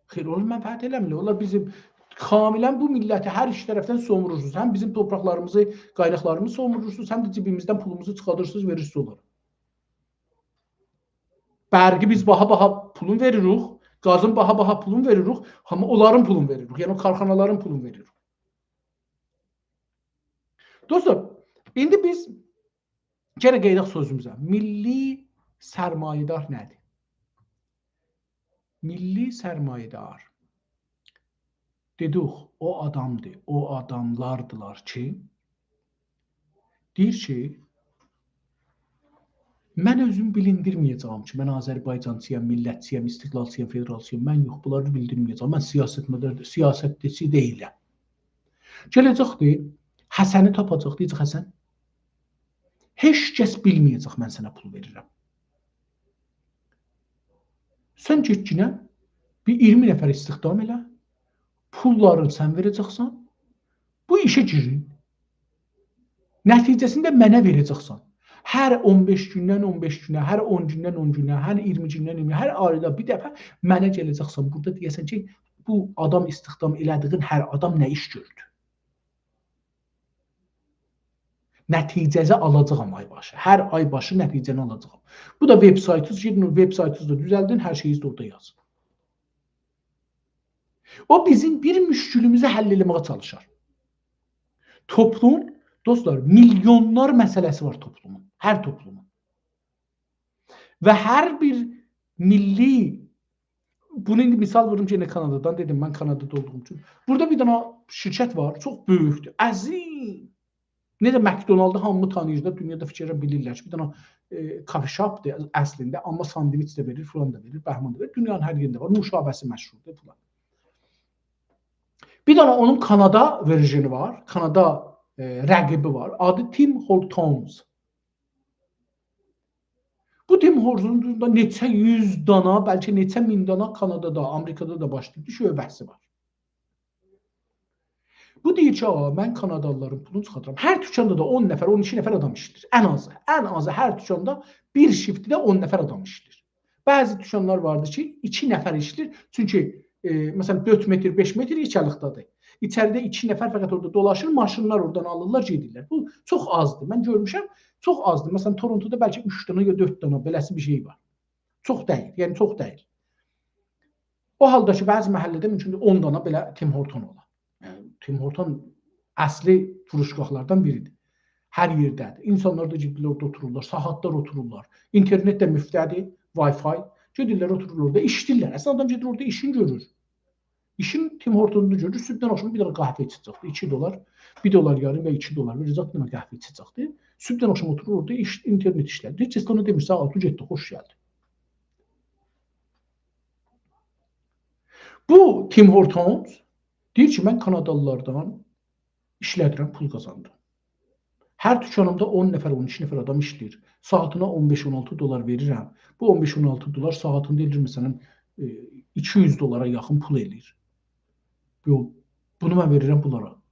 خیر، اونلار منفعت ائله‌میرلر. اونلار بیزیم کاملا بو میللتی هر ایکی طرفدن سومورورسونوز. هم بیزیم تورپاقلاریمیزی، قایناقلاریمیزی سومورورسونوز، هم ده جیبیمیزدن پولوموزو چیخاریرسینیز، وئریرسینیز اونلارا. برقی بیز باها-باها پولون وئریریک، گازین باها-باها پولون وئریریک، آمما اونلارین پولون وئریریک، یعنی او کارخانالارین پولون وئریریک. دوستلار، ایندی بیز یئنه قاییداق سؤزوموزه. میللی سرمایه‌دار نه‌دیر؟ میللی سرمایه‌دار، دئدیک، او آدامدیر، او آداملاردیلار کی، دئییر کی، «من اؤزومو بیلیندیرمه‌یه‌جه‌یم کی، من آذربایجانچی‌یام، میللتچی‌یم، استقلالچی‌یام، فدرالچی‌یام، من یوخ، بونلاری بیلدیرمه‌یه‌جه‌یم، من سیاستمدار، سیاستچی دئییلم.» گله‌جکدیر، حسنی تاپاجاق، دئیه‌جک: «حسن، هئچ کس بیلمه‌یه‌جک من سنه پول وئریرم. سن گئتگینه بیر اییرمی نفر استخدام ائله، پوللارینی سن وئره‌جکسن، بو ایشه گیرین. نتیجه‌سینی ده منه وئره‌جکسن. هر اون بئش گوندن اون بئش گونه، هر اون گوندن اون گونه، هر اییرمی گوندن اییرمی، هر آیدا بیر دفعه منه گله‌جکسن، بورادا دئیه‌سن کی، بو آدام استخدام ائله‌دیگین هر آدام نه ایش گؤردو. نتیجه‌سی آلاجاغام آی باشی. هر آی باشی نتیجه‌نی آلاجاغام. بو دا وبسایتینیز، گئدین او وبسایتینیزی دا دوزلدین، هر شئیینیزی ده اورادا یازین. او بیزیم بیر مشکلیمیزی حل ائله‌مه‌یه چالیشار. توپلوم، دوستلار، میلیونلار مسئله‌سی وار توپلومون، هر توپلومون. و هر بیر میللی، بونو ایندی مثال ووروم کی، یئنه کانادادان دئدیم، من کانادادا اولدوغوم اوچون. بورادا بیر دنه شرکت وار، چوخ بؤیوکدور، عظیم. نئجه مکدونالدی هامی تانیییر دا، دونیادا فیکر ائلیرلر کی، بیر دنه، ائ، کافی شاپدیر اصلینده، آمما ساندویچ ده وئریر، فلان دا وئریر، بهمان دا وئریر، دونیانین هر یئرینده وار، نوشابه‌سی مشهوردور فلان. بیر دنه اونون کانادا ورژنی وار، کانادا، ائ، رقیبی وار، آدی تیم هورتونز. بو تیم هورتونزون دا نئچه یوز دانا، بلکه نئچه مین دانا کانادادا، آمریکادا دا باشلاییب شعبه‌سی وار. بو دئییر کی، «آغا، من کانادالیلارین پولونو چیخاردیرام.» هر دوکاندا دا اون نفر، اون ایکی نفر آدام ایشله‌ییر. ان آزی، ان آزی هر دوکاندا بیر شیفتده اون نفر آدام ایشله‌ییر. بعضی دوکانلار واردیر کی، ایکی نفر ایشله‌ییر. چونکی، ائ، مثلا، دؤرد متر، بئش متر یئکه‌لیکده‌دیر. ایچریده ایکی نفر فقط اورادا دولاشیر، ماشینلار اورادان آلیرلار، گئدیرلر. بو چوخ آزدیر. من گؤرموشم، چوخ آزدیر. مثلا، تورونتودا بلکه اوچ دانا یا دؤرد دانا بئله‌سی بیر شئی وار. چوخ دئییل، یعنی چوخ دئییل. او حالدا کی، بعضی محله‌ده مومکوندور اون دانا بئله تیم هورتون اولا. یعنی، تیم هورتون اصلی فروشگاهلاردان بیریدیر. هر یئرده‌دیر. اینسانلار دا گئدیرلر اورادا اوتورورلار، ساعاتلار اوتورورلار. اینترنت ده مفته‌دیر، وای‌فای. گئدیرلر، اوتورورلار اورادا، ایشله‌ییرلر. اصلینده آدام گئدیر اورادا ایشین گؤرور. ایشین تیم هورتوندا گؤرور، صبحدن آخشام بیر دنه قهوه ایچه‌جکدیر. ایکی دولار، بیر دولار یاریم و ایکی دولار وئره‌جک، بیر دنه قهوه ایچه‌جکدیر. صبحدن آخشام اوتورور اورادا، ایش، اینترنت ایشله‌دیر. هئچ کس ده اونا دئمیر، «ساغ اول، بو گئتدی، خوش گلدی.» بو تیم هورتونز دئییر کی، «من کانادالیلاردان ایشله‌دیرم، پول قازانیرام. هر دوکانیمدا اون نفر، اون ایکی نفر آدام ایشله‌ییر. ساعاتینا اون بئش، اون آلتی دلار وئریرم. بو اون بئش، اون آلتی دلار ساعاتیندا ائله‌ییر، مثلا، ائ، ایکی یوز دلارا یاخین پول ائله‌ییر. بو، بونو من وئریرم بونلارا.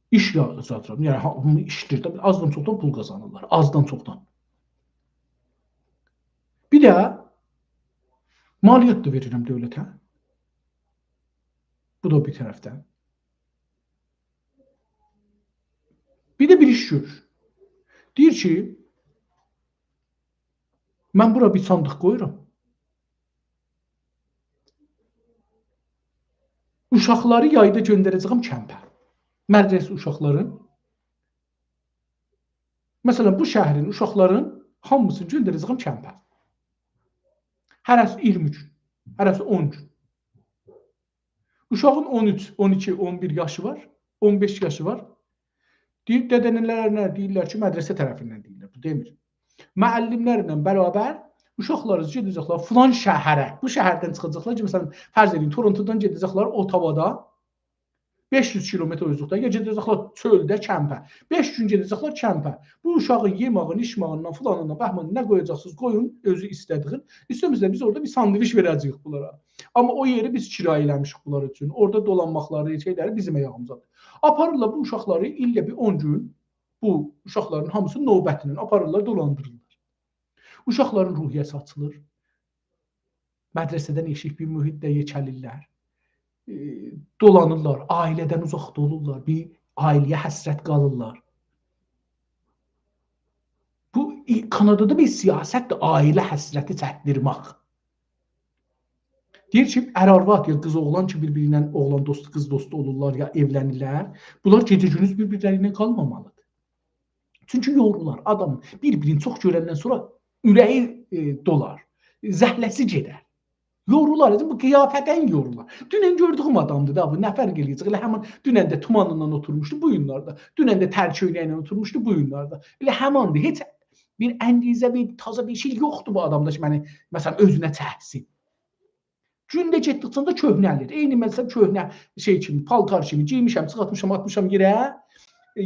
ایش یا-، یارادیرام.» یعنی، هامی ایشله‌ییر ده، آزدان چوخدان پول قازانیرلار. آزدان چوخدان. بیر ده مالیات دا وئریرم دؤولته. بو دا بیر طرفدن. بیر ده بیر ایش گؤرور. دئییر کی، «من بورا بیر صاندیق قویورام. اوشاقلاری یایدا گؤندره‌جه‌یم کمپه. مدرسه اوشاقلارین، مثلا، بو شهرین اوشاقلارین هامیسینی گؤندره‌جه‌یم کمپه. هره‌سی اییرمی گون، هره‌سی اون گون. اوشاغین اون اوچ، اون ایکی، اون بیر یاشی وار، اون بئش یاشی وار.» دئییر، دده‌ننه‌لرینه دئییرلر کی، مدرسه طرفیندن دئییرلر، بو دئمیر. معلم‌لرله برابر اوشاقلار گئده‌جکلر فلان شهره. بو شهردن چیخاجاقلار کی، مثلا، فرض ائدین، تورونتودان گئده‌جکلر اوتاوادا، بئش یوز کیلومتر اوزلوکده، یا گئده‌جکلر چؤلده کمپه. بئش گون گئده‌جکلر کمپه. بو اوشاغین یئماغین، ایچماغیندان، فلانیندان، بهمانیندان نه قویاجاقسینیز، قویون، اؤزو ایسته‌دیگین. ایسته‌میرسه، بیز اورادا بیر ساندویچ وئره‌جه‌ییک بونلارا. آمما او یئری بیز کرایه ائله‌میشیک بونلار اوچون. اورادا دولانماقلاری، شئیلری بیزیم آیاغیمیزدادیر. آپاریرلار بو اوشاقلاری، ایلده بیر اون گون بو اوشاقلارین هامیسینی نوبتینن آپاریرلار، دولاندیریرلار. اوشاقلارین روحیه‌سی آچیلیر. مدرسه‌دن ائشیک بیر محیطده یئکه‌لیرلر. ائ، دولانیرلار، عائله‌دن اوزاقدا اولورلار، بیر عائله‌یه حسرت قالیرلار. بو، ای-، کانادادا بیر سیاستدیر، عائله حسرتی چکدیرمک. دئییر کی، ار آرواد یا قیز اوغلان کی، بیر-بیری ایله اوغلان دوستو، قیز دوستو اولورلار یا ائولنیرلر، بونلار گئجه-گوندوز بیر-بیرلری ایله قالمامالیدیر. چونکی یورولار. آدام بیر-بیرینی چوخ گؤرندن سونرا اوره‌یی، ائ، دولار، زهله‌سی گئدر. یورولار، بو قیافه‌دن یورولار. دونن گؤردویوم آدامدیر دا، بو نه فرق ائله‌یه‌جک؟ ائله همین دونن ده تومانینان اوتورموشدو، بو گونلرده. دونن ده تر کؤینکله اوتورموشدو، بو گونلرده. ائله هماندیر. هئچ بیر انگیزه، بیر تازا بیر شئی یوخدور بو آدامدا کی، منی، مثلا، اؤزونه چکسین. گونده گئتدیکجه ده کؤهنه‌لیر. عینی، مثلا، کؤهنه شئی کیمی، پالتار کیمی گئیمیشم، چیخارتمیشام، آتمیشام یئره.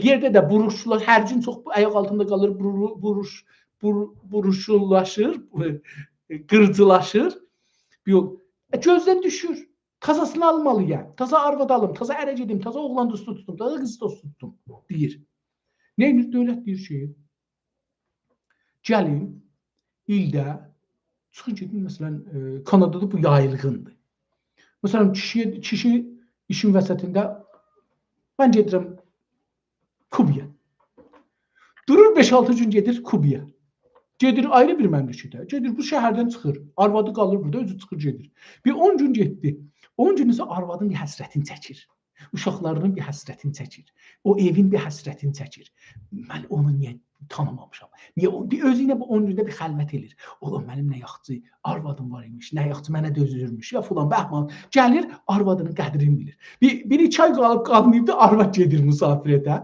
یئرده ده بوروشلار، هر گون چوخ بو آیاق آلتیندا قالیر، بورو-، بوروش-، بور-، بوروشولاشیر، قیرجیلاشیر. یوخ، ائ، گؤزدن دوشور. تازاسینی آلمالییام. تازا آرواد آلیم، تازا اره گئدیم، تازا اوغلان دوستو توتوم، تازا قیز دوستو توتوم، دئییر. نه ائدیر؟ دؤولت دئییر کی، گلین، ایلده چیخین گئدین، مثلا، ائ، کانادادا بو یاییلغیندیر. مثلا، کیشی، کیشی ایشین وسطینده، «من گئدیرم کوبایا.» دورور بئش-آلتی گون گئدیر کوبایا. گئدیر آیری بیر مملکته. گئدیر بو شهردن چیخیر. آروادی قالیر بورادا، اؤزو چیخیر گئدیر. بیر اون گون گئتدی. اون گون ایسه آروادین بیر حسرتینی چکیر. اوشاقلارینین بیر حسرتینی چکیر. او ائوین بیر حسرتینی چکیر. «من اونو نییه تانیمامیشام؟» نییه او، بیر اؤزو ایله بو اون گونده بیر خلوت ائله‌ییر. «اولان، منیم نه یاخچی آروادیم وار ایمیش، نه یاخچی منه دؤزورموش، یا فلان، بهمان.» گلیر، آروادینین قدرینی بیلیر. بیر، بیر ایکی آی قالیب قالماییبدی، آرواد گئدیر مسافرته.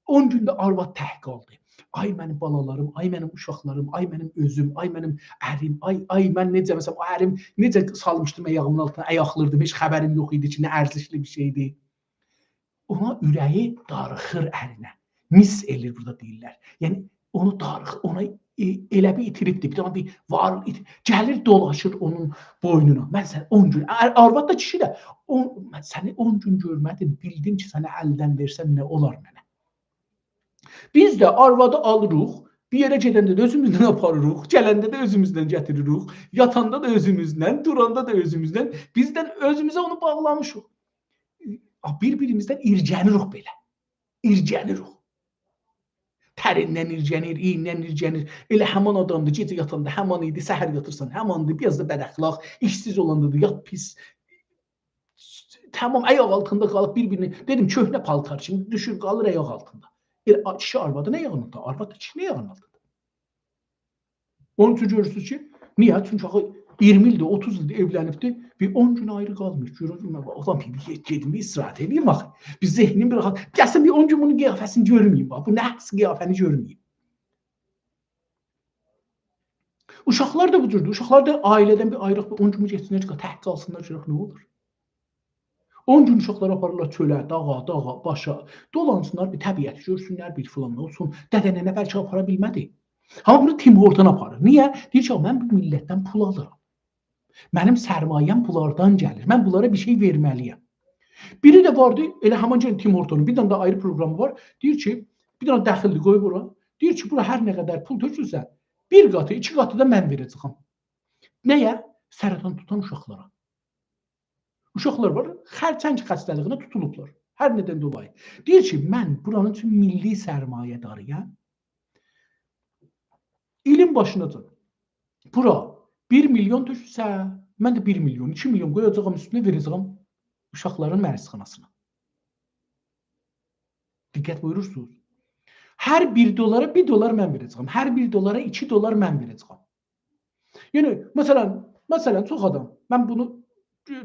اون گون ده آرواد تک قالدی. «آی منیم بالالاریم، آی منیم اوشاقلاریم، آی منیم اؤزوم، آی منیم اریم، آی، آی من نئجه، مثلا، او اریم نئجه سالمیشدیم آیاغیمین آلتینا، آیاقلیردیم، هئچ خبریم یوخ ایدی کی، نه ارزشلی بیر شئیدیر.» اونا اوره‌یی داریخیر ارینه. «Miss» ائله‌ییر بورادا دئییرلر. یعنی اونو داریخ، اونا، ائ، ائله بیر ایتیریبدیر. بیر دنه بیر وار، ایت-، گلیر دولاشیر اونون بوینونا. «من سنی اون گون»، ار-، آرواد دا، کیشی ده، «اون، من سنی اون گون گؤرمه‌دیم، بیلدیم کی، سنی الدن وئرسم نه اولار منه؟» بیز ده آروادی آلیریق، بیر یئره گئدنده ده اؤزوموزله آپاریریق، گلنده ده اؤزوموزله گتیریریک، یاتاندا دا اؤزوموزله، دوراندا دا اؤزوموزله. بیز ده اؤزوموزه اونو باغلامیشیق. آ، بیر-بیریمیزدن ایرگلنیریک بئله. ایرگلنیریک. تریندن ایرگلنیر، ایییندن ایرگلنیر. ائله همان آدامدیر، گئجه یاتاندا همان ایدی، سحر یاتیرسان هماندیر، بیر آز دا بداخلاق، ایشسیز اولاندا دا یات پیس. تمام، آیاق آلتیندا قالیب بیر-بیرینی، دئدیم، کؤهنه پالتار کیمی دوشور، قالیر آیاق آلتیندا. ائله آ-، کیشی آروادین آیاغینین آلتیندا، آرواد دا کیشینین آیاغینین آلتیندا. اونون اوچون گؤرورسونوز کی، نییه؟ چونکی آخی اییرمی ایلدیر، اوتوز ایلدیر ائولنیبدیر، بیر اون گون آیری قالمیر. گؤرور، «اولان، بیر، بیر گئدیم، بیر استراحت ائله‌ییم آخی. بیر ذهنیم بیر راحت. گلسین بیر اون گون بونون قیافه‌سینی گؤرمه‌ییم، باخ، بو نحس قیافه‌نی گؤرمه‌ییم.» اوشاقلار دا بو جوردور. اوشاقلار دا عائله‌دن بیر آیریق، بیر اون گون گئتسینلر، تک قالسینلار، گؤرک نه اولور. اون گون اوشاقلاری آپاریرلار چؤله، داغا، داغا، باشا. دولانسینلار، بیر طبیعتی گؤرسونلر، بیر فلان اولسون. دده ننه بلکه آپارا بیلمه‌دی. آمما بونو تیم هورتون آپاریر. نییه؟ دئییر کی، «من بو میللتدن پول آلیرام. منیم سرمایه‌م بونلاردان گلیر. من بونلارا بیر شئی وئرمه‌لی‌یم.» بیری ده واردی، ائله همان گئنه تیم هورتونون بیر دنه ده آیری پروگرامی وار. دئییر کی، بیر دنه دخیلدیر، قویوب اورا. دئییر کی، بورا هر نه قدر پول تؤکولسه، بیر قاتی، ایکی قاتی دا من وئره‌جه‌یم. نه‌یه؟ سرطان توتان اوشاقلارا. اوشاقلار وار، خرچنگ خسته‌لیگینه توتولوبلار. هر ندن دولایی. دئییر کی، «من بورانین اوچون میللی سرمایه‌داری‌یام. ایلین باشیناجان بورا بیر میلیون تؤکولسه، من ده بیر میلیون، ایکی میلیون قویاجاغام اوستونه، وئره‌جه‌یم اوشاقلارین مریضخاناسینا.» دقت بویورورسونوز. هر بیر دلارا بیر دلار من وئره‌جه‌یم. هر بیر دلارا ایکی دلار من وئره‌جه‌یم. یعنی، مثلا، مثلا، چوخ آدام، من بونو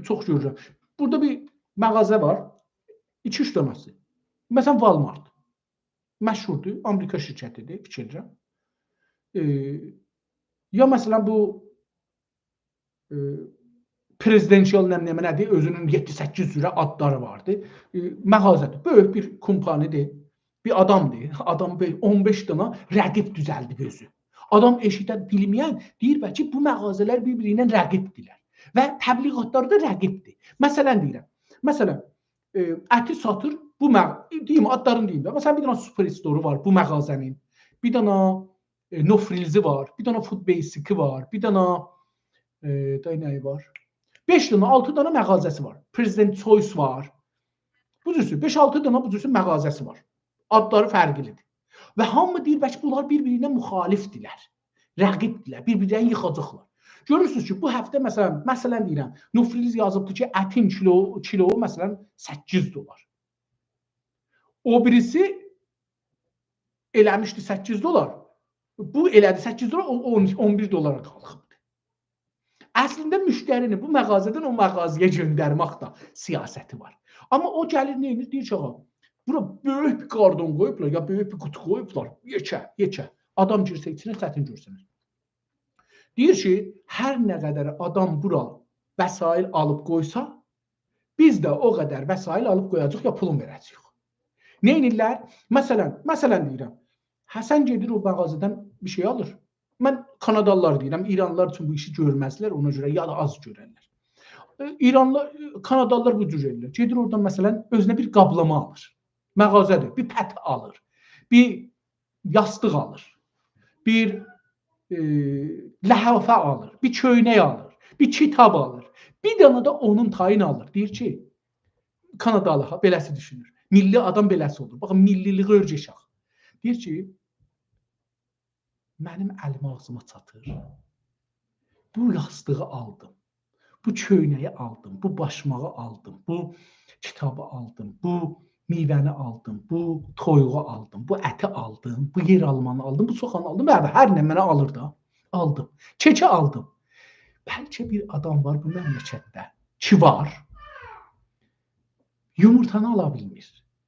چوخ گؤرورم. بورادا بیر مغازه وار، ایکی-اوچ دنه‌سی. مثلا، Walmart. مشهوردور، آمریکا شرکتی‌دیر، فیکیر ائدیرم. ائ، یا، مثلا، بو، ائ، Presidential، نه، نه، نه‌دیر، اؤزونون یئددی-سککیز جوره آدلاری واردی. ائ، مغازه‌دیر، بؤیوک بیر کمپانی‌دیر. بیر آدامدیر، آدام بیر اون بئش دنه رقیب دوزلدیب اؤزو. آدام ائشیده بیلمه‌ین دئییر، بلکه بو مغازه‌لر بیر-بیری ایله رقیبدیرلر. و تبلیغاتلاری دا رقیبدیر. مثلا دئییرم، مثلا، ائ، اتی ساتیر، بو مغ-، دئییم، آدلارینی دئییم ده. مثلا، بیر دنه Superstore-و وار بو مغازه‌نین. بیر دنه، ائ، No Frills-ی وار، بیر دنه Food Basic-ی وار، بیر دنه، ائ، دای نه‌یی وار؟ بئش دنه، آلتی دنه مغازه‌سی وار. President Choice وار. بو جورسو، بئش-آلتی دنه بو جورسو مغازه‌سی وار. آدلاری فرقلی‌دیر. و هامی دئییر، بلکه بونلار بیر-بیری ایله مخالفدیرلر. رقیبدیرلر، بیر-بیرلرینی ییخاجاقلار. گؤرورسونوز کی، بو هفته، مثلا، مثلا دئییرم، No Frills یازیبدی کی، اتین کیلو، کیلو، مثلا، سککیز دلار. او بیریسی ائله‌میشدی سککیز دلار. بو ائله‌دی سککیز دلار، او اون، اون بیر دلارا قالخیبدی. اصلینده مشترینی بو مغازه‌دن او مغازه‌یه گؤندرمک ده سیاستی وار. آمما او گلیر، نه ائدیر؟ دئییر کی، «آغا، بورا بؤیوک بیر گاردون قویوبلار، یا بؤیوک بیر قوطو قویوبلار، یئکه، یئکه. آدام گیرسه ایچینه، چتین گؤرسنیر.» دئییر کی، هر نه قدر آدام بورا وسایل آلیب قویسا، بیز ده او قدر وسایل آلیب قویاجاغیق، یا پولون وئره‌جه‌ییک. نه ائدیرلر؟ مثلا، مثلا دئییرم، حسن گئدیر او مغازه‌دن بیر شئی آلیر. من کانادالیلار دئییرم، ایرانلیلار اوچون بو ایشی گؤرمزلر، اونا گؤره یا دا آز گؤررلر. ائ، ایرانلی، ائ، کانادالیلار بو جور ائدیرلر. گئدیر اورادان، مثلا، اؤزونه بیر قابلاما آلیر. مغازه‌دیر، بیر پته آلیر، بیر یاستیق آلیر، بیر ائ، لحافه آلیر، بیر کؤینک آلیر، بیر کیتاب آلیر. بیر دنه ده اونون تایینی آلیر. دئییر کی، کانادالی ها، بئله‌سی دوشونور. میللی آدام بئله‌سی اولور. باخین، میللیلیگی اؤرگشک. دئییر کی، منیم الیم آغزیما چاتیر. بو یاستیغی آلدیم. بو کؤینه‌یی آلدیم، بو باشماغی آلدیم، بو کیتابی آلدیم، بو میوه‌نی آلدیم، بو تویوغو آلدیم، بو اتی آلدیم، بو یئرآلمانی آلدیم، بو سوخانی آلدیم و هر نه منه آلیر دا، آلدیم. کئکی آلدیم. بلکه بیر آدام وار بو مملکتده کی وار، یومورتانی آلا بیلمیر.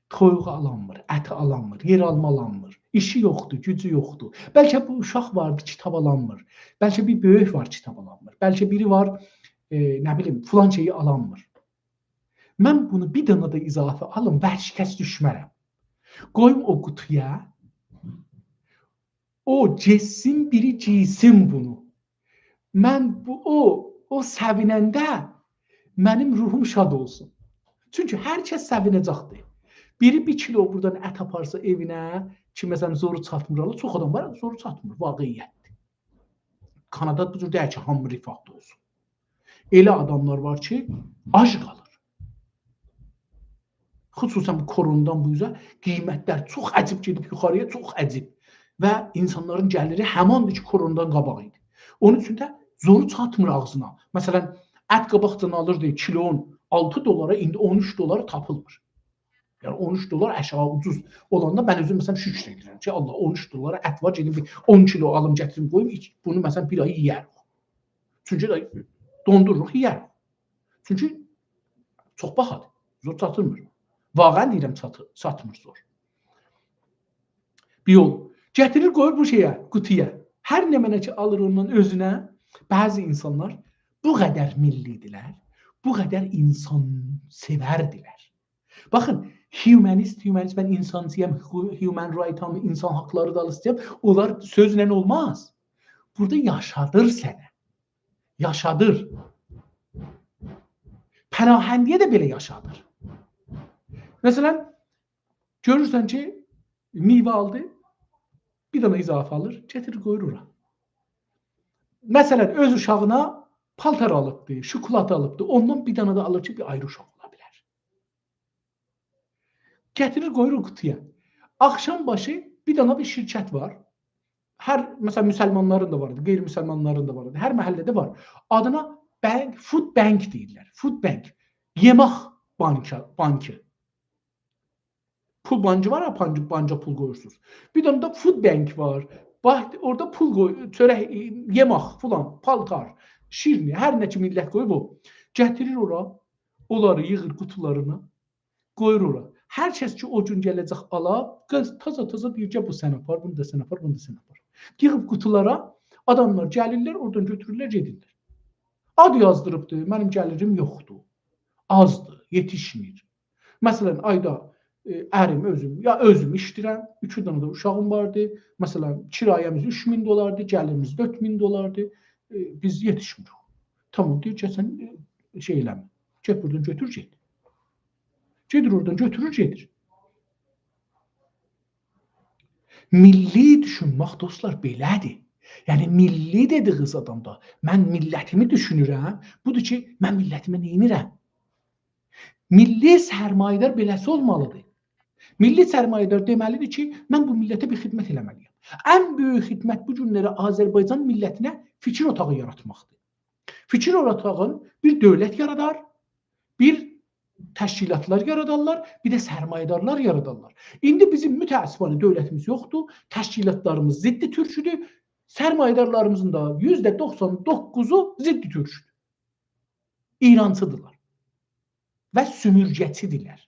تویوغو آلانمیر، اتی آلانمیر، یئرآلما آلانمیر. ایشی یوخدور، گوجو یوخدور. بلکه بو اوشاق واردی، کیتاب آلانمیر. بلکه بیر بؤیوک وار، کیتاب آلانمیر. بلکه بیری وار، ائ، نه بیلیم، فلان شئیی آلانمیر. من بونو بیر دنه ده اضافه آلیم، بلکه شکست دوشمرم. قویوم او قوطویا، او گئتسین، بیری گئیسین بونو. من بو، او، او سئویننده منیم روحوم شاد اولسون. چونکی هر کس سئوینه‌جکدیر. بیری بیر کیلو بورادان ات آپارسا ائوینه، کی، مثلا، زورو چاتمیر آلا، چوخ آدام وار، زورو چاتمیر، واقعیتدیر. کانادا بو جور دئییل کی، هامی رفاهدا اولسون. ائله آداملار وار کی، آج قالیر. خصوصا بو کرونادان بو اوزه قیمتلر چوخ عجیب گئدیب یوخاری‌یا، چوخ عجیب. و اینسانلارین گلیری هماندیر کی، کرونادان قاباق ایدی. اونون اوچون ده زورو چاتمیر آغزینا. مثلا، ات قاباقجان آلیردی کیلون آلتی دلارا، ایندی اون اوچ دلارا تاپیلمیر. یعنی، اون اوچ دلار آشاغی اوجوز اولاندا من اؤزوم، مثلا، شکر ائدیرم کی، الله، اون اوچ دلارا ات وار، گئدیم بیر اون کیلو آلیم، گتیریم، قویوم، ایچ-، بونو، مثلا، بیر آی یئیه‌ریک. چونکی ده دوندوروروق، یئیه‌ریک. چونکی چوخ باهادیر. زور چاتیرمیر. واقعا دئییرم، چاتیر، چاتمیر زور. بیر یول. گتیریر، قویور بو شئیه، قوطویا. هر نمنه کی، آلیر اوندان اؤزونه، بعضی اینسانلار بو قدر میللی‌دیرلر، بو قدر اینسان‌سئوردیرلر. باخین، هیومانیست، هیومانیست، من اینسانچی‌یام، هو-، هیومن رایتام، اینسان حاقلاری دالیسی‌یام. اونلار سؤزله اولماز. بورادا یاشادیر سنه. یاشادیر. پناهندی‌یه ده بئله یاشادیر. مثلا، گؤرورسن کی، میوه آلدی، بیر دنه اضافه آلیر، گتیریر، قویور اورا. مثلا، اؤز اوشاغینا پالتار آلیبدی، شوکولات آلیبدی، اوندان بیر دنه ده آلیر کی، بیر آیری اوشاق اولا بیلر. گتیریر، قویور او قوطویا. آخشام باشی بیر دنه بیر شرکت وار. هر، مثلا، مسلمانلارین دا وار ایدی، غیرمسلمانلارین دا وار ایدی. هر محله‌ده وار. آدینا بانک، فود بانک دئییرلر. فود بانک. یئمک بانکی، بانکی. پول بانکی وار ها، بانکی، بانکا پول قویورسونوز. بیر دنه ده فود بانک وار. باخ، اورادا پول قوی، چؤرک، ائ، یئمک، فلان، پالتار، شیرنی، هر نه کی میللت قویوب او. گتیریر اورا، اونلاری ییغیر قوطولارینا، قویور اورا. هر کس کی، او گون گله‌جک آلا، قیز تازا-تازا دئییر کی، بو سن آپار، بونو دا سن آپار، بونو دا سن آپار. ییغیب قوطولارا، آداملار گلیرلر، اورادان گؤتورورلر، گئدیرلر. آد یازدیریبدی، منیم گلیریم یوخدور. آزدیر، یئتیشمیر. مثلا، آیدا، ائ، اریم، اؤزوم، یا اؤزوم ایشله‌ییرم، ایکی دنه ده اوشاغیم واردی. مثلا، کرایه‌میز اوچ مین دلاردی، گلیریمیز دؤرد مین دلاردی. ائ، بیز یئتیشمیریک. تامام، دئییر کی، سن، ائ، شئی ائله‌مه. گئت بورادان گؤتور، گئت. گئدیر اورادان گؤتورور، گئدیر. میللی دوشونمک، دوستلار، بئله‌دیر. یعنی، میللی دئدیگینیز آدامدا، من میللتیمی دوشونورم، بودور کی، من میللتیمه نئینیرم؟ میللی سرمایه‌دار بئله‌سی اولمالیدیر. میللی سرمایه‌دار دئمه‌لیدیر کی، من بو میللته بیر خدمت ائله‌مه‌لی‌یم. ان بؤیوک خدمت بو گونلری آذربایجان میللتینه فیکیر اوتاغی یاراتماقدیر. فیکیر اوتاغین بیر دؤولت یارادار، بیر تشکیلاتلار یارادارلار، بیر ده سرمایه‌دارلار یارادارلار. ایندی بیزیم متأسفانه دؤولتیمیز یوخدور، تشکیلاتلاریمیز ضد تورکودور، سرمایه‌دارلاریمیزین دا یوزده دوخسان دوققوزو ضد تورکودور. ایرانچی‌دیرلار و سومورگه‌چی‌دیرلر.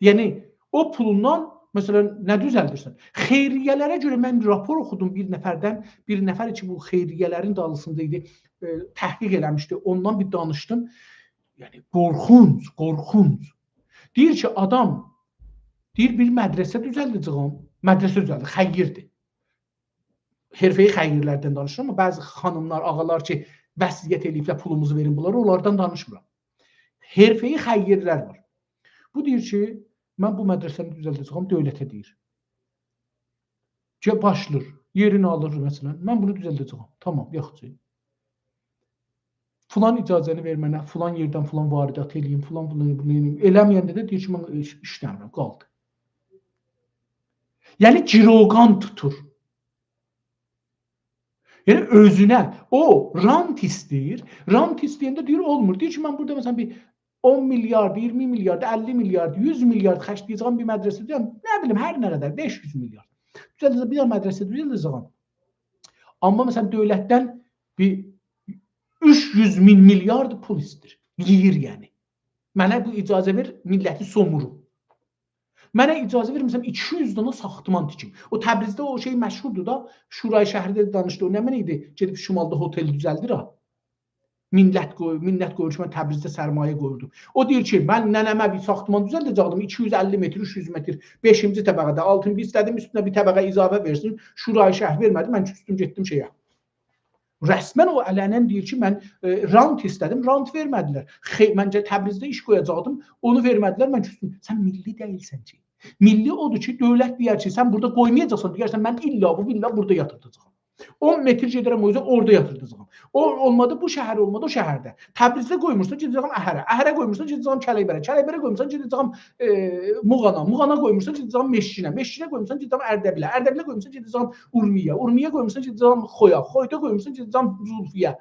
یعنی، او پولوندان، مثلا، نه دوزلدیرسن؟ خیریه‌لره گؤره من راپور اوخودوم بیر نفردن، بیر نفر کی، بو خیریه‌لرین دالیسیندا ایدی، ائ، تحقیق ائله‌میشدی، اوندان بیر دانیشدیم. یعنی، قورخونج، قورخونج. دئییر کی، آدام، دئییر، بیر مدرسه دوزلده‌جه‌یم، مدرسه دوزلدیر، خیردیر. حرفه‌ای خیرلردن دانیشیرام، آمما بعضی خانیملار، آغالار کی، وصیت ائله‌ییبلر، پولوموزو وئرین بونلارا، اونلاردان دانیشمیرام. حرفه‌ای خیرلر وار. بو دئییر کی، من بو مدرسه‌نی دوزلده‌جه‌یم، دؤولته دئییر. کی، باشلاییر. یئرینی آلیر، مثلا. من بونو دوزلده‌جه‌یم. تامام، یاخشی. فلان اجازه‌نی وئر منه، فلان یئردن فلان واردات ائله‌ییم، فلان بونو، بونو ائله‌ییم. ائله‌مه‌ینده ده دئییر کی، من ایش-، ایشله‌میرم، قالدی. یعنی گروگان توتور. یعنی اؤزونه، او رانت ایسته‌ییر. رانت ایسته‌ینده دئییر، اولمور. دئییر کی، من بورادا، مثلا، بیر اون میلیارد، ایگیرمی میلیارد، اللی میلیارد، یوز میلیارد خرجله‌یه‌جم بیر مدرسه، دئییرم، نه بیلیم، هر نه قدر، بئش یوز میلیارد. دوزلده‌جم، بیر دنه مدرسه دوزلده‌جم. آمما، مثلا، دؤولتدن بیر اوچ یوز مین میلیارد پول ایسته‌ییر. یئییر، یعنی. منه بو اجازه وئر، میللتی سوموروم. منه اجازه وئر، مثلا، ایکی یوز دنه ساختمان تیکیم. او تبریزده او شئی مشهوردور دا، شورای شهرده دانیشدی. او نمنه ایدی؟ گئدیب شمالدا هتل دوزلدیر ها. منت قوی-، منت قویور کی، من تبریزده سرمایه قویوردوم. او دئییر کی، من ننه‌مه بیر ساختمان دوزلده‌جکدیم، ایکی یوز اللی متر، اوچ یوز متر، بئشینجی طبقه‌ده، آلتین، ایسته‌دیم اوستونه بیر طبقه اضافه وئرسین، شورای شهر وئرمه‌دی، من کوسدوم، گئتدیم شئیه. رسما او علنا دئییر کی، من، ائ، رانت ایسته‌دیم، رانت وئرمه‌دیلر. خئ-، منجه تبریزده ایش قویاجاقدیم، اونو وئرمه‌دیلر، من کوسدوم. سن میللی دئییلسن کی. میللی اودور کی، دؤولت دئیر کی، سن بورادا قویمایاجاقسان، دئیرسن، من الّا بو، الّا بورادا یاتیرداجاغام. اون متر گئده‌رم، او یوزه اورادا یاتیرداجاغام. او اولمادی، بو شهر اولمادی، او شهرده. تبریزده قویمورسان، گئده‌جه‌یم اهره. اهره قویمورسان، گئده‌جه‌یم کلیبره. کلیبره قویمورسان، گئده‌جه‌یم، ائ، موغانا. موغانا قویمورسان، گئده‌جه‌یم مشکینه. مشکینه قویمورسان، گئده‌جه‌یم اردبیله. اردبیله قویمورسان، گئده‌جه‌یم اورمیه. اورمیه قویمورسان، گئده‌جه‌یم خویا. خویدا قویمورسان، گئده‌جه‌یم زولفیه.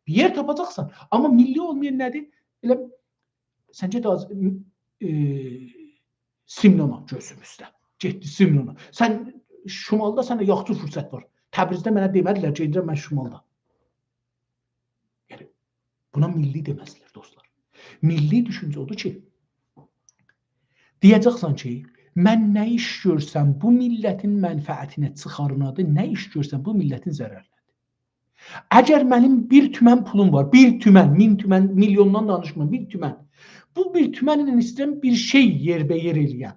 بیر یئر تاپاجاقسان. آمما میللی اولمایان نه‌دیر؟ ائله سن گئت آز-، ائ، سمنانا، گؤزوم اوسته. گئتدی سمنانا. سن شمالدا سنه یاخشی فرصت وار. تبریزده منه دئمه‌دیلر کی، گئدیرم من شمالدا. یعنی، بونا میللی دئمزلر، دوستلار. میللی دوشونجه اودور کی، دئیه‌جکسن کی، من نه ایش گؤرسم، بو میللتین منفعتینه چیخارینادیر، نه ایش گؤرسم، بو میللتین ضررینه‌دیر. اگر منیم بیر تومن پولوم وار، بیر تومن، مین تومن، میلیوندان دانیشمیرام، بیر تومن. بو بیر تومنله ایسته‌ییرم بیر شئی یئربه‌یئر ائله‌یم.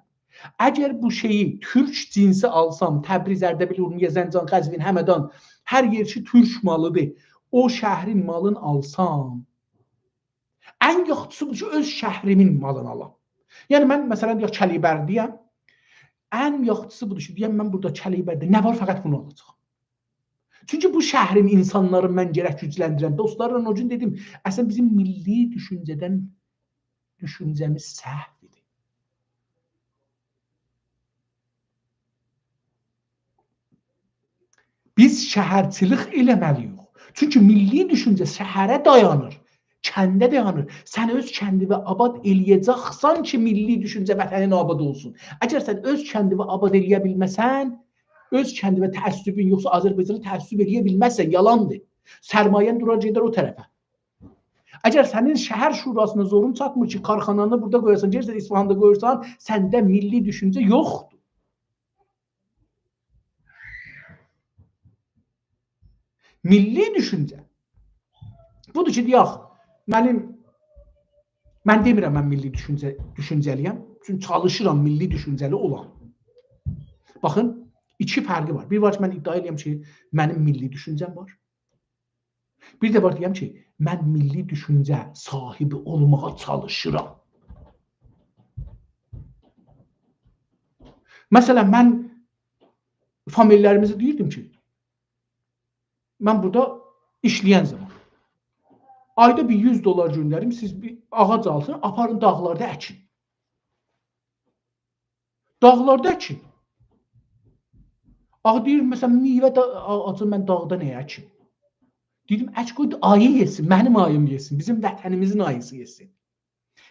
اگر بو شئیی تورک جنسی آلسام، تبریز، اردبیل، اورمیه، زنجان، قزوین، همدان، هر یئر کی تورک مالیدیر، او شهرین مالینی آلسام، ان یاخشیسی بودور کی، اؤز شهریمین مالینی آلام. یعنی، من، مثلا، دئیک، کلیبرده‌یم. ان یاخشیسی بودور کی، دئیم، من بورادا کلیبرده نه وار، فقط بونو آلاجاغام. چونکی بو شهرین اینسانلارینی من گرک گوجلندیرم. دوستلارلا او گون دئدیم، اصلا بیزیم میللی دوشونجه‌دن، دوشونجه‌میز سهو ایدی. بیز شهرچیلیک ائله‌مه‌لی‌ییک. چونکی میللی دوشونجه شهره دایانیر، کنده دایانیر. سن اؤز کندیوی آباد ائله‌یه‌جکسن کی، میللی دوشونجه وطنین آباد اولسون. اگر سن اؤز کندیوی آباد ائله‌یه بیلمه‌سن، اؤز کندیوه تعصبون یوخسا، آذربایجانا تعصب ائله‌یه بیلمزسن، یالاندیر. سرمایه‌ن دورار، گئدر او طرفه. اگر سنین شهر شوراسینا زورون چاتمیر کی، کارخانانی بورادا قویاسان، گئدیرسن اصفهاندا قویورسان، سنده میللی دوشونجه یوخدور. میللی دوشونجه. بودور کی، دئیک، منیم، من دئمیرم من میللی دوشونجه، دوشونجه‌لی‌یم. چونکی چالیشیرام میللی دوشونجه‌لی اولام. باخین، ایکی فرقی وار. بیر وار کی، من ادعا ائله‌یم کی، منیم میللی دوشونجه‌م وار. بیر ده وار دئیم کی، من میللی دوشونجه صاحیبی اولماغا چالیشیرام. مثلا، من فامیللریمیزه دئییردیم کی، من بورادا ایشله‌ین زامان آیدا بیر یوز دلار گؤندریم، سیز بیر آغاج آلسین، آپارین داغلاردا اکین. داغلاردا اکین. آغا دئییر، مثلا، میوه دا-، آ-، آغاجی من داغدا نییه اکیم؟ دئدیم، اک قوی آیی یئسین، منیم آییم یئسین، بیزیم وطنیمیزین آییسی یئسین.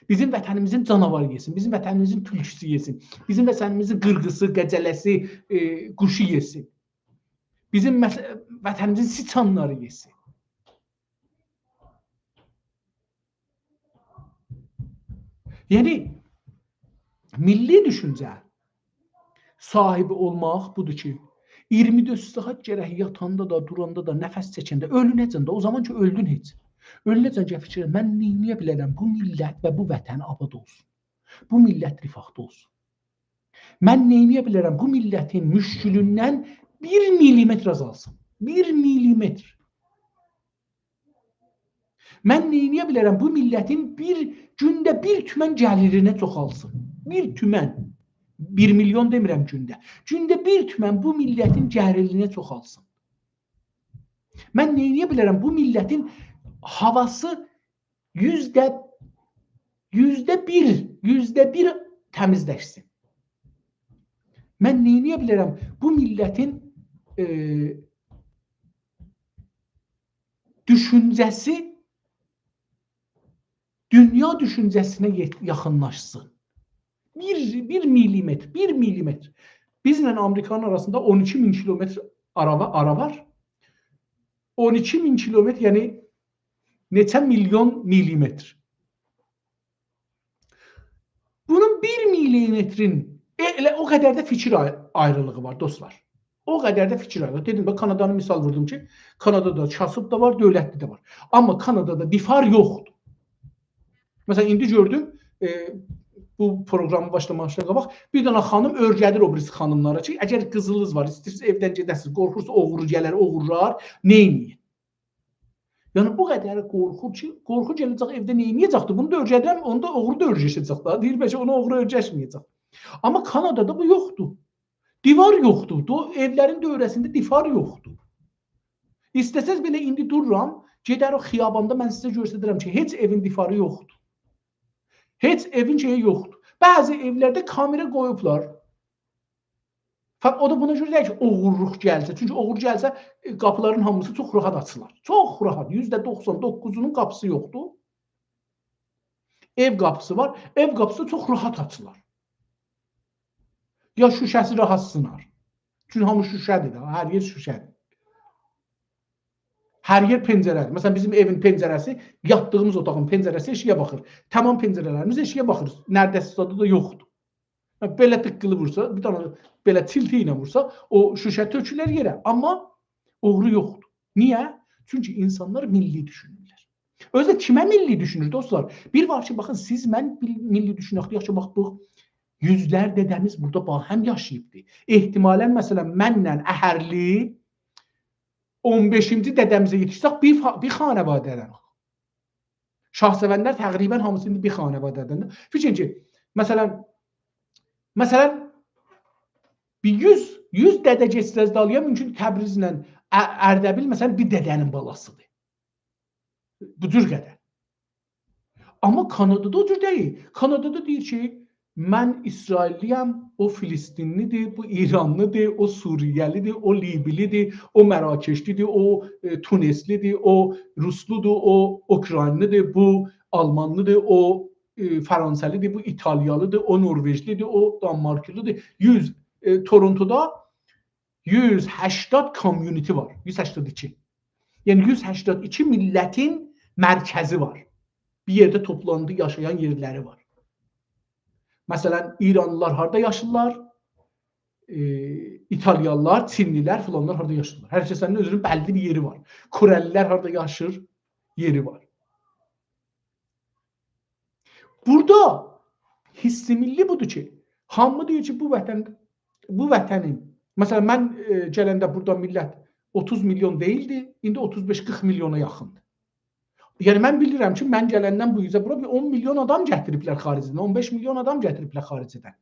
بیزیم وطنیمیزین جاناواری یئسین، بیزیم وطنیمیزین تولکوسو یئسین، بیزیم وطنیمیزین قیرغیسی، قجله‌سی، ائ، قوشو یئسین. بیزیم مس-، وطنیمیزین سیچانلاری یئسین. یعنی، میللی دوشونجه صاحیبی اولماق بودور کی، ایگیرمی دؤرد ساعات گرک یاتاندا دا، دوراندا دا، نفس چکنده، اؤلونه‌جن ده، او زامان کی، اؤلدون هئچ. اؤلونه‌جن گرک فیکیر ائت، من نئینیه بیلرم بو میللت و بو وطن آباد اولسون؟ بو میللت رفاهدا اولسون؟ من نئینیه بیلرم بو میللتین مشکلیندن بیر میلیمتر آزالسین؟ بیر میلیمتر. من نئینیه بیلرم بو میللتین بیر گونده بیر تومن گلیرینه چوخالسین؟ بیر تومن. بیر میلیون دئمیرم گونده. گونده بیر تومن بو میللتین گلیرینه چوخالسین. من نئینیه بیلرم؟ بو میللتین هاواسی یوزده، یوزده بیر، یوزده بیر تمیزلشسین. من نئینیه بیلرم؟ بو میللتین، ائ، دوشونجه‌سی دونیا دوشونجه‌سینه یئت-، یاخینلاشسین. بیر، بیر میلیمتر، بیر میلیمتر. بیزله آمریکانین آراسیندا اون ایکی مین کیلومتر آرا وا-، آرا وار. اون ایکی مین کیلومتر، یعنی نئچه میلیون میلیمتر. بونون بیر میلیمترین، ائ، ائله او قدر ده فیکیر آی-، آیریلیغی وار، دوستلار. او قدر ده فیکیر آیریلیغی. دئدیم، باخ، کانادانی مثال ووردوم کی، کانادادا کاسیب دا وار، دؤولتلی ده وار. آمما کانادادا دفاع یوخدور. مثلا، ایندی گؤردوم، ائ، بو پروقرامی باشلامازدان قاباق بیر دنه خانیم اؤرگدیر او بیریسی خانیملارا کی، اگر قیزینیز وار، ایسته‌ییرسینیز ائودن گئده‌سینیز، قورخورسا اوغرو گلر، اوغورلار، نئینیین؟ یعنی، بو قدر قورخور کی، قورخو گله‌جک ائوده نئینیه‌جکدیر؟ بونو دا اؤرگدیرم، اونو دا اوغرو دا اؤرگشه‌جک دا. دئییر، بلکه اونو اوغرو اؤرگشمه‌یه‌جک. آمما کانادادا بو یوخدور. دیوار یوخدور. دو، ائولرین دؤوره‌سینده دیوار یوخدور. ایسته‌سز بئله ایندی دورورام، گئدر او خیاباندا من سیزه گؤستررم کی، هئچ ائوین دیواری یوخدور. هئچ ائوین شئیی یوخدور. بعضی ائولرده کامئرا قویوبلار. ف-، او دا بونا گؤره دئییل کی، اوغورلوق گلسه. چونکی اوغرو گلسه، ائ، قاپیلارین هامیسی چوخ راحت آچیلار. چوخ راحت. یوزده دوخسان دوققوزونون قاپیسی یوخدور. ائو قاپیسی وار. ائو قاپیسی چوخ راحت آچیلار. یا شوشه‌سی راحت سینار. چونکی هامی شوشه‌دیر ده، هر یئر شوشه‌دیر. هر یئر پنجره‌دیر. مثلا، بیزیم ائوین پنجره‌سی، یاتدیغیمیز اوتاغین پنجره‌سی ائشیگه باخیر. تمام پنجره‌لریمیز ائشیگه باخیر. نرده‌سی زادی دا یوخدور. بئله تیققیلی وورسا، بیر دنه بئله تیلتی ایله وورسا، او شوشه تؤکولر یئره. آمما اوغرو یوخدور. نییه؟ چونکی اینسانلار میللی دوشونورلر. اؤزو ده کیمه میللی دوشونور، دوستلار؟ بیر وار کی، باخین، سیز، من بیل-، میللی دوشونک، دئیک کی، باخ، بو یوزلر دده‌میز بورادا باهم یاشاییبدی. احتمالا، مثلا، منله اهرلی اون بئشینجی دده‌میزه یئتیشسک، بیر فا-، بیر خانواده‌دنیک. شاهسئوندلر تقریبا هامیسی ایندی بیر خانواده‌دندیر. فیکیر ائدین کی، مثلا، مثلا، بیر یوز، یوز دده گئتسز دالییا، مومکون تبریزله ا-، اردبیل، مثلا، بیر دده‌نین بالاسیدیر. بو جور قدر. آمما کانادادا او جور دئییل. کانادادا دئییر کی، من اسرائیللی‌یم، او فلسطینلی‌دیر، بو ایرانلی‌دیر، او سوریه‌لی‌دیر، او لیبی‌لی‌دیر، او مراکشلی‌دیر، او، ائ، تونسلی‌دیر، او روسلودور، او اوکراینلی‌دیر، بو آلمانلی‌دیر، او، ائ، فرانسه‌لی‌دیر، بو ایتالیالی‌دیر، او نوروژلی‌دیر، او دانمارکلی‌دیر. یوز، ائ، تورونتودا یوز هشتاد community وار، یوز هشتاد ایکی. یعنی یوز هشتاد ایکی میللتین مرکزی وار. بیر یئرده توپلاندی، یاشایان یئرلری وار. مثلا، ایرانلیلار هاردا یاشیرلار، ائ، ایتالیالیلار، چینلیلر فلانلار هاردا یاشیرلار. هر کسه‌نین اؤزونون بللی بیر یئری وار. کره‌لیلر هاردا یاشیر، یئری وار. بورادا حس ملی بودور کی، هامی دئییر کی، بو وطن، بو وطنین، مثلا، من، ائ، گلنده بورادا میللت اوتوز میلیون دئییلدی، ایندی اوتوز بئش قیرخ میلیونا یاخیندیر. یعنی، من بیلیرم کی، من گلندن بو اوزه بورا بیر اون میلیون آدام گتیریبلر خاریجدن، اون بئش میلیون آدام گتیریبلر خاریجدن.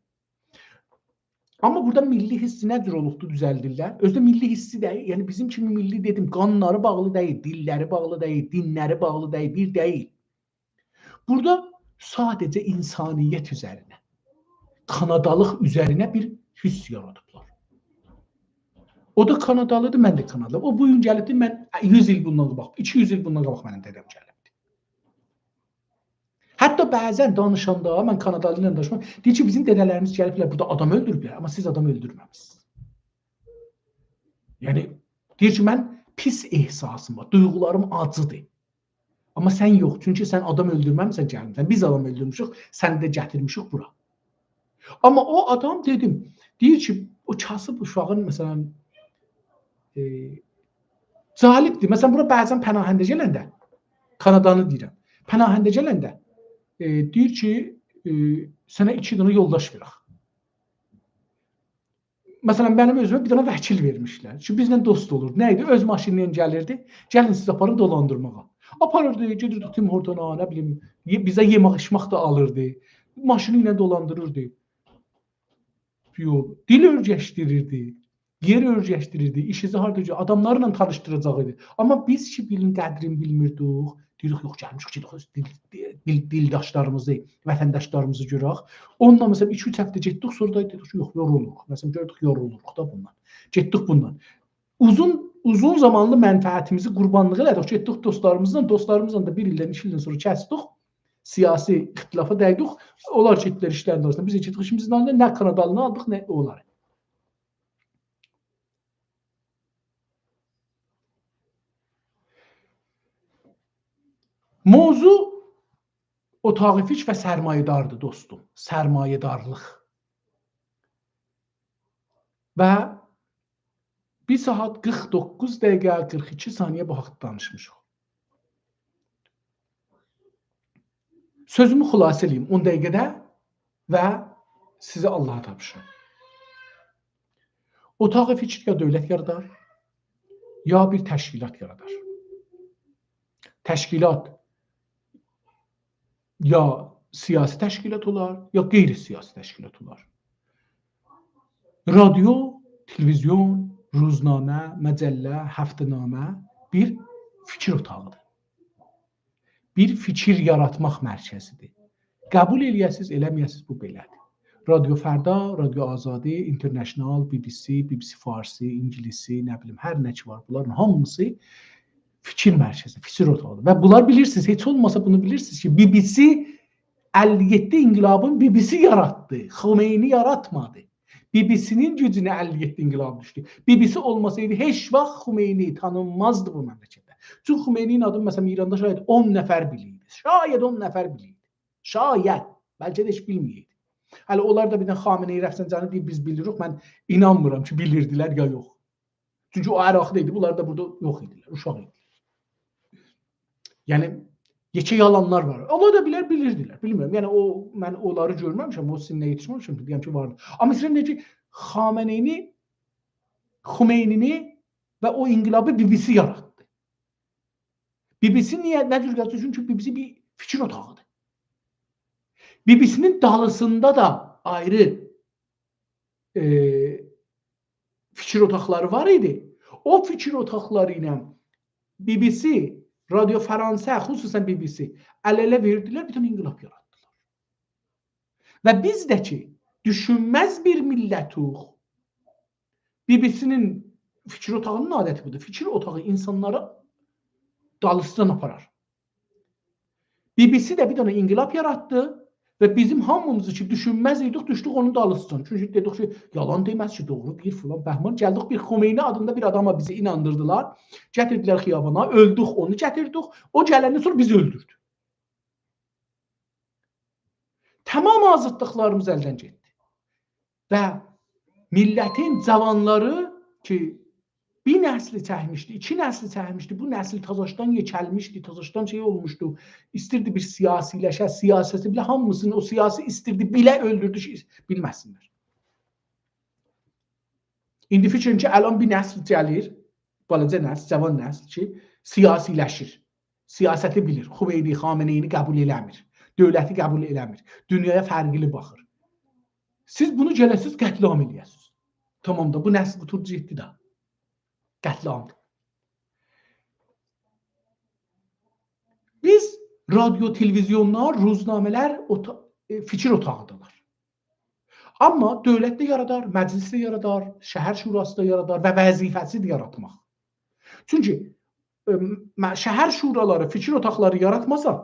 آمما بورادا میللی حسی نه جور اولوبدو، دوزلدیرلر؟ اؤزو ده میللی حسی دئییل، یعنی بیزیم کیمی میللی دئدیم، قانلاری باغلی دئییل، دیللری باغلی دئییل، دینلری باغلی دئییل، بیر دئییل. بورادا ساده‌جه انسانیت اوزرینه، کانادالیق اوزرینه بیر حس یارادیبلار. او دا کانادالیدیر، من ده کانادالیم. او بو گون گلیبدیر، من یوز ایل بوندان قاباق، ایکی یوز ایل بوندان قاباق منیم دده‌م گلیبدی. حتی بعضا دانیشاندا، من کانادالی ایله دانیشیرام، دئییر کی، بیزیم دده‌لریمیز گلیبلر بورادا آدام اؤلدوروبلر، آمما سیز آدام اؤلدورمه‌میسینیز. یعنی، دئییر کی، من پیس احساسیم وار، دویغولاریم آجیدیر. آمما سن یوخ، چونکی سن آدام اؤلدورمه‌میسن، گلمیسن. بیز آدام اؤلدورموشوک، سنی ده گتیرمیشیک بورا. آمما او آدام، دئدیم، دئییر کی، او کاسیب اوشاغین، مثلا، ائ، جالبدیر. مثلا، بورا بعضا پناهنده گلنده، کانادانی دئییرم، پناهنده گلنده، ائ، دئییر کی، ائ، سنه ایکی دنه یولداش وئرک. مثلا، منیم اؤزومه بیر دنه وکیل وئرمیشلر کی، بیزله دوست اولور. نه ایدی؟ اؤز ماشینی ایله گلیردی. «گلین، سیزی آپاریم دولاندیرماغا.» آپاریردی، گئدیردی تیم هورتونا، نه بیلیم، یئ-، بیزه یئمک ایچمک ده آلیردی. ماشینی ایله دولاندیریردی. یول، دیل اؤیرشدیریردی، یئر اؤیرشدیریردی، ایشیزی هاردا گؤ-، آداملارلا تانیشدیراجاق ایدی. آمما بیز کی، دیلین قدرینی بیلمیردیک، دئییریک، «یوخ، گلمیشیک، گئدک، اؤز دیل، دیل، دیلداشلاریمیزی، وطنداشلاریمیزی گؤرک.» اونونلا، مثلا، ایکی-اوچ هفته گئتدیک، سونرا دا دئدیک کی، «یوخ، یورولوروق.» مثلا، گؤردوک، یورولوروق دا بوندان. گئتدیک بوندان. اوزون، اوزون زامانلی منفعتیمیزی قوربانلیق ائله‌دیک. گئتدیک دوستلاریمیزلا، دوستلاریمیزلا دا بیر ایلدن، ایکی ایلدن سونرا کسدیک. سیاسی اختلافا دیدیک. اونلار گئتدیلر ایشلرینین آراسیندا. بیز ده گئتدیک ایشیمیزین آراسیندا. نه کانادالینی آلدیق، نه اونلاری. موضوع اتاق فیکر و سرمایه‌داردیر، دوستوم. سرمایه‌دارلیق. و بیر ساعت قیرخ دوققوز دقیقه، قیرخ ایکی ثانیه بو حاقدا دانیشمیشیق. سؤزومو خلاصه ائله‌ییم اون دقیقه‌ده و سیزی آللاها تاپشیرام. اتاق فیکر یا دؤولت یارادار، یا بیر تشکیلات یارادار. تشکیلات یا سیاسی تشکیلات اولار، یا غیر سیاسی تشکیلات اولار. رادیو، تلویزیون، روزنامه، مجله، هفته‌نامه بیر فیکیر اوتاغیدیر. بیر فیکیر یاراتماق مرکزیدیر. قبول ائله‌یه‌سیز، ائله‌مه‌یه‌سیز، بو بئله‌دیر. رادیو فردا، رادیو آزادی، اینترنشنال، بی‌بی‌سی، بی‌بی‌سی فارسی، اینگیلیسی، نه بیلیم، هر نه کی وار، بونلارین هامیسی فیکیر مرکزی، فیکیر اوتاغیدیر. و بونلار بیلیرسینیز، هئچ اولماسا بونو بیلیرسینیز کی، بی‌بی‌سی اللی یئددی انقلابین بی‌بی‌سی یاراتدی، خمینی یاراتمادی. بی‌بی‌سی‌نین گوجونه اللی یئددی انقلاب دوشدو. بی‌بی‌سی اولماسایدی، هئچ واخت خمینی تانینمازدی بو مملکتده. چونکی خمینی‌نین آدینی، مثلا، ایراندا شاید اون نفر بیلیردی. شاید اون نفر بیلیردی. شاید. بلکه ده هئچ بیلمه‌ییردی. هله اونلار دا بیر دنه خامنه‌ای رفسنجانی دئییب، بیز بیلیریک. من اینانمیرام کی، بیلیردیلر یا یوخ. چونکی او عراقدا ایدی، بونلار دا بورادا یوخ ایدیلر، اوشاق ایدیلر. یعنی، یئکه یالانلار وار. اولا دا بیلر، بیلیردیلر. بیلمیرم. یعنی، او، من اونلاری گؤرمه‌میشم، او سنّه یئتیشمه‌میشم کی، دئیم کی، واردی. آمما ایسته‌ییرم دئییم کی، خامنه‌ای‌نی، خمینی‌نی و او انقلابی بی‌بی‌سی یاراتدی. بی‌بی‌سی نییه، نه جور یاراتدی؟ چونکی بی‌بی‌سی بیر فیکیر اوتاغیدیر. بی‌بی‌سی‌نین دالیسیندا دا آیری ائ، فیکیر اوتاقلاری وار ایدی. او فیکیر اوتاقلاری ایله بی‌بی‌سی، رادیو فرانسه، خصوصا بی‌بی‌سی ال-اله وئردیلر، بیر دنه انقلاب یاراتدیلار. و بیز ده کی، دوشونمز بیر میللتوخ، بی‌بی‌سی‌نین فیکیر اوتاغی‌نین عادتی بودور. فیکیر اوتاغی اینسانلاری دالیسیندان آپارار. بی‌بی‌سی ده بیر دنه انقلاب یاراتدی و بیزیم هامیمیز کی، دوشونمز ایدیک، دوشدوک اونون دالیسیجان. چونکی دئدیک کی، یالان دئمز کی، دوغرو دئییر، فلان، بهمان. گلدیک بیر خمینی آدیندا بیر آداما بیزی ایناندیردیلار. گتیردیلر خیابانا، اؤلدوک، اونو گتیردیک. او گلندن سونرا بیزی اؤلدوردو. تمام آزادلیقلاریمیز الدن گئتدی. و میللتین جاوانلاری کی، بیر نسلی چکمیشدی، ایکی نسلی چکمیشدی، بو نسل تازاشدان یئکلمیشدی، تازاشدان شئی اولموشدو، ایستیردی بیر سیاسی‌لشه، سیاستی بیله، هامیسینی او سیاسی ایستیردی بیله اؤلدوردو کی، بیلمه‌سینلر. ایندی فیکرین کی، الان بیر نسل گلیر، بالاجا نسل، جاوان نسل کی، سیاسی‌لشیر. سیاستی بیلیر. خمینی، خامنه‌ای‌نی قبول ائله‌میر. دؤولتی قبول ائله‌میر. دونیایا فرقلی باخیر. سیز بونو گله‌سیز، قتل‌عام ائله‌یه‌سیز. تامام دا، بو نسل قوتاردی گئتدی ده. قتل‌عامدیر. بیز رادیو، تلویزیونلار، روزنامه‌لر اوتا-، ائ، فیکیر اوتاغیدیرلار. آمما دؤولت ده یارادار، مجلس ده یارادار، شهر شوراسی دا یارادار و وظیفه‌سی ده یاراتماق. چونکی، ائ، م-، شهر شورالاری، فیکیر اوتاقلاری یاراتماسا،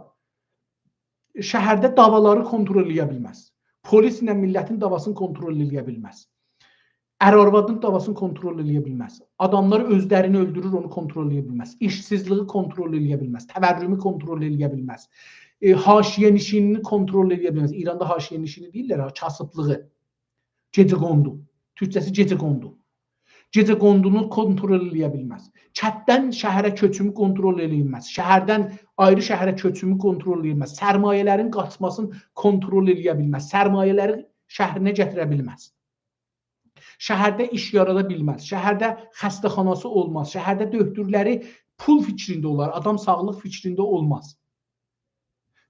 شهرده دعوالاری کنترل ائله‌یه بیلمز. پلیس ایله میللتین دعواسینی کنترل ائله‌یه بیلمز. ار-آروادین دعواسینی کنترل ائله‌یه بیلمز. آداملار اؤزلرینی اؤلدورور، اونو کنترل ائله‌یه بیلمز. ایشسیزلیگی کنترل ائله‌یه بیلمز. تورمی کنترل ائله‌یه بیلمز. ائ، حاشیه‌نشینینی کنترل ائله‌یه بیلمز. ایراندا حاشیه‌نشینی دئییرلر ها، کاسیبلیغی. گئجه‌قوندو. تورکجه‌سی گئجه‌قوندو. گئجه‌قوندونو کنترل ائله‌یه بیلمز. کتدن شهره کؤچومو کنترل ائله‌یه بیلمز. شهردن آیری شهره کؤچومو کنترل ائله‌یه بیلمز. سرمایه‌لرین قاچماسینی کنترل ائله‌یه بیلمز. سرمایه‌لری شهرینه گتیره بیلمز. شهرده ایش یارادا بیلمز. شهرده خسته‌خاناسی اولماز. شهرده دؤکتورلری پول فیکرینده اولار، آدام ساغلیق فیکرینده اولماز.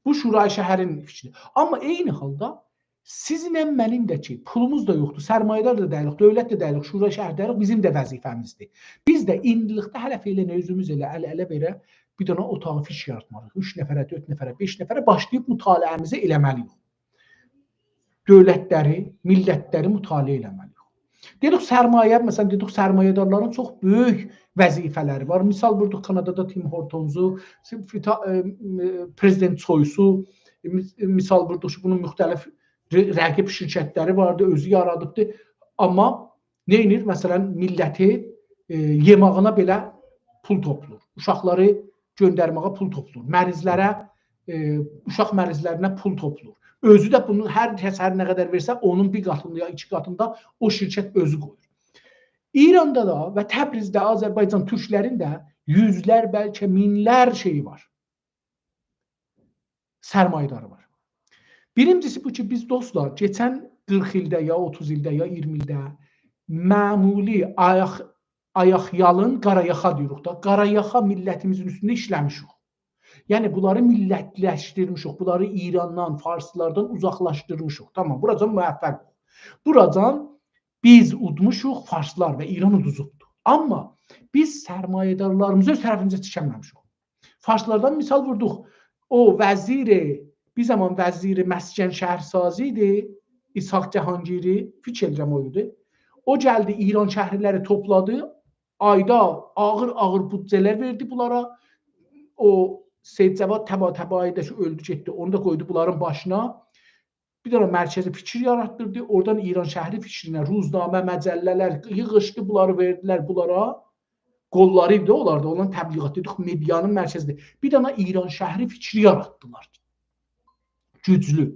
بو شورای شهرین فیکری. آمما عینی حالدا سیزینله منیم ده کی، پولوموز دا یوخدور، سرمایه‌دار دا دئییلیک، دؤولت ده دئییلیک، شورای شهر دئییلیک، بیزیم ده وظیفه‌میزدیر. بیز ده ایندیلیکده هله فعلاً اؤزوموز ائله ال-اله وئره بیر دنه اوتاغی فیکیر یاراتمالی‌ییق. اوچ نفره، دؤرد نفره، بئش نفره باشلاییب مطالعه‌میزی ائله‌مه‌لی‌ییک. دؤولتلری، میللتلری مطالعه ائله‌مه‌لی‌ییک. دئدیک سرمایه، مثلاً دئدیک سرمایه‌دارلارین چوخ بؤیوک وظیفه‌لری وار. مثال ووردوق کانادادا تیم هورتونزو، فیتا-، ائ، ائ، پرزیدنت چویسو، ائ، می-، مثال ووردوق کی، بونون مختلف ر-، رقیب شرکتلری واردی، اؤزو یارادیبدی. آمما نه ائدیر؟ مثلاً میللتی، ائ، یئماغینا بئله پول توپلور. اوشاقلاری گؤندرمه‌یه پول توپلور. مریضلره، ائ، اوشاق مریضلرینه پول توپلور. اؤزو ده بونون هر کس هر نه قدر وئرسه، اونون بیر قاتیندا یا ایکی قاتیندا او شرکت اؤزو قویور. ایراندا دا و تبریزده، آذربایجان تورکلرین ده یوزلر، بلکه مینلر شئیی وار. سرمایه‌داری وار. بیرینجیسی بو کی، بیز دوستلار، کئچن قیرخ ایلده، یا اوتوز ایلده، یا اییرمی ایلده معمولی آیاق، آیاق‌یالین قارایاخا دئییریک دا، قارایاخا میللتیمیزین اوستونده ایشله‌میشیک. یعنی بونلاری میللتلشدیرمیشیک، بونلاری ایراندان، فارسلاردان اوزاقلاشدیرمیشیک. تامام، بوراجان موفق. بوراجان بیز اودموشوق، فارسلار و ایران اودوزوبدور. آمما بیز سرمایه‌دارلاریمیزی اؤز طرفیمیزه چکمه‌میشیک. فارسلاردان مثال ووردوق. او وزیر، بیر زامان وزیر مسکن شهرسازی ایدی، اسحاق جهانگیری، فیکیر ائدیرم او ایدی. او گلدی، ایرانشهری‌لری توپلادی، آیدا آغیر-آغیر بودجه‌لر وئردی بونلارا. او سید جواد طباطبایی دا کی، اؤلدو گئتدی، اونو دا قویدو بونلارین باشینا. بیر دنه مرکزی فیکیر یاراتدیردی. اورادان ایرانشهری فیکرینه روزنامه، مجله‌لر ییغیشدی، بونلاری وئردیلر بونلارا. قوللاری ایدی اونلار دا، اونلارین تبلیغاتی، یوخ، مئدیانین مرکزی‌دیر. بیر دنه ایرانشهری فیکری یاراتدیلار. گوجلو.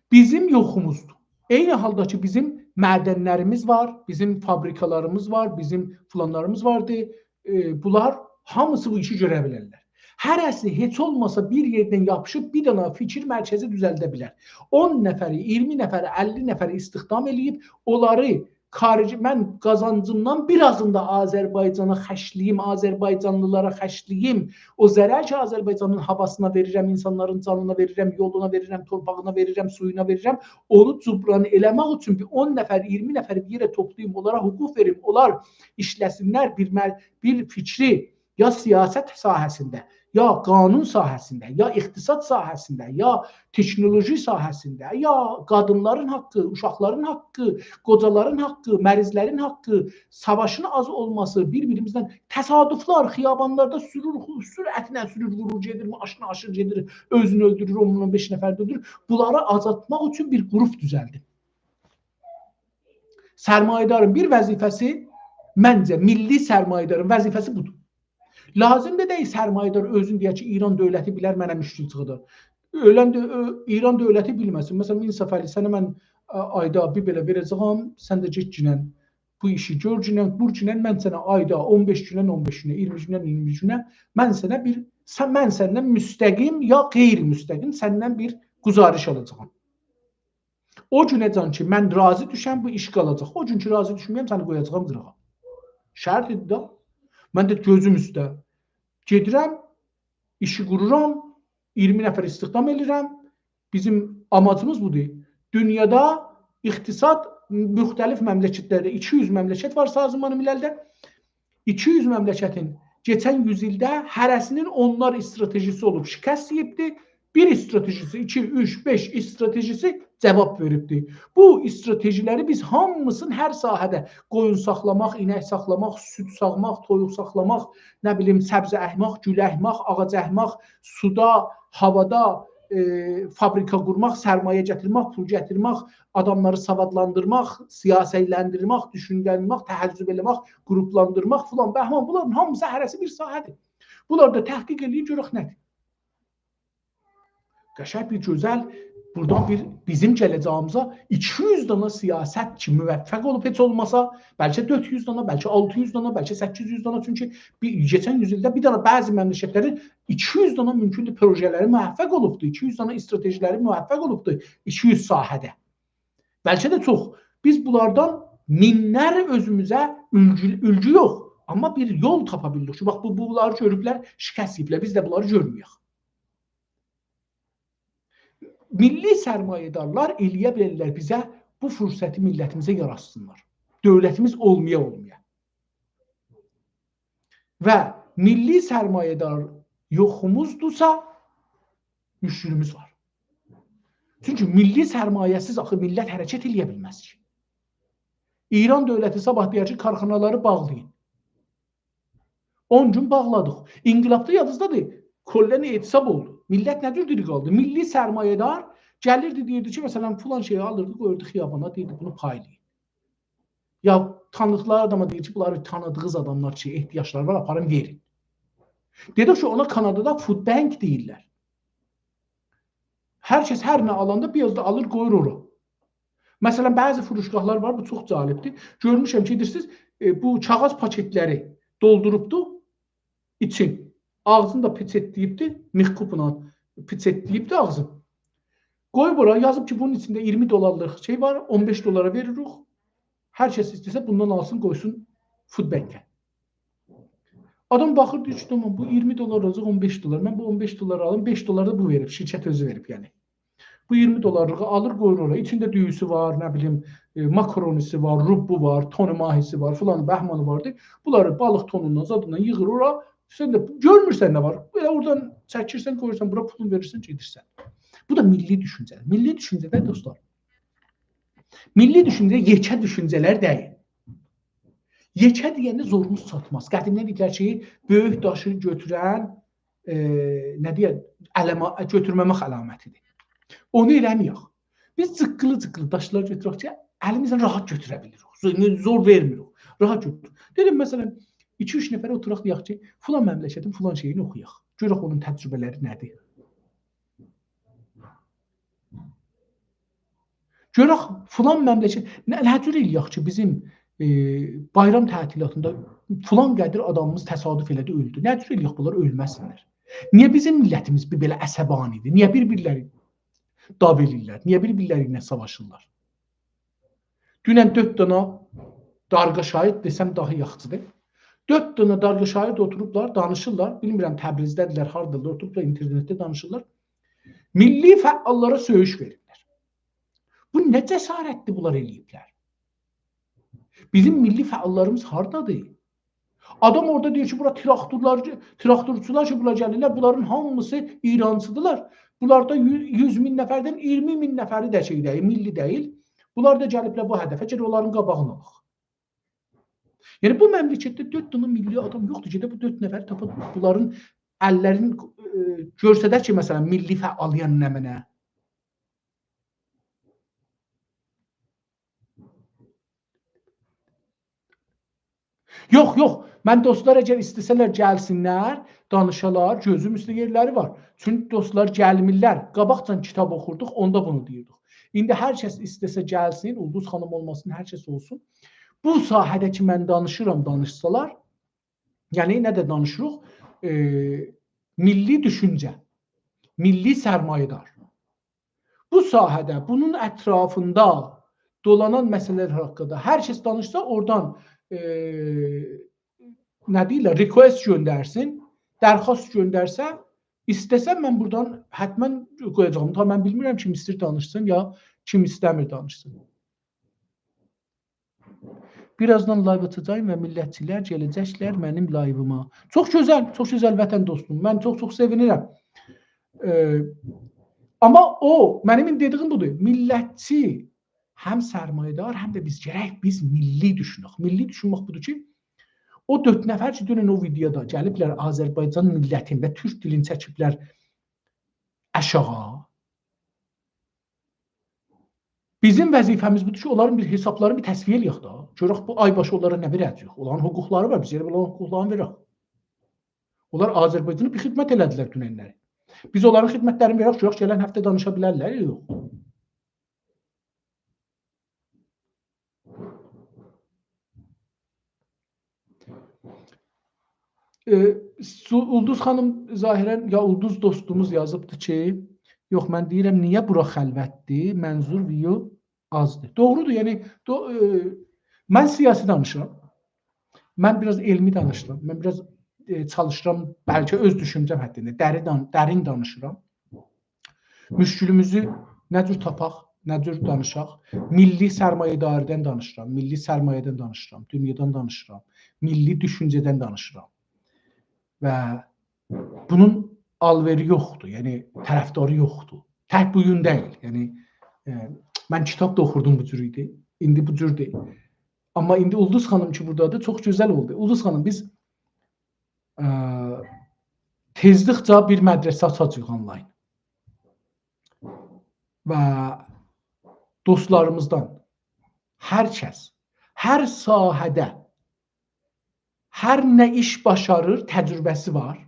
بیزیم یوخوموزدور. عینی حالدا کی، بیزیم معدنلریمیز وار، بیزیم فابریکالاریمیز وار، بیزیم فلانلاریمیز واردی. ائ، بونلار هامیسی بو ایشی گؤره بیلرلر. هره‌سی هئچ اولماسا بیر یئردن یاپیشیب بیر دنه فیکیر مرکزی دوزلده بیلر. اون نفری، اییرمی نفری، اللی نفری استخدام ائله‌ییب، اونلاری خارجی، من قازانجیمدان بیر آزینی دا آذربایجانا خرجله‌ییم، آذربایجانلیلارا خرجله‌ییم. او ضرر کی، آذربایجانین هاواسینا وئریرم، اینسانلارین جانینا وئریرم، یولونا وئریرم، تورپاغینا وئریرم، سویونا وئریرم، اونو جبران ائله‌مک اوچون بیر اون نفر، اییرمی نفر بیر یئره توپلاییم، اونلارا حقوق وئریم، اونلار ایشله‌سینلر بیر مر-، بیر فیکری یا سیاست ساحه‌سینده، یا قانون ساحه‌سینده، یا اقتصاد ساحه‌سینده، یا تکنولوژی ساحه‌سینده، یا قادینلارین حاققی، اوشاقلارین حاققی، قوجالارین حاققی، مریضلرین حاققی، ساواشین آز اولماسی، بیر-بیریمیزدن تصادفلار، خیابانلاردا سورور، سرعتله سورور، وورور، گئدیر، ماشینی آشیر، گئدیر، اؤزونو اؤلدورور، اونونلا بئش نفر ده اؤلدورور. بونلاری آزالتماق اوچون بیر گروپ دوزلدیم. سرمایه‌دارین بیر وظیفه‌سی، منجه، میللی سرمایه‌دارین وظیفه‌سی بودور. لازیم دا دئییل سرمایه‌دار اؤزون دئیه کی، ایران دؤولتی بیلر منه مشکل چیخادار. اؤلن دؤ-، اؤ-، ایران دؤولتی بیلمه‌سین. مثلا، مین صفالی، سنه من، ا، آیدا بیر بئله وئره‌جه‌یم، سن ده گئت گینن بو ایشی گؤر گینن، وور گینن، من سنه آیدا اون بئش گونن اون بئش گونه، اییرمی گونن اییرمی گونه، من سنه بیر، سن، من سندن مستقیم یا غیر مستقیم سندن بیر گزارش آلاجاغام. او گونه‌جن کی، من راضی دوشم، بو ایش قالاجاق. او گون کی، راضی دوشمه‌یم، سنی قویاجاغام قیراغا. شرط ایدی دا. من ده گؤزوم اوسته. گئدیرم، ایشی قورورام، اییرمی نفر استخدام ائله‌ییرم. بیزیم آماجیمیز بودور. دونیادا اقتصاد مختلف مملکتلرده، ایکی یوز مملکت وار سازمان مللده. ایکی یوز مملکتین کئچن یوز ایلده هره‌سینین اونلار استراتژیسی اولوب، شکست یئییبدی. بیر استراتژیسی، ایکی، اوچ، بئش استراتژیسی جاواب وئریبدی. بو استراتژی‌لری بیز هامیسینی هر ساحه‌ده، قویون ساخلاماق، اینک ساخلاماق، سود ساغماق، تویوق ساخلاماق، نه بیلیم، سبزی اکماق، گول اکماق، آغاج اکماق، سودا، هاوادا، ائ، فابریکا قورماق، سرمایه گتیرمک، پول گتیرمک، آداملاری سوادلاندیرماق، سیاسی‌لندیرمک، دوشونجه‌لندیرمک، تحزب ائله‌مک، گروپلاندیرماق فلان، بهمان، بونلارین هامیسی هره‌سی بیر ساحه‌دیر. بونلاری دا تحقیق ائله‌ییب گؤرک نه‌دیر. قشنگ بیر گؤزل، بورادان بیر بیزیم گله‌جه‌ییمیزه ایکی یوز دانا سیاست کی، موفق اولوب هئچ اولماسا، بلکه دؤرد یوز دانا، بلکه آلتی یوز دانا، بلکه سککیز یوز دانا، چونکی بیر، کئچن یوز ایلده بیر دانا بعضی مملکتلرین ایکی یوز دانا مومکوندور پروژه‌لری موفق اولوبدور، ایکی یوز دانا استراتژی‌لری موفق اولوبدور، ایکی یوز ساحه‌ده. بلکه ده چوخ. بیز بونلاردان مینلر اؤزوموزه اولگو، اولگو یوخ، آمما بیر یول تاپا بیلدیک کی، باخ، بو، بونلاری گؤروبلر، شکست یئییبلر، بیز ده بونلاری گؤرمه‌یک. میللی سرمایه‌دارلار ائلیه بیلرلر بیزه بو فرصتی میللتیمیزه یاراتسینلار. دؤولتیمیز اولمایا اولمایا. و میللی سرمایه‌دار یوخوموزدورسا، مشکلیمیز وار. چونکی میللی سرمایه‌سیز آخی میللت حرکت ائلیه بیلمز کی. ایران دؤولتی صاباح دئیر کی، کارخانالاری باغلایین. اون گون باغلادیق. انقلابدا یادینیزدادیر، کلاً اعتصاب اولدو. میللت نه جور دیری قالدی؟ میللی سرمایه‌دار گلیردی، دئییردی کی، مثلاً، فلان شئیی آلیردی، قویوردو خیابانا، دئییردی، «بونو پایلایین.» یا تانیدیقلاری آداما دئییر کی، «بونلاری تانیدیغینیز آداملار کی، احتیاجلاری وار، آپارین، وئرین.» دئدیک کی، اونا کانادادا food bank دئییرلر. هر کس هر نه آلاندا بیر آز دا آلیر، قویور اورا. مثلاً، بعضی فروشگاهلار وار، بو چوخ جالبدیر. گؤرموشم کی، گئدیرسینیز، ائ، بو کاغیذ پاکتلری دولدوروبدو ایچین. آغزینی دا پچتله‌ییبدی، میخ کوپلا پچتله‌ییبدی آغزین. قویوب اورا، یازیب کی، بونون ایچینده اییرمی دلارلیق شئی وار، اون بئش دلارا وئریریک. هر کس ایسته‌سه بوندان آلسین، قویسون food bank-ه. آدام باخیر، دئییر کی، «تامام، بو اییرمی دلار اولاجاق، اون بئش دلار. من بو اون بئش دلاری آلیم، بئش دلار دا بو وئریب، شرکت اؤزو وئریب، یعنی.» بو اییرمی دلارلیغی آلیر، قویور اورا. ایچینده دویوسو وار، نه بیلیم، ائ، ماکارونی‌سی وار، روبو وار، تن ماهی‌سی وار، فلان بهمانی واردی. بونلاری بالیق تنوندان، زادیندان ییغیر اورا. سن ده گؤرمورسن نه وار. بئله اورادان چکیرسن، قویورسان بورا، پولون وئریرسن، گئدیرسن. بو دا میللی دوشونجه‌دیر. میللی دوشونجه‌ده، دوستلار، میللی دوشونجه یئکه دوشونجه‌لر دئییل. یئکه دئینده زورونوز چاتماز. قدیمدن دئییرلر کی، بؤیوک داشی گؤتورن، ائ، نه دئیک، علما-، گؤتورمه‌مک علامتیدیر. اونو ائله‌مه‌یک. بیز جیققیلی-جیققیلی داشلار گؤتورک کی، الیمیزله راحت گؤتوره بیلیریک. زور، زور وئرمیریک. راحت گؤتور. دئدیم، مثلاً، ایکی-اوچ نفر اوتوراق، دئیک کی، فلان مملکتین فلان شئیینی اوخویاق. گؤرک اونون تجربه‌لری نه‌دیر. گؤرک فلان مملکت، نه، نه جور ائلیک کی، بیزیم، ائ، بایرام تعطیلاتیندا فلان قدر آدامیمیز تصادف ائله‌دی، اؤلدو. نه جور ائلیک بونلار اؤلمه‌سینلر؟ نییه بیزیم میللتیمیز بیر بئله عصبانی‌دیر؟ نییه بیر-بیرلری داو ائله‌ییرلر؟ نییه بیر-بیرلری ایله ساواشیرلار؟ دونن دؤرد دانا دارغا شاعیر دئسم داها یاخشیدیر. دؤرد دانا دارغا شاعیر ده اوتوروبلار، دانیشیرلار. بیلمیرم، تبریزده‌دیرلر، هاردادیرلار، اوتوروبلار اینترنتده دانیشیرلار. میللی فعاللارا سؤیوش وئریرلر. بو نه جسارتدیر بونلار ائله‌ییبلر؟ بیزیم میللی فعاللاریمیز هاردادیر؟ آدام اورادا دئییر کی، بورا تراکتورلار، تراکتورچولار کی، بورا گلیرلر، بونلارین هامیسی ایرانچیدیرلار. بونلاردا یو-، یوز مین نفردن اییرمی مین نفری ده شئی دئییل، میللی دئییل. بونلار دا گلیبلر بو هدفه، گئدک اونلارین قاباغینی آلاق. یعنی، بو مملکتده دؤرد دنه میللی آدام یوخدور، گئدک بو دؤرد نفری تاپاق، بونلارین اللرینی، ائ، گؤرسدک کی، مثلاً، میللی فعالیت نمنه. یوخ، یوخ، من دوستلار اگر ایسته‌سه‌لر گلسینلر، دانیشالار، گؤزوم اوسته یئرلری وار. چونکی دوستلار گلمیرلر. قاباقجان کیتاب اوخوردوق، اوندا بونو دئییردیک. ایندی هر کس ایسته‌سه گلسین، اولدوز خانیم اولماسین، هر کس اولسون. بو ساحه‌ده کی، من دانیشیرام، دانیشسالار، یعنی نه ده دانیشیریق، ائ، میللی دوشونجه، میللی سرمایه‌دار. بو ساحه‌ده، بونون اطرافیندا دولانان مسئله‌لر حاقیندا هر کس دانیشسا، اورادان، ائ، نه دئییرلر، request گؤندرسین، درخواست گؤندرسه، ایسته‌سه من بورادان حتماً قویاجاغام. تا من بیلمیرم کیم ایسته‌ییر دانیشسین یا کیم ایسته‌میر دانیشسین. بیرازدان لایو آچاجاغام و میللتچیلر گله‌جکلر منیم لایویما. چوخ گؤزل، چوخ گؤزل وطن دوستوم. من چوخ-چوخ سئوینیرم. ائ، آمما او، منیم ایندی دئدیگیم بودور. میللتچی، هم سرمایه‌دار، هم ده بیز گرک بیز میللی دوشونک. میللی دوشونمک بودور کی، او دؤرد نفر کی، دونن او ویدئودا گلیبلر آذربایجان میللتین و تورک دیلینی چکیبلر آشاغی. بیزیم وظیفه‌میز بودور کی، اونلارین بیر حسابلارینی بیر تصفیه ائلیک دا. گؤرک بو آی باشی اونلارا نه وئره‌جه‌ییک. اونلارین حقوقلاری وار، بیز گرک اونلارین حقوقلارینی وئرک. اونلار آذربایجانا بیر خدمت ائله‌دیلر دوننلری. بیز اونلارین خدمتلرینی وئرک، گؤرک گلن هفته دانیشا بیلرلر، یوخ. ائ، سو-، اولدوز خانیم ظاهراً، یا اولدوز دوستوموز یازیبدی کی، یوخ، من دئییرم، نییه بورا خلوتدیر؟ منظور ویو آزدیر. دوغرودور، یعنی، دو-، ائ، من سیاسی دانیشیرام. من بیر آز علمی دانیشیرام. من بیر آز، ائ، چالیشیرام، بلکه اؤز دوشونجه‌م حدینده درین دان-، درین دانیشیرام. مشکلیمیزی نه جور تاپاق، نه جور دانیشاق؟ میللی سرمایه‌داری‌دن دانیشیرام، میللی سرمایه‌دن دانیشیرام، دونیادان دانیشیرام، میللی دوشونجه‌دن دانیشیرام. و بونون آل‌وئری یوخدور، یعنی طرفداری یوخدور. تک بو گون دئییل. یعنی، ائ، من کیتاب دا اوخوردوم بو جور ایدی. ایندی بو جوردور. آمما ایندی اولدوز خانیم کی بورادادیر، چوخ گؤزل اولدو. اولدوز خانیم، بیز، ائ، تئزلیکجه بیر مدرسه آچاجاغیق آنلاین. و دوستلاریمیزدان هر کس، هر ساحه‌ده، هر نه ایش باشاریر، تجربه‌سی وار،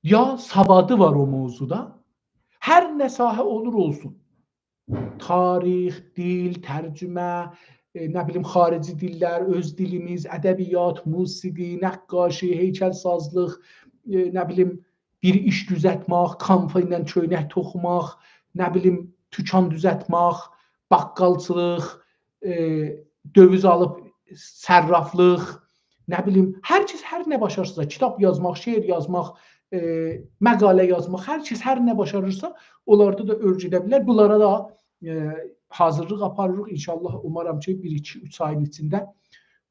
یا سوادی وار او موضوعدا، هر نه ساحه اولور اولسون. تاریخ، دیل، ترجمه، ائ، نه بیلیم، خارجی دیللر، اؤز دیلیمیز، ادبیات، موسیقی، نقاشی، هیکل‌سازلیق، ائ، نه بیلیم، بیر ایش دوزلتمک، کانفا ایله کؤینک توخوماق، نه بیلیم، توکان دوزلتمک، باققالچیلیق، ائ، دؤویز آلیب صرافلیق، نه بیلیم، هر کس هر نه باشارسا، کیتاب یازماق، شعر یازماق، ائ، مقاله یازماق، هر کس هر نه باشاریرسا، اونلاردا دا اؤرگده بیلر. بونلارا دا، ائ، حاضیرلیق آپاریریق. ان‌شاءالله، اومارام کی، بیر، ایکی، اوچ آیین ایچینده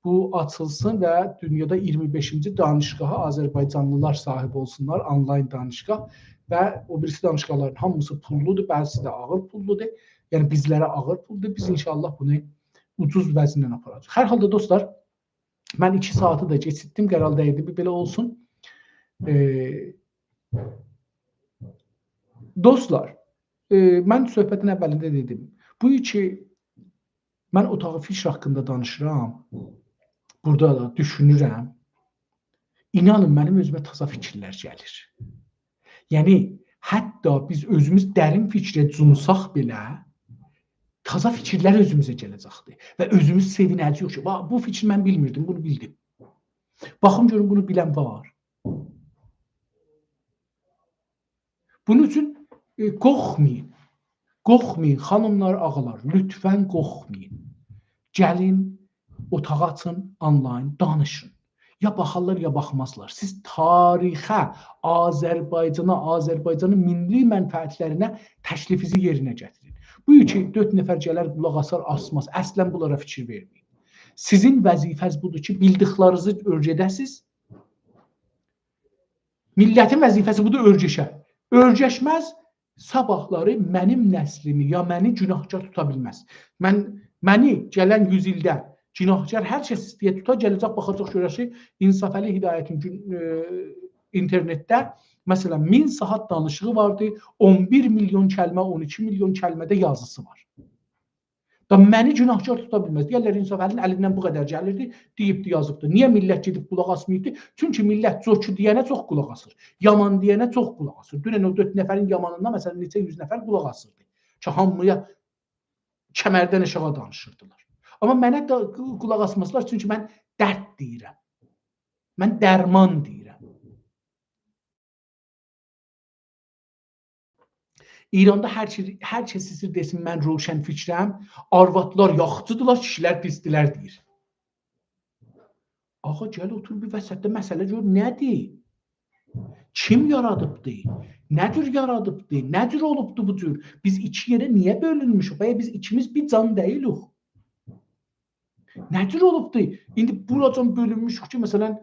بو آچیلسین و دونیادا اییرمی بئشینجی دانشگاها آذربایجانلیلار صاحیب اولسونلار، آنلاین دانشگاه. و او بیریسی دانشگاهلارین هامیسی پوللودور، بعضیسی ده آغیر پوللودور. یعنی بیزلره آغیر پولدور. بیز ان‌شاءالله بونو اوجوز وضعینن آپاراجاغیق. هر حالدا دوستلار، من ایکی ساعاتی دا کئچیرتدیم، قرار دئییردی بیر بئله اولسون. ائ، دوستلار، ائ، من صحبتین اولینده دئدیم. بو کی من اتاق فکر حاقیندا دانیشیرام، بورادا دا دوشونورم. اینانین، منیم اؤزومه تازا فیکیرلر گلیر. یعنی، حتی بیز اؤزوموز درین فیکره جومساق بئله، تازا فیکیرلر اؤزوموزه گله‌جکدیر. و اؤزوموز سئوینه‌جه‌ییک کی، «باخ، بو فیکری من بیلمیردیم، بونو بیلدیم. باخیم گؤروم، بونو بیلن وار.» بونون اوچون، ائ، قورخمایین. قورخمایین، خانیملار، آغالار، لطفاً قورخمایین. گلین، اتاق آچین، آنلاین دانیشین. یا باخارلار، یا باخمازلار. سیز تاریخه، آذربایجانا، آذربایجانین میللی منفعتلرینه تکلیفینیزی یئرینه گتیرین. بو کی دؤرد نفر گلر، قولاق آسار، آسماز. اصلاً بونلارا فیکیر وئرمه‌یین. سیزین وظیفه‌ز بودور کی، بیلدیکلرینیزی اؤیره‌ده‌سیز. میللتین وظیفه‌سی بودور، اؤیرشه. اؤیرشمز، صاباحلاری منیم نسلیمی یا منی گوناهکار توتا بیلمز. من، منی گلن یوز ایلده گوناهکار هر کس ایسته‌یه توتا، گله‌جک، باخاجاق، گؤره‌جک کی، انصافعلی هدایتین گون-، ائ، اینترنتده، مثلاً، مین ساعات دانیشیغی واردی، اون بیر میلیون کلمه، اون ایکی میلیون کلمه‌ده یازیسی وار. دا منی گوناهکار توتا بیلمز. دئیرلر، انصافعلی‌نین الیندن بو قدر گلیردی، دئییبدی، یازیبدی. نییه میللت گئدیب قولاق آسماییبدی؟ چونکی میللت چوخو دئینه چوخ قولاق آسیر. یامان دئینه چوخ قولاق آسیر. دونن او دؤرد نفرین یامانینا، مثلاً، نئچه یوز نفر قولاق آسیردی. کی، هامییا کمردن آشاغی دانیشیردیلار. آمما منه ده قولاق آسمازلار، چونکی من درد دئییرم. من درمان دئییرم. ایراندا هر کی-، هر کس ایسته‌ییر دئسین، «من روشنفکرم»، آروادلار یاخشیدیرلار، کیشیلر پیسدیلر دئییر. آغا، گل اوتور بیر وسطده، مسئله گؤر نه‌دیر؟ کیم یارادیبدی؟ نه جور یارادیبدی؟ نه جور اولوبدو بو جور؟ بیز ایکی یئره نییه بؤلونموشوک؟ آیا بیز ایکیمیز بیر جان دئییلیک؟ نه جور اولوبدو؟ ایندی بوراجان بؤلونموشوک کی، مثلاً،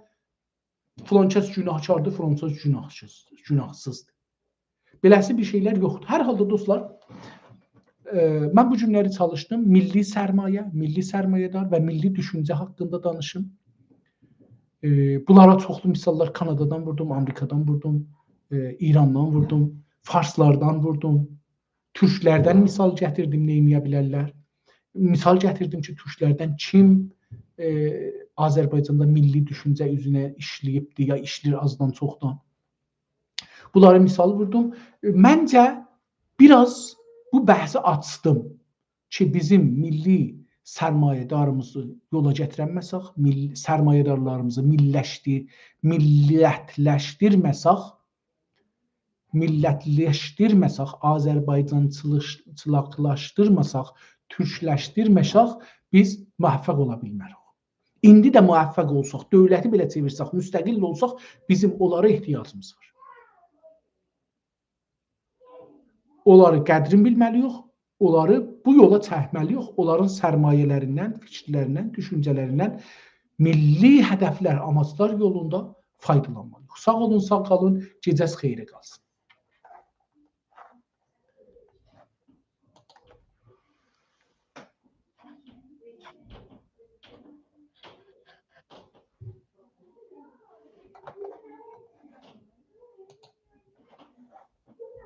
فلان کس گوناهکاردیر، فلان کس گوناهسیز، گوناهسیزدیر. بئله‌سی بیر شئیلر یوخدور. هر حالدا، دوستلار، ائ، من بو گونلری چالیشدیم میللی سرمایه، میللی سرمایه‌دار و میللی دوشونجه حاقیندا دانیشیم. ائ، بونلارا چوخلو مثاللار کانادادان ووردوم، آمریکادان ووردوم، ائ، ایراندان ووردوم، فارسلاردان ووردوم. تورکلردن مثال گتیردیم، نه ائده بیلرلر. مثال گتیردیم کی، تورکلردن کیم، ائ، آذربایجاندا میللی دوشونجه اوزونه ایشله‌ییبدی، یا ایشله‌ییر آزدان چوخدان. بونلاری مثال ووردوم. ائ، منجه، بیر آز بو بحثی آچدیم کی، بیزیم میللی سرمایه‌داریمیزی یولا گتیرنمه‌سک، میل-، سرمایه‌دارلاریمیزی میللشدیر-، میللتلشدیرمه‌سک، میللتلشدیرمه‌سک، آذربایجانچیلیق-، چیلاقلاشدیرماساق، تورکلشدیرمه‌سک، بیز موفق اولا بیلمه‌ریک. ایندی ده موفق اولساق، دؤولتی بئله چئویرسک، مستقل اولساق، بیزیم اونلارا احتیاجیمیز وار. اونلارین قدرینی بیلمه‌لی‌ییک، اونلاری بو یولا چکمه‌لی‌ییک، اونلارین سرمایه‌لریندن، فیکیرلریندن، دوشونجه‌لریندن، میللی هدفلر، آماجلار یولوندا فایدالانمالی‌ییق. ساغ اولون، ساغ قالین، گئجه‌ز خئیره قالسین.